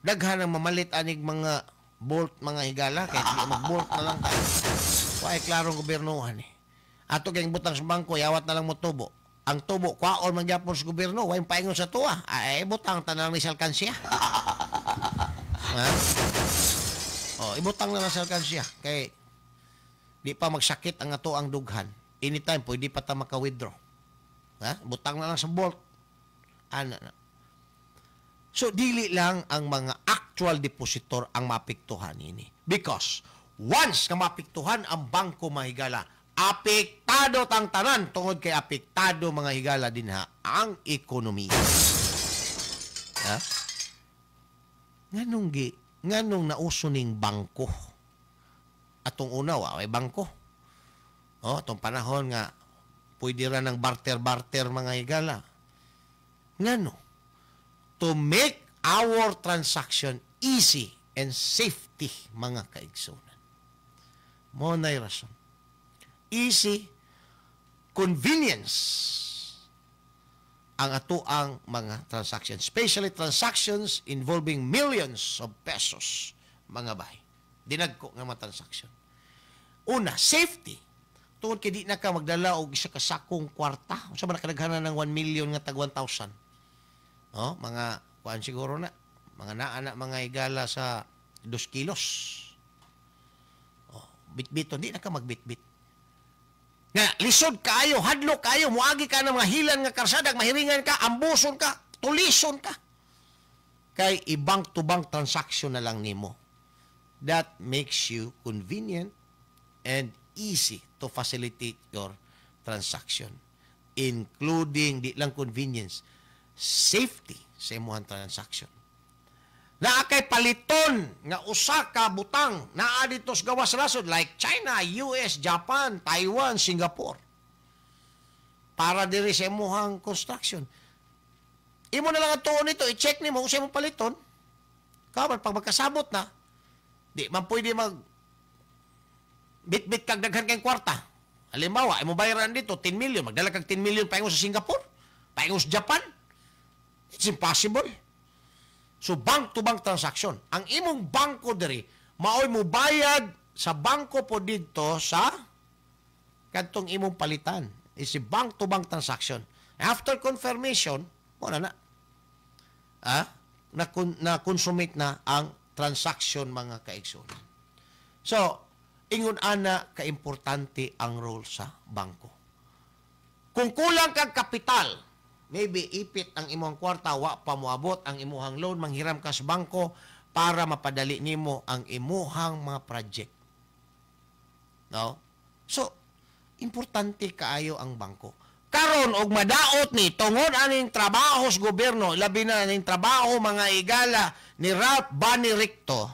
Daghan ang mamalit anig mga bolt, mga higala, kahit di mag-bolt na lang tayo. Waay klarong gobyernohan eh. Ato kayong butang sa bangko, yawat na lang mo tubo. Ang tubo, kwaon man gyapon sa gobyerno, way paingon sa tuwa. Ay, butang ta na lang ni sa alkansya. Ha? Oh, ibutang na lang sa alkansya. Kay, di pa magsakit ang ato ang dughan. Anytime, pwede pa ta maka-withdraw. Ha? Butang na lang sa vault. Ana na. So, dili lang ang mga actual depositor ang mapiktuhan ini. Because, once nga mapiktuhan ang bangko, mahigala, apektado tang tanan tungod kay apektado, mga higala, dinha ang ekonomiya. Ha? Nganong nauso ning bangko? Atong una, wa may bangko. Oh, atong panahon nga pwede ra ng barter-barter, mga higala. Ngano? To make our transaction easy and safety, mga kaigsunan. Mo na'y rason. Easy, convenience ang atoang mga transactions. Especially transactions involving millions of pesos, mga bay. Dinagko nga mga transaction. Una, safety. Tungod kay di na ka magdala og isa ka sakong kwarta. Unsa man nakadaghanan ng 1 million nga tag 1,000? Oh, mga kuan siguro na. Mga naa na, mga higala, sa 2 kilos. Oh, bitbiton, di na ka magbitbit. Nga, lisod kaayo, hadlok kaayo, muagi ka ng mga hilan nga karsada, mahiringan ka, ambuson ka, tulison ka. Kay i-bank to bank transaction na lang nimo. That makes you convenient and easy to facilitate your transaction. Including, di lang convenience, safety sa imuhang transaction. Naa kay paliton nga usa ka butang naa dito sa gawas nasod like China, US, Japan, Taiwan, Singapore. Para diri sa imuhang construction. Imo na lang ang tuon nito, i-check nimo kung sa imong paliton. Kaman pag magkasabot na, di man pwede mag bit-bit kag daghan kay kwarta. Halimbawa, imo bayaran dito 10 million, magdala kag 10 million paingon sa Singapore, paingon sa Japan. It's impossible. So bank to bank transaction. Ang imong bangko diri maoy mo bayad sa bangko po didto sa kadtong imong palitan. It's a bank to bank transaction. After confirmation, mo na na. Ah, na, na consummate na ang transaction, mga kaigsuonan. So, ingon ana kaimportante ang role sa bangko. Kung kulang kag kapital, Maybe ipit ang imong kwarta, wa pa moabot ang imuhang loan, manghiram ka sa bangko para mapadali nimo ang imuhang mga project. No? So, importante kaayo ang bangko. Karon og madaot ni tungod aning trabaho sa gobyerno, labi na aning trabaho mga igala ni Ralph Bunny Recto.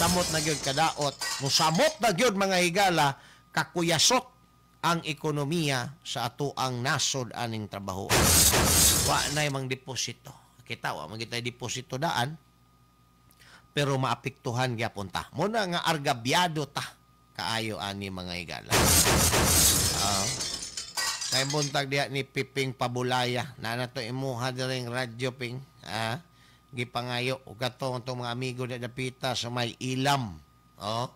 Samot na gyud kadaot. Musamot na gyud mga higala, kakuyasot ang ekonomiya sa ato ang nasod aning trabaho. Wa na'y mang deposito. Kita wa man kitay deposito daan, pero maapektuhan gyapon ta. Muna nga argabyado ta kaayo ani mga higala. Kay buntag diha ni Piping Pabulaya, na nato imuha diring radyo Ping. Gipangayo og kato ang mga amigo diha dapita sa may ilam. Oh.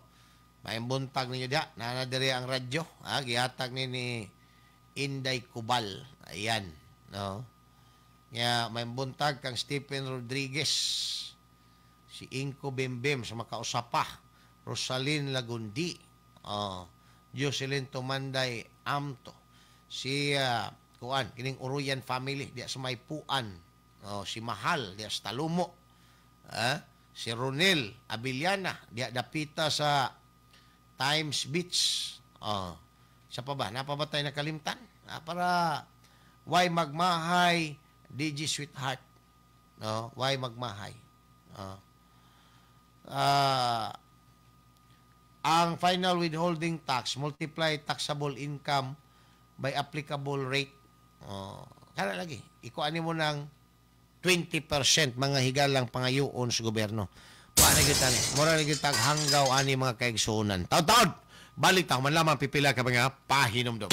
May buntag ninyo diha, naa na diri ang radyo. Gihatag ni Inday Kubal. Ayan, no. Nya may buntag kang Stephen Rodriguez, si Inko Bimbim sa Makausapa, Rosalyn Lagundi, oh, Jocelyn Tumanday Amto, si kuan kining Uruyan family diha sa may Puan, oh, si Mahal diha sa Talumo, si Ronel Abiliana diha dapita sa Times Beach. Oh, sa pa ba napabatay na kalimtan? Para why magmahay DJ Sweetheart, no? Why magmahay? Oh. Ang final withholding tax, multiply taxable income by applicable rate. Oh, kana lagi ikuan nimo ng 20% mga higalang pangayoon sa gobyerno. Paano gyud tani? Mura gyud tag hanggaw ani mga kaigsuonan. Taud-taud, balik ta man lamang pipila ka mga pahinumdom.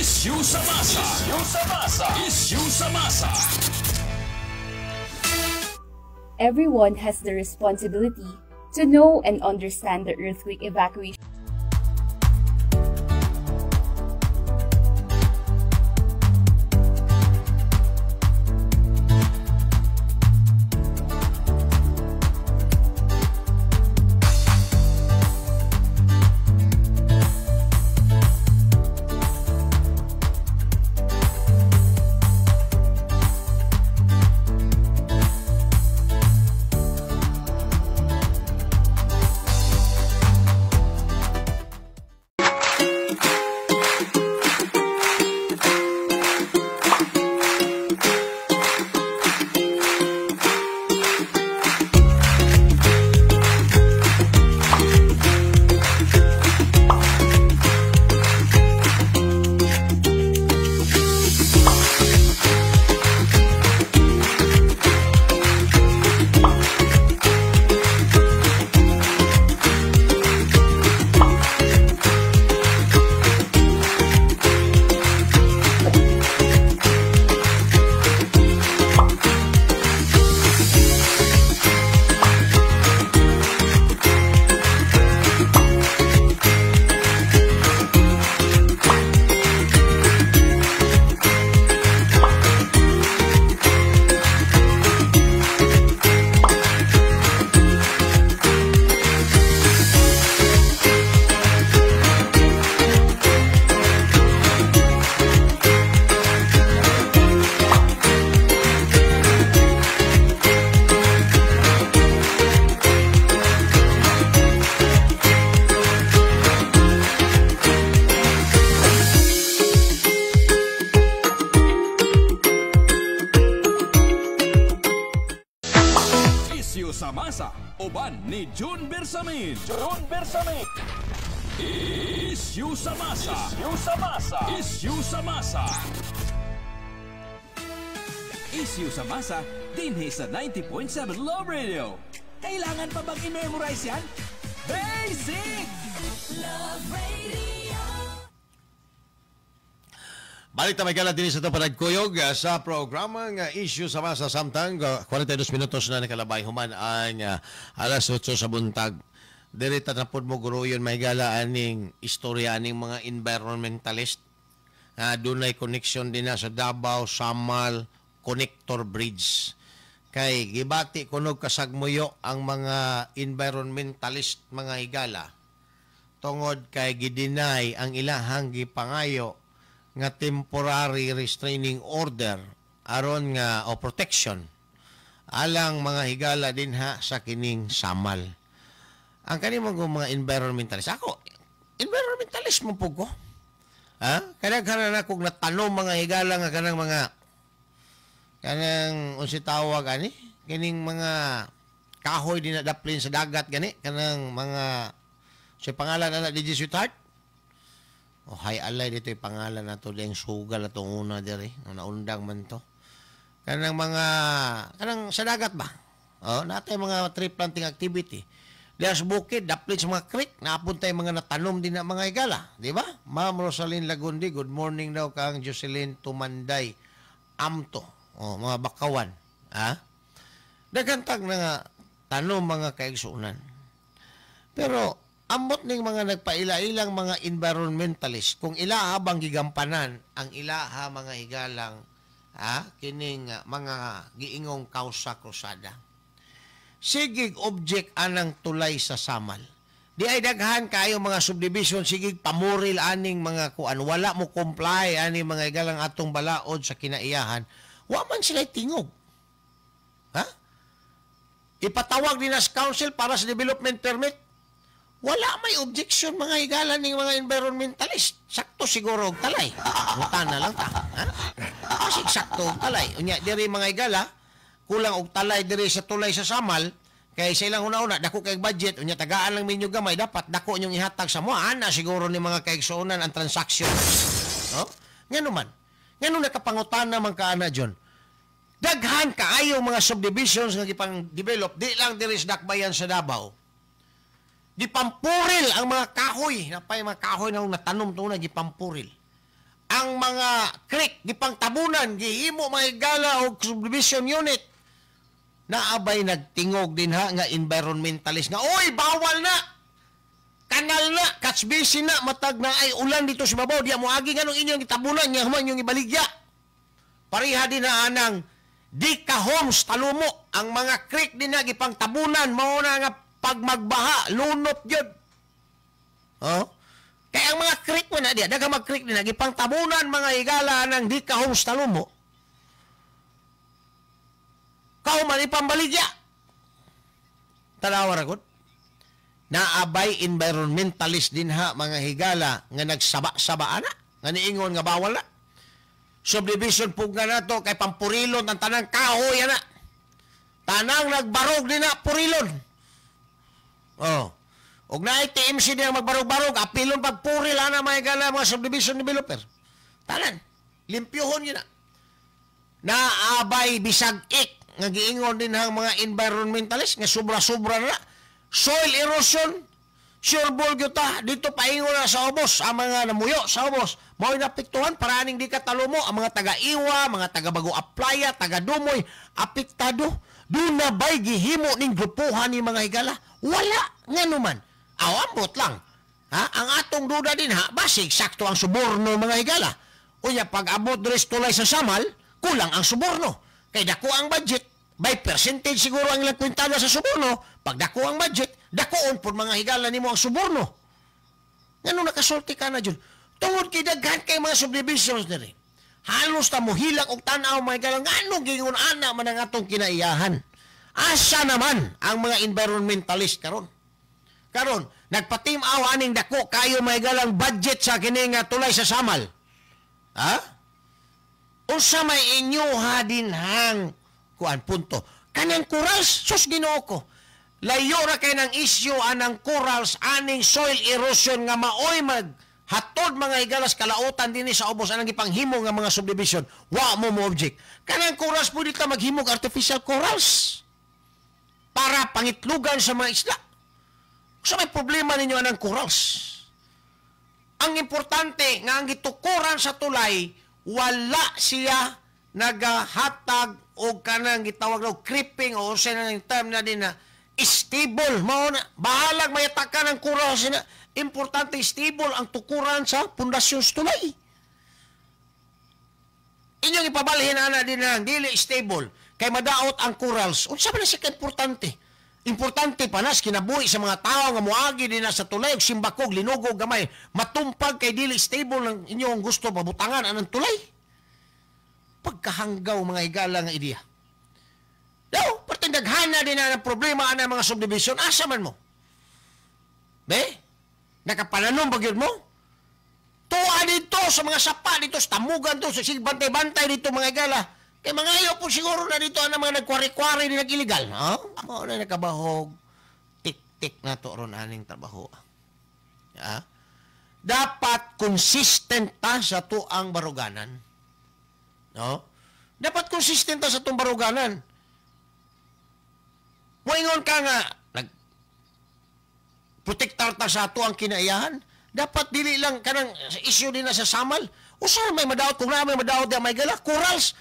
Issue sa masa. Issue sa masa. Issue sa masa. Everyone has the responsibility to know and understand the earthquake evacuation. Uban ni June Bersamin. June Bersamin. Issue sa masa. Issue sa masa. Issue sa masa. Issue sa masa dinhi sa 90.7 Love Radio. Kailangan pa bang i-memorize yan? Basic! Love Radio. Balik ta may gala din sa ito panagkuyog sa programa nga issue sa masa samtang 42 minutos na nakalabay human ang alas 8 sa buntag. Dirita na pod mo guruyon may gala aning istorya aning mga environmentalist. Dunay connection din na sa Davao Samal Connector Bridge. Kay gibati kunog kasagmuyo ang mga environmentalist mga higala tungod kay gidinay ang ilahang gipangayo nga temporary restraining order aron nga o protection alang mga higala dinha sa kining Samal. Ang kani mga environmentalist, ako environmentalist mo po ko. Ha? Kadaghanan na kog natanom mga higala nga kanang mga kanang unsi tawag ani kining mga kahoy din na daplin sa dagat gani kanang mga sa pangalan ana DJ Sweetheart. Oh, hay alay dito yung pangalan nato ding sugal atong una diri naundang man to. Kanang mga kanang sa dagat ba? Oh, natay mga tree planting activity. Diya sa bukid, daplin sa mga creek, naapunta yung mga natanom din na mga higala, di ba? Ma'am Rosaline Lagundi, good morning daw kang Jocelyn Tumanday Amto, oh, mga bakawan. Ha? Dagantag na nga tanom mga kaigsunan. Pero ambot ning mga nagpaila-ilang mga environmentalist, kung ilaha bang gigampanan ang ilaha mga higalang ha, kining mga giingong kausa krusada. Sigig object anang tulay sa Samal. Di ay daghan kayo mga subdivision, sigig pamuril aning mga kuan, wala mo comply ani mga higalang atong balaod sa kinaiyahan. Wa man sila tingog. Ha? Ipatawag din as council para sa development permit. Wala may objection mga higala ning mga environmentalist. Sakto siguro og talay. Ngutana lang ta. Ha? Kasi sakto og talay. Unya diri mga higala, kulang og talay diri sa tulay sa Samal, kay sa ilang una-una dako kay budget, unya tagaan lang minyo gamay, dapat dako inyong ihatag sa mo. Ana siguro ni mga kaigsuonan ang transaction. No? Ngano man? Ngano nakapangutana man ka ana John? Daghan kaayo mga subdivisions nga gipang-develop di lang diri sa Dakbayan sa Davao. Gipampuril ang mga kahoy, napay mga kahoy na natanom to na gipampuril. Ang mga creek gipangtabunan, gihimo mga higala og subdivision unit. Naabay nagtingog din ha nga environmentalist nga, oy, bawal na! Kanal na, catch basin na, matag na ay ulan dito sa babaw, diya mo agi nganong inyong gitabunan, niya human yung ibaligya. Pareha din na anang di ka homes talumo, ang mga creek din na gipangtabunan, mao na nga pag magbaha, lunot yun. Oh? Kaya ang mga creek mo na diya, daghang mag creek din na gipangtabunan mga higala anang di ka homes talumo. Kauman ipambaligya. Tanawa ra gud. Naabay environmentalist din ha mga higala nga nagsaba-saba ana, nga niingon nga bawal na. Subdivision pug nga nato kay pampurilon ang tanang kahoy ana. Tanang nagbarog din na purilon. Oh. Og naay TMC din ang magbarog-barog, apilon pagpuril ana mga higala mga subdivision developer. Tanan, limpyohon yun na. Naabay bisag ik nga giingon din ang mga environmentalist nga sobra-sobra na. Soil erosion, sure ball gyud ta dito paingon na sa ubos ang mga namuyo sa ubos. Mao'y napiktuhan para aning di katalumo ang mga taga-Iwa, mga taga-Bago Aplaya, taga-Dumoy, apektado. Doon na ba'y gihimo ning grupuhan ni mga higala? Wala ngano man. Aw, ambot lang. Ha? Ang atong duda din ha, basig sakto ang suborno mga higala. Unya pag abot diri sa tulay sa Samal, kulang ang suborno. Kay dako ang budget, by percentage siguro ang ilang kwintada sa suborno. Pag dako ang budget, dakoon pud mga higala nimo ang suborno. Ngano nakasulti ka na dyan? Tungod kay daghan kay mga subdivisions diri. Halos ta mohilak og tan-aw mga higala, ngano gingon ana man ang atong kinaiyahan. Asa naman ang mga environmentalist karon? Karon, nagpatim-aw aning dako kayo mga higalang budget sa kini nga tulay sa Samal. Ha? Unsa may inyo ha dinhang kuan punto. Kanang corals, sus Ginoo ko. Layo ra kay nang issue anang corals aning soil erosion nga maoy maghatod mga higalas kalautan dinhi sa ubos anang gipanghimo nga mga subdivision. Wa mo mo object. Kanang corals pwede ta maghimog artificial corals para pangitlugan sa mga isda. So may problema ninyo anang corals. Ang importante nga ang gitukuran sa tulay wala siya nagahatag og kanang gitawag og creeping o unsay na ning term na din na stable mao na bahalag mayatakan ang corals na importante stable ang tukuran sa pundasyon sa tulay. Inyong ipabalhin ana din na dili stable kay madaot ang corals. Unsa man siya ka importante? Importante pa nas kinabuhi sa mga tao nga moagi din na sa tulay ug simbakog linugog gamay matumpag kay dili stable ng inyong gusto pabutangan anang tulay. Pagkahanggaw mga higala nga ideya. Daw, perting daghana din na ng problema ana mga subdivision, asa man mo? Be? Nakapananom ba gyud mo? Tuwa dito sa mga sapa dito sa tamugan to sa bantay-bantay dito mga higala. Kay mga ayaw po siguro na dito ang mga nagkwari-kwari din nag-illegal. Ha? Mao na nakabahog. Tik-tik na to ron aning trabaho. Ha? Dapat consistent ta sa tuang baruganan. No? Dapat consistent ta sa tuang baruganan. Moingon ka nga nag-protektar ta sa tuang kinaiyahan. Dapat dili lang kanang issue din na sa Samal. Usa may madaot kung na may madaot di may gala corals.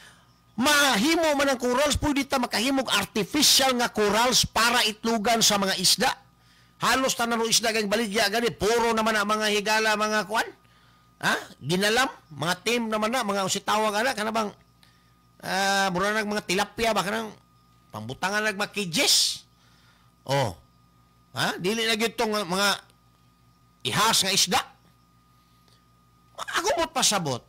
Mahimo man ang corals, pwede ta makahimog artificial nga corals para itlugan sa mga isda. Halos tanan og isda kay baligya gani, puro naman ang mga higala, mga kuan. Ha? Ginalam, mga team naman na, mga usitawag ana kana bang mura nag mga tilapia ba kanang pambutangan nag mga cages. Oh. Ha? Dili na gyud tong mga ihas nga isda. Ako mo't pasabot.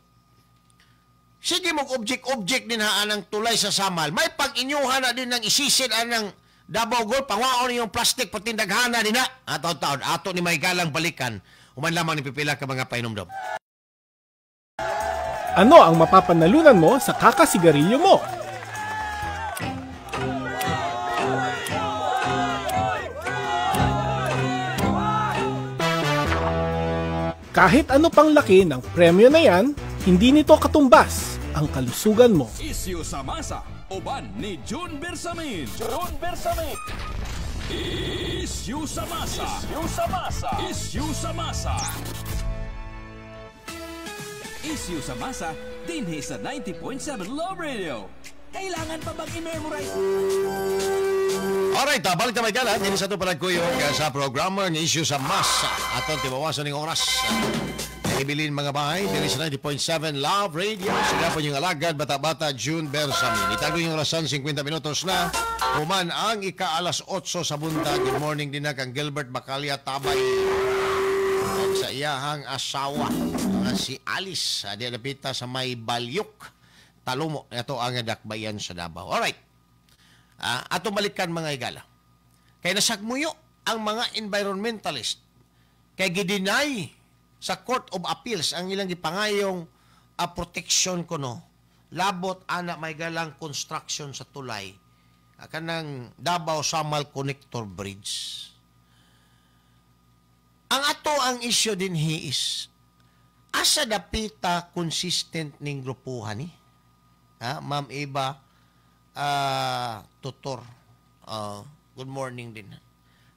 Sige mong object-object din haan ang tulay sa Samal. May pag-inyuhan na din ng isisid anang Davao Gold. Pangaon yung plastic patindaghana din na. Ato taon, ato ni may galang balikan. Human lamang ni pipila ka mga painomdom. Ano ang mapapanalunan mo sa kakasigarilyo mo? Kahit ano pang laki ng premyo na yan, hindi nito katumbas ang kalusugan mo. Isyu sa masa, uban ni June Bersamin. June Bersamin. Isyu sa masa. Isyu sa masa. Isyu sa masa. Isyu sa masa, dinhi sa 90.7 Love Radio. Kailangan pa bang i-memorize? Alright, balik na may gala. Dini sa ito palagkuyog sa programa ng Isyu sa Masa. Aton tibawasan ng oras. Ibilin mga bahay, dini sa 90.7 Love Radio. Sila po yung alagad, bata-bata, June Bersamin. Itago yung orasan, 50 minutos na. Human ang ika-8:00 sa buntag. Good morning din na kang Gilbert Bacalia Tabay. At sa iyahang asawa, si Alice, di napita sa may Balyok. Talumo, ito ang dakbayan sa Davao. Alright. Ato balikan mga igala. Kay nasagmuyo ang mga environmentalist. Kay gidinay sa Court of Appeals ang ilang gipangayong protection kuno labot ana may galang construction sa tulay kanang Davao Samal Connector Bridge. Ang ato ang issue din hi is asa dapita consistent ning grupuhan ni? Ha, Ma'am Eva Tutor. Good morning din.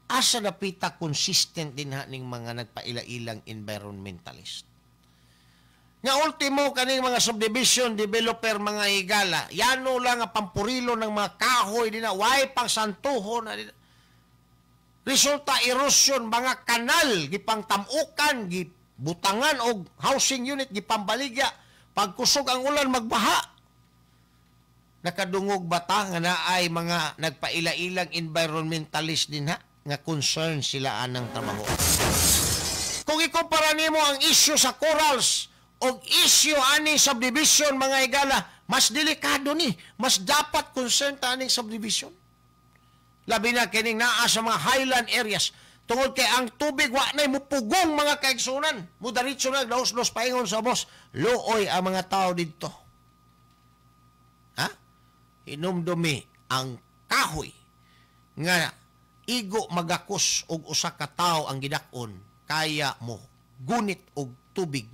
Asa dapita consistent din ha ning mga nagpaila-ilang environmentalist. Nga ultimo kaning mga subdivision developer mga higala, yano lang ang pampurilo ng mga kahoy din na, way pang santuho na din. Resulta erosion mga kanal gipang tamukan, gibutangan og housing unit gipambaligya, pagkusog ang ulan magbaha. Nakadungog bata nga naay mga nagpaila-ilang environmentalist din ha nga concern sila anang trabaho. Kung ikumpara nimo ang issue sa corals o issue aning subdivision mga higala, mas delikado ni, mas dapat concern ta aning subdivision. Labi na kining naa sa mga highland areas tungod kay ang tubig wa nay mupugong mga kaigsunan, mudaritso na daos-dos paingon sa boss, luoy ang mga tao didto. Ha? Hinumdumi ang kahoy nga igo magakos og usa ka tawo ang gidak-on, kaya mo gunit og tubig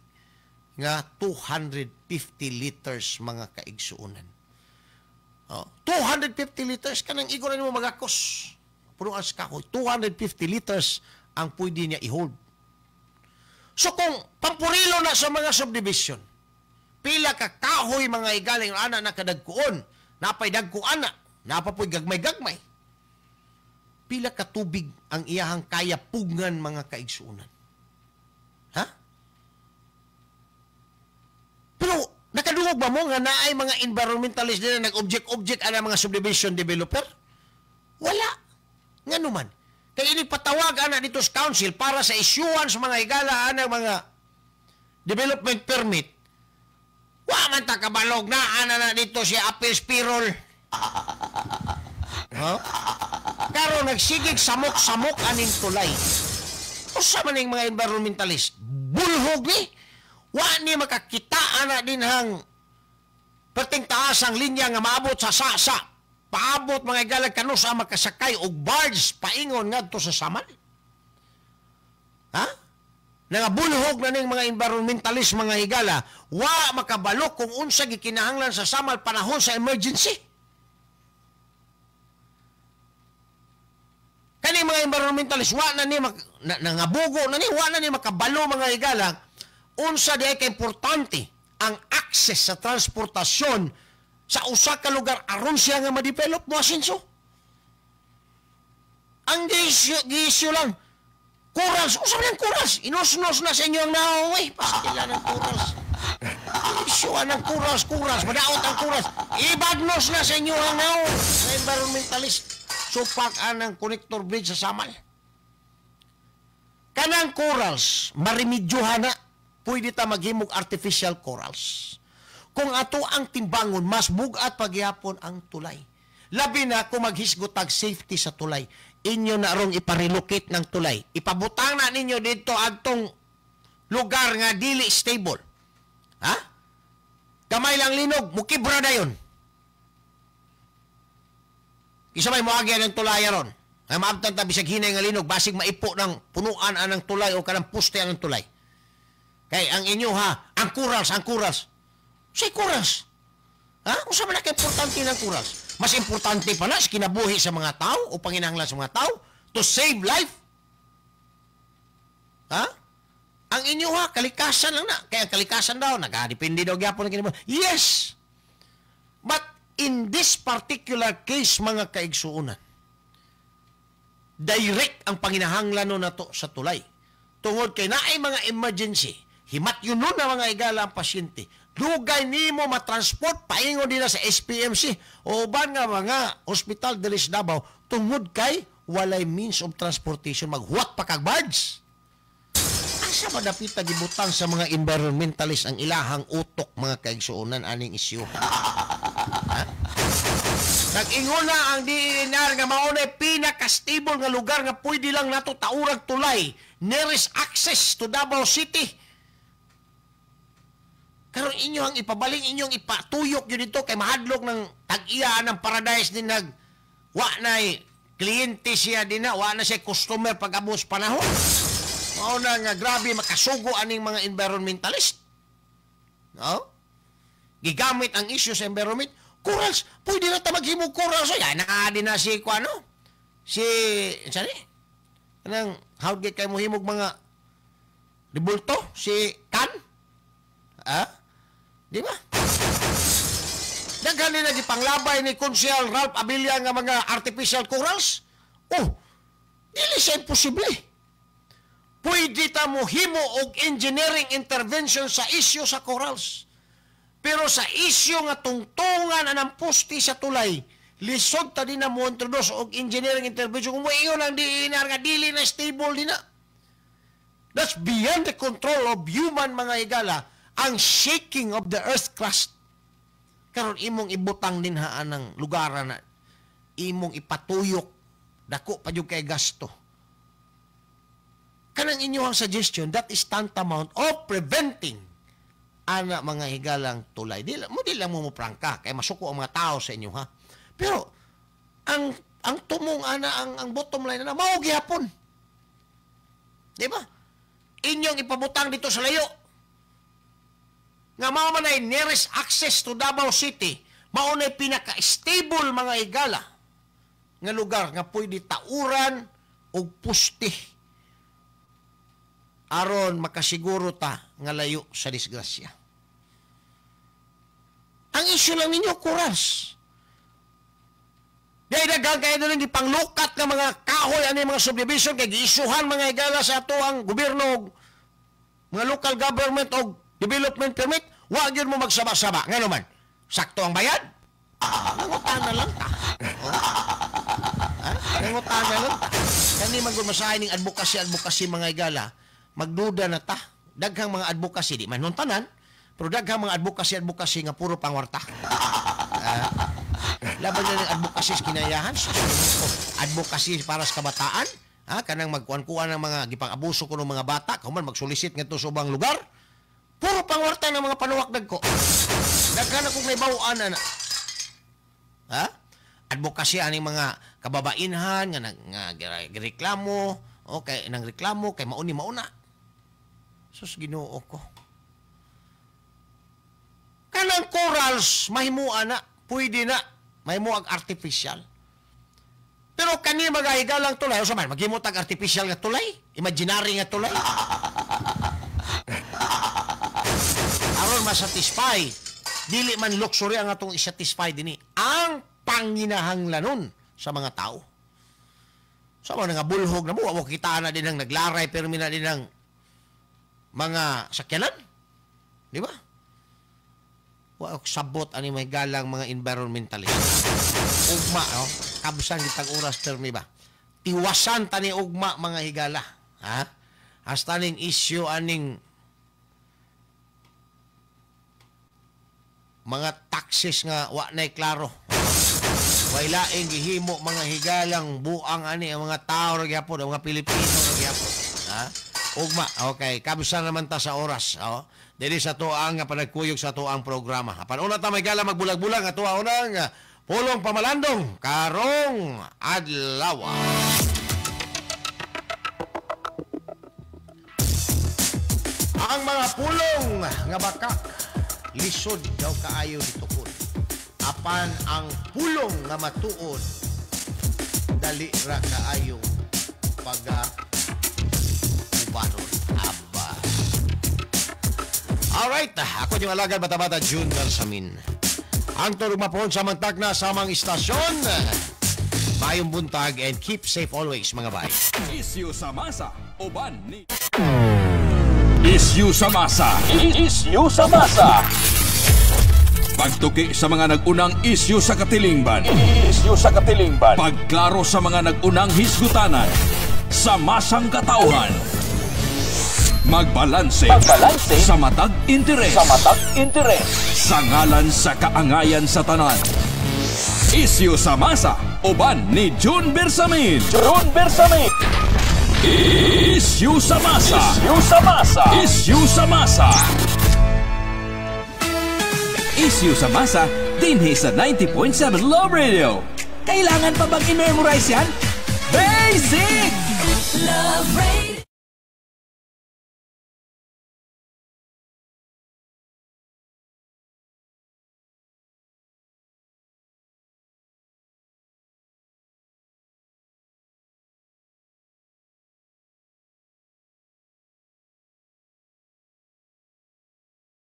nga 250 liters mga kaigsuonan. Oh, 250 liters kanang igo na nimo magakos. Punuan sa kahoy, 250 liters ang pwede niya i-hold. So kung pampurilo na sa mga subdivision, pila ka kahoy mga igaling ana na kadagkuon, napay dagko ana, napapoy gagmay-gagmay. Pila ka tubig ang iyahang kaya pugngan mga kaigsuonan. Ha? Pero nakadungog ba mo nga naay mga environmentalist din na nag-object-object ana mga subdivision developer? Wala. Ngano man? Kay ini patawag ana dito sa council para sa issuance mga higala anang mga development permit. Wa man ta kabalog na ana na dito si Apple Spirol. Huh? Karon nagsigig samok-samok aning tulay. Usa man ning mga environmentalist, bulhog ni. Wa ni makakita ana dinhang perting taas ang linya nga maabot sa sasa. Paabot mga igalag kanus ang makasakay og barge paingon ngadto sa Samal. Ha? Nangabulhog na ning mga environmentalist mga higala, wa makabalo kung unsa gikinahanglan sa Samal panahon sa emergency. Kani mga environmentalist wa na ni nangabugo na ni, wa na ni makabalo mga higala unsa di ay kaimportante ang access sa transportasyon sa usa ka lugar aron siya nga ma-develop mo asenso. Ang giisyu lang corals, usa man ang corals, inusnos na sa inyo ang naong, eh, pastila ng corals. Isyuan ng corals, corals, madaot ang corals. Ibagnos na sa inyo ang naong sa environmentalist. Supak anang connector bridge sa Samal. Kanang corals, marimedyohan na. Pwede ta maghimog artificial corals. Kung ato ang timbangon, mas bugat pagyapon ang tulay. Labi na kung maghisgot tag safety sa tulay. Inyo na rong iparelocate ng tulay. Ipabutang na ninyo dito adtong lugar nga dili stable. Ha? Gamay lang linog, mukibra na yun. Isa may muagi ng tulay ron. Ay maabtan ta bisag hinay nga linog, basig maipo ng punuan anang tulay o kanang poste anang tulay. Kay ang inyo ha, ang corals, ang corals. Say corals. Ha? Unsa man ka importante ng corals? Mas importante pa na sa kinabuhi sa mga tao o panginahanglan sa mga tao to save life. Ha? Ang inyo ha, kalikasan lang na. Kaya ang kalikasan daw, nagadepende daw gyapon ang kinabuhi. Yes! But in this particular case, mga kaigsuonan, direct ang panginahanglan no nato sa tulay. Tungod kay naay mga emergency, himat yun nun na mga igala ang pasyente. Dugay nimo matransport paingon nila sa SPMC o uban nga mga hospital diri sa Davao tungod kay walay means of transportation, maghuwat pa kag barge. Asa madapita gibutang sa mga environmentalist ang ilahang utok mga kaigsuonan aning isyu? Ha? Nag-ingon na ang DENR nga mao na pinaka-stable nga lugar nga pwede lang nato taurag tulay, nearest access to Davao City. Karon inyo ang ipabaling, inyong ipatuyok yun dito kay mahadlok ng tag-iya ng paradise din nag wa na'y kliyente siya din na, wa na siya customer pag-abos panahon. Mao na nga grabe makasugo aning mga environmentalist. No? Gigamit ang issue sa environment. Corals, pwede na ta maghimog corals. Ay, naa din na si kuano. Si sani? Anang how get kay mohimog mga ribulto si Kan? Ha? Di ba? Daghan nila gipanglabay ni Konsehal Ralph Abella nga mga artificial corals. Oh, dili siya imposible. Pwede ta mohimo og engineering intervention sa isyu sa corals. Pero sa isyu nga tungtungan anang poste sa tulay, lisod ta din na mo introduce og engineering intervention. Kung moingon ang DENR nga dili na stable din na. That's beyond the control of human mga higala, ang shaking of the earth crust. Karon imong ibutang din haan ng lugar na imong ipatuyok, dako pa jud kay gasto. Kanang inyong suggestion, that is tantamount of preventing ana mga higalang tulay. Di mo di lang mo prangka kay masuko ang mga tao sa inyo ha. Pero ang tumong ana ang bottom line ana mao gihapon. Di ba? Inyong ipabutang dito sa layo. Nga mao man ay nearest access to Davao City, mao nay pinaka-stable mga higala nga lugar nga pwede tauran og puste aron makasiguro ta nga layo sa disgrasya. Ang isyu lang ninyo, corals. Dahil daghan kayo na lang gipanglukat ng mga kahoy ani mga subdivision kay giisyuhan mga higala sa ato ang gobyerno, mga local government og development permit, wa gyud mo magsaba-saba. Ngano man, sakto ang bayad? Nangutan na lang ta. Oh. Ha? Nangutana lang ta. Kani man gud masahay ning advocacy mga higala, magduda na ta. Daghang mga advocacy di man tanan, pero daghang mga advocacy nga puro pangwarta. Laban na ng advocacy sa kinayahan, advocacy para sa kabataan, ha, kanang magkuan-kuan ng mga gipang-abuso kuno mga bata, kuman magsolicit ngadto sa ubang lugar, puro pangwarta ng mga panuwak dagko. Daghan akong naibaw-an ana. Ha? Advocacy aning mga kababainhan nga reklamo, okay, nang reklamo kay mauni mauna. Sus, Ginoo ko. Kanang corals mahimuan na, pwede na mahimuag artificial. Pero kani mga higalang tulay, usa man maghimo tag artificial nga tulay, imaginary nga tulay. Aron masatisfy, dili man luxury ang atong isatisfy dinhi, ang panginahanglanon sa mga tao. Sa mga nga bulhog na mo, wa kita na din ang naglaray permi na din ang mga sakyanan. Di ba? Wa sabot ani may galang mga environmentalist. Ugma, no? Kabsan kitang oras permi ba? Tiwasan tani ugma mga higala, ha? Hasta ning issue aning mga taxes nga wa nay klaro. Way laing gihimo mga higalang buang ani ang mga tao ra gyapon, ang mga Pilipino ra gyapon, ha? Ugma, okay, kabsan naman ta sa oras, oh. Dili sa tuang panagkuyog sa tuang programa. Apan una ta may gala magbulag-bulag ato unang pulong pamalandong karong adlaw. Ang mga pulong nga bakak lisod daw kaayo gitukod. Apan ang pulong nga matuod dali ra kaayo paga ubanon. Aba. Alright, ako yung alagad bata-bata June Bersamin. Ang tulog mapuhon sa mantag na samang istasyon. Mayong buntag and keep safe always mga bay. Isyu sa masa, uban ni Isyu sa masa. Isyu sa masa. Pagtuki sa mga nag-unang isyu sa katilingban. Isyu sa katilingban. Pagklaro sa mga nag-unang hisgutanan sa masang katauhan. Magbalanse. Magbalanse sa matag interes. Sa matag interes. Sa ngalan sa kaangayan sa tanan. Isyu sa masa, uban ni June Bersamin. June Bersamin. Isyu sa masa. Isyu sa masa. Isyu sa masa. Isyu sa masa dinhi sa 90.7 Love Radio. Kailangan pa bang i-memorize yan? Basic! Love Radio.